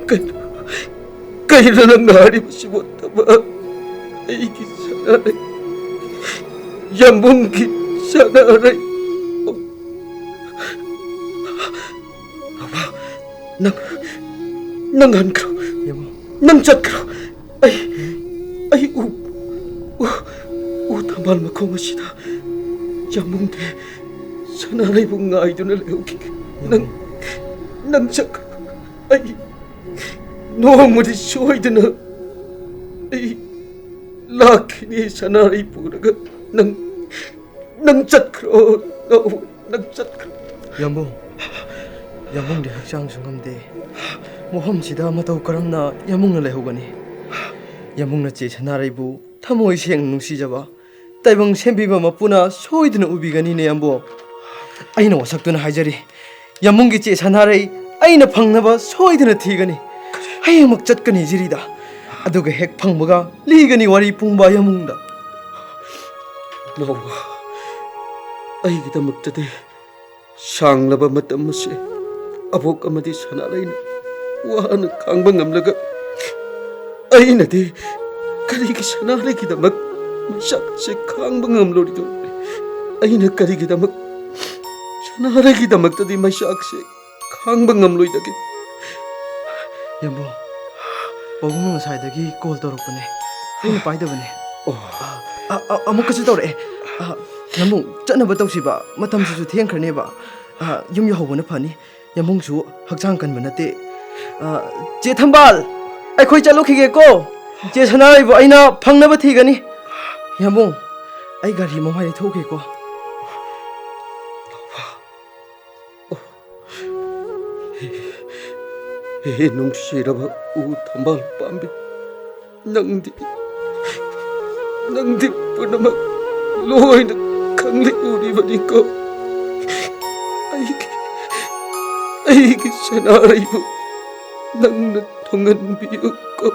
ꯀꯩꯅꯣ, ꯀꯩꯅꯣ ꯅꯪꯅ ꯍꯥꯏꯔꯤꯕꯁꯤꯕꯨ, ꯊꯝꯕꯥꯜ? ꯑꯩꯒꯤ ꯁꯅꯥꯔꯩ, ꯌꯥꯝꯕꯨꯡꯒꯤ ꯁꯅꯥꯔꯩ꯫ ꯅꯪ, ꯅꯪ ꯍꯟꯈ꯭ꯔꯣ꯫ ꯌꯥꯝꯕꯨꯡ꯫ ꯅꯪ ꯆꯠꯈ꯭ꯔꯣ꯫ ꯑꯩ, ꯑꯩ ꯎ, ꯎ, ꯎ ꯊꯝꯕꯥꯜ ꯃꯈꯣꯡ ꯑꯁꯤꯗ ꯌꯥꯝꯕꯨꯡꯗꯤ ꯁꯅꯥꯔꯩꯕꯨ ꯉꯥꯏꯗꯨꯅ ꯂꯩꯍꯧꯈꯤꯒꯦ꯫ ꯅꯪ, ꯅꯪ ꯆꯠꯈ꯭ꯔꯣ꯫ ꯑꯩ ꯅꯣꯡꯃꯗꯤ ꯁꯣꯏꯗꯅ ꯑꯩ ꯂꯥꯛꯈꯤꯅꯤ ꯁꯅꯥꯔꯩ ꯄꯨꯔꯒ꯫ ꯅꯪ, ꯅꯪ ꯆꯠꯈ꯭ꯔꯣ, ꯅꯥꯎꯕ, ꯅꯪ ꯆꯠꯈ꯭ꯔꯣ꯫ ꯌꯥꯝꯕꯨꯡ, ꯌꯥꯝꯕꯨꯡꯗꯤ ꯍꯛꯆꯥꯡꯁꯨ ꯉꯝꯗꯦ꯫ ꯃꯐꯝꯁꯤꯗ ꯃꯇꯧ ꯀꯔꯝꯅ ꯌꯥꯝꯕꯨꯡꯅ ꯂꯩꯍꯧꯒꯅꯤ? ꯌꯥꯝꯕꯨꯡꯅ ꯆꯦ ꯁꯅꯥꯔꯩꯕꯨ ꯊꯃꯣꯏ ꯁꯦꯡꯅ ꯅꯨꯡꯁꯤꯖꯕ ꯇꯥꯏꯕꯪ ꯁꯦꯝꯕꯤꯕ ꯃꯄꯨꯅ ꯁꯣꯏꯗꯅ ꯎꯕꯤꯒꯅꯤꯅꯦ, ꯌꯥꯝꯕꯨꯡ꯫ ꯑꯩꯅ ꯋꯥꯁꯛꯇꯨꯅ ꯍꯥꯏꯖꯔꯤ, ꯌꯥꯝꯕꯨꯡꯒꯤ ꯆꯦ ꯁꯅꯥꯔꯩ ꯑꯩꯅ ꯐꯪꯅꯕ ꯁꯣꯏꯗꯅ ꯊꯤꯒꯅꯤ꯫ ꯍꯌꯦꯡꯃꯛ ꯆꯠꯀꯅꯤ ꯖꯤꯔꯤꯗ꯫ ꯑꯗꯨꯒ ꯍꯦꯛ ꯐꯪꯕꯒ ꯂꯤꯒꯅꯤ ꯋꯥꯔꯤ ꯄꯨꯝꯕ ꯌꯥꯝꯕꯨꯡꯗ꯫ ꯅꯥꯎꯕ, ꯑꯩꯒꯤꯗꯃꯛꯇꯗꯤ ꯁꯥꯡꯂꯕ ꯃꯇꯝ ꯑꯁꯤ ꯑꯕꯣꯛ ꯑꯃꯗꯤ ꯁꯅꯥꯔꯩꯅ ꯋꯥꯅ ꯈꯥꯡꯕ ꯉꯝꯂꯒ, ꯑꯩꯅꯗꯤ ꯀꯔꯤꯒꯤ ꯁꯅꯥꯔꯩꯒꯤꯗꯃꯛ ꯃꯩꯆꯥꯛꯁꯦ ꯈꯥꯡꯕ ꯉꯝꯂꯣꯏꯗꯧꯔꯦ꯫ ꯑꯩꯅ ꯀꯔꯤꯒꯤꯗꯃꯛ, ꯁꯅꯥꯔꯩꯒꯤꯗꯃꯛꯇꯗꯤ ꯃꯩꯆꯥꯛꯁꯦ ꯈꯥꯡꯕ ꯉꯝꯂꯣꯏꯗꯒꯦ? ꯌꯥꯝꯕꯨꯡ, ꯄꯥꯕꯨꯡꯅ ꯉꯁꯥꯏꯗꯒꯤ ꯀꯣꯜ ꯇꯧꯔꯛꯄꯅꯦ, ꯑꯩꯅ ꯄꯥꯏꯗꯕꯅꯦ꯫ ꯑꯣ꯫ ꯑ, ꯑ, ꯑ, ꯑꯃꯨꯛꯀꯁꯨ ꯇꯧꯔꯛꯑꯦ꯫ ꯑ, ꯌꯥꯝꯕꯨꯡ, ꯆꯠꯅꯕ ꯇꯧꯁꯤꯕ, ꯃꯇꯝꯁꯤꯁꯨ ꯊꯦꯡꯈ꯭ꯔꯅꯦꯕ꯫ ꯑ, ꯌꯨꯝ ꯌꯧꯍꯧꯕꯅ ꯐꯅꯤ꯫ ꯌꯥꯝꯕꯨꯡꯁꯨ ꯍꯛꯆꯥꯡ ꯀꯟꯕ ꯅꯠꯇꯦ꯫ ꯑ, ꯆꯦ ꯊꯝꯕꯥꯜ, ꯑꯩꯈꯣꯏ ꯆꯠꯂꯨꯈꯤꯒꯦꯀꯣ꯫ ꯆꯦ ꯁꯅꯥꯔꯩꯕꯨ ꯑꯩꯅ ꯐꯪꯅꯕ ꯊꯤꯒꯅꯤ꯫ ꯌꯥꯝꯕꯨꯡ, ꯑꯩ ꯒꯥꯔꯤ ꯃꯃꯥꯏꯗ ꯊꯣꯛꯎꯒꯦꯀꯣ꯫ ꯍꯦ, ꯍꯦ, ꯅꯨꯡꯁꯤꯔꯕ ꯎ ꯊꯝꯕꯥꯜ ꯄꯥꯝꯕꯤ, ꯅꯪꯗꯤ, ꯅꯪꯗꯤ ꯄꯨꯝꯅꯃꯛ ꯂꯣꯏꯅ ꯈꯪꯂꯤ ꯎꯔꯤꯕꯅꯤꯀꯣ꯫ ꯑꯩꯒꯤ, ꯑꯩꯒꯤ ꯁꯅꯥꯔꯩꯕꯨ ꯅꯪꯅ ꯊꯨꯡꯍꯟꯕꯤꯌꯨꯀꯣ꯫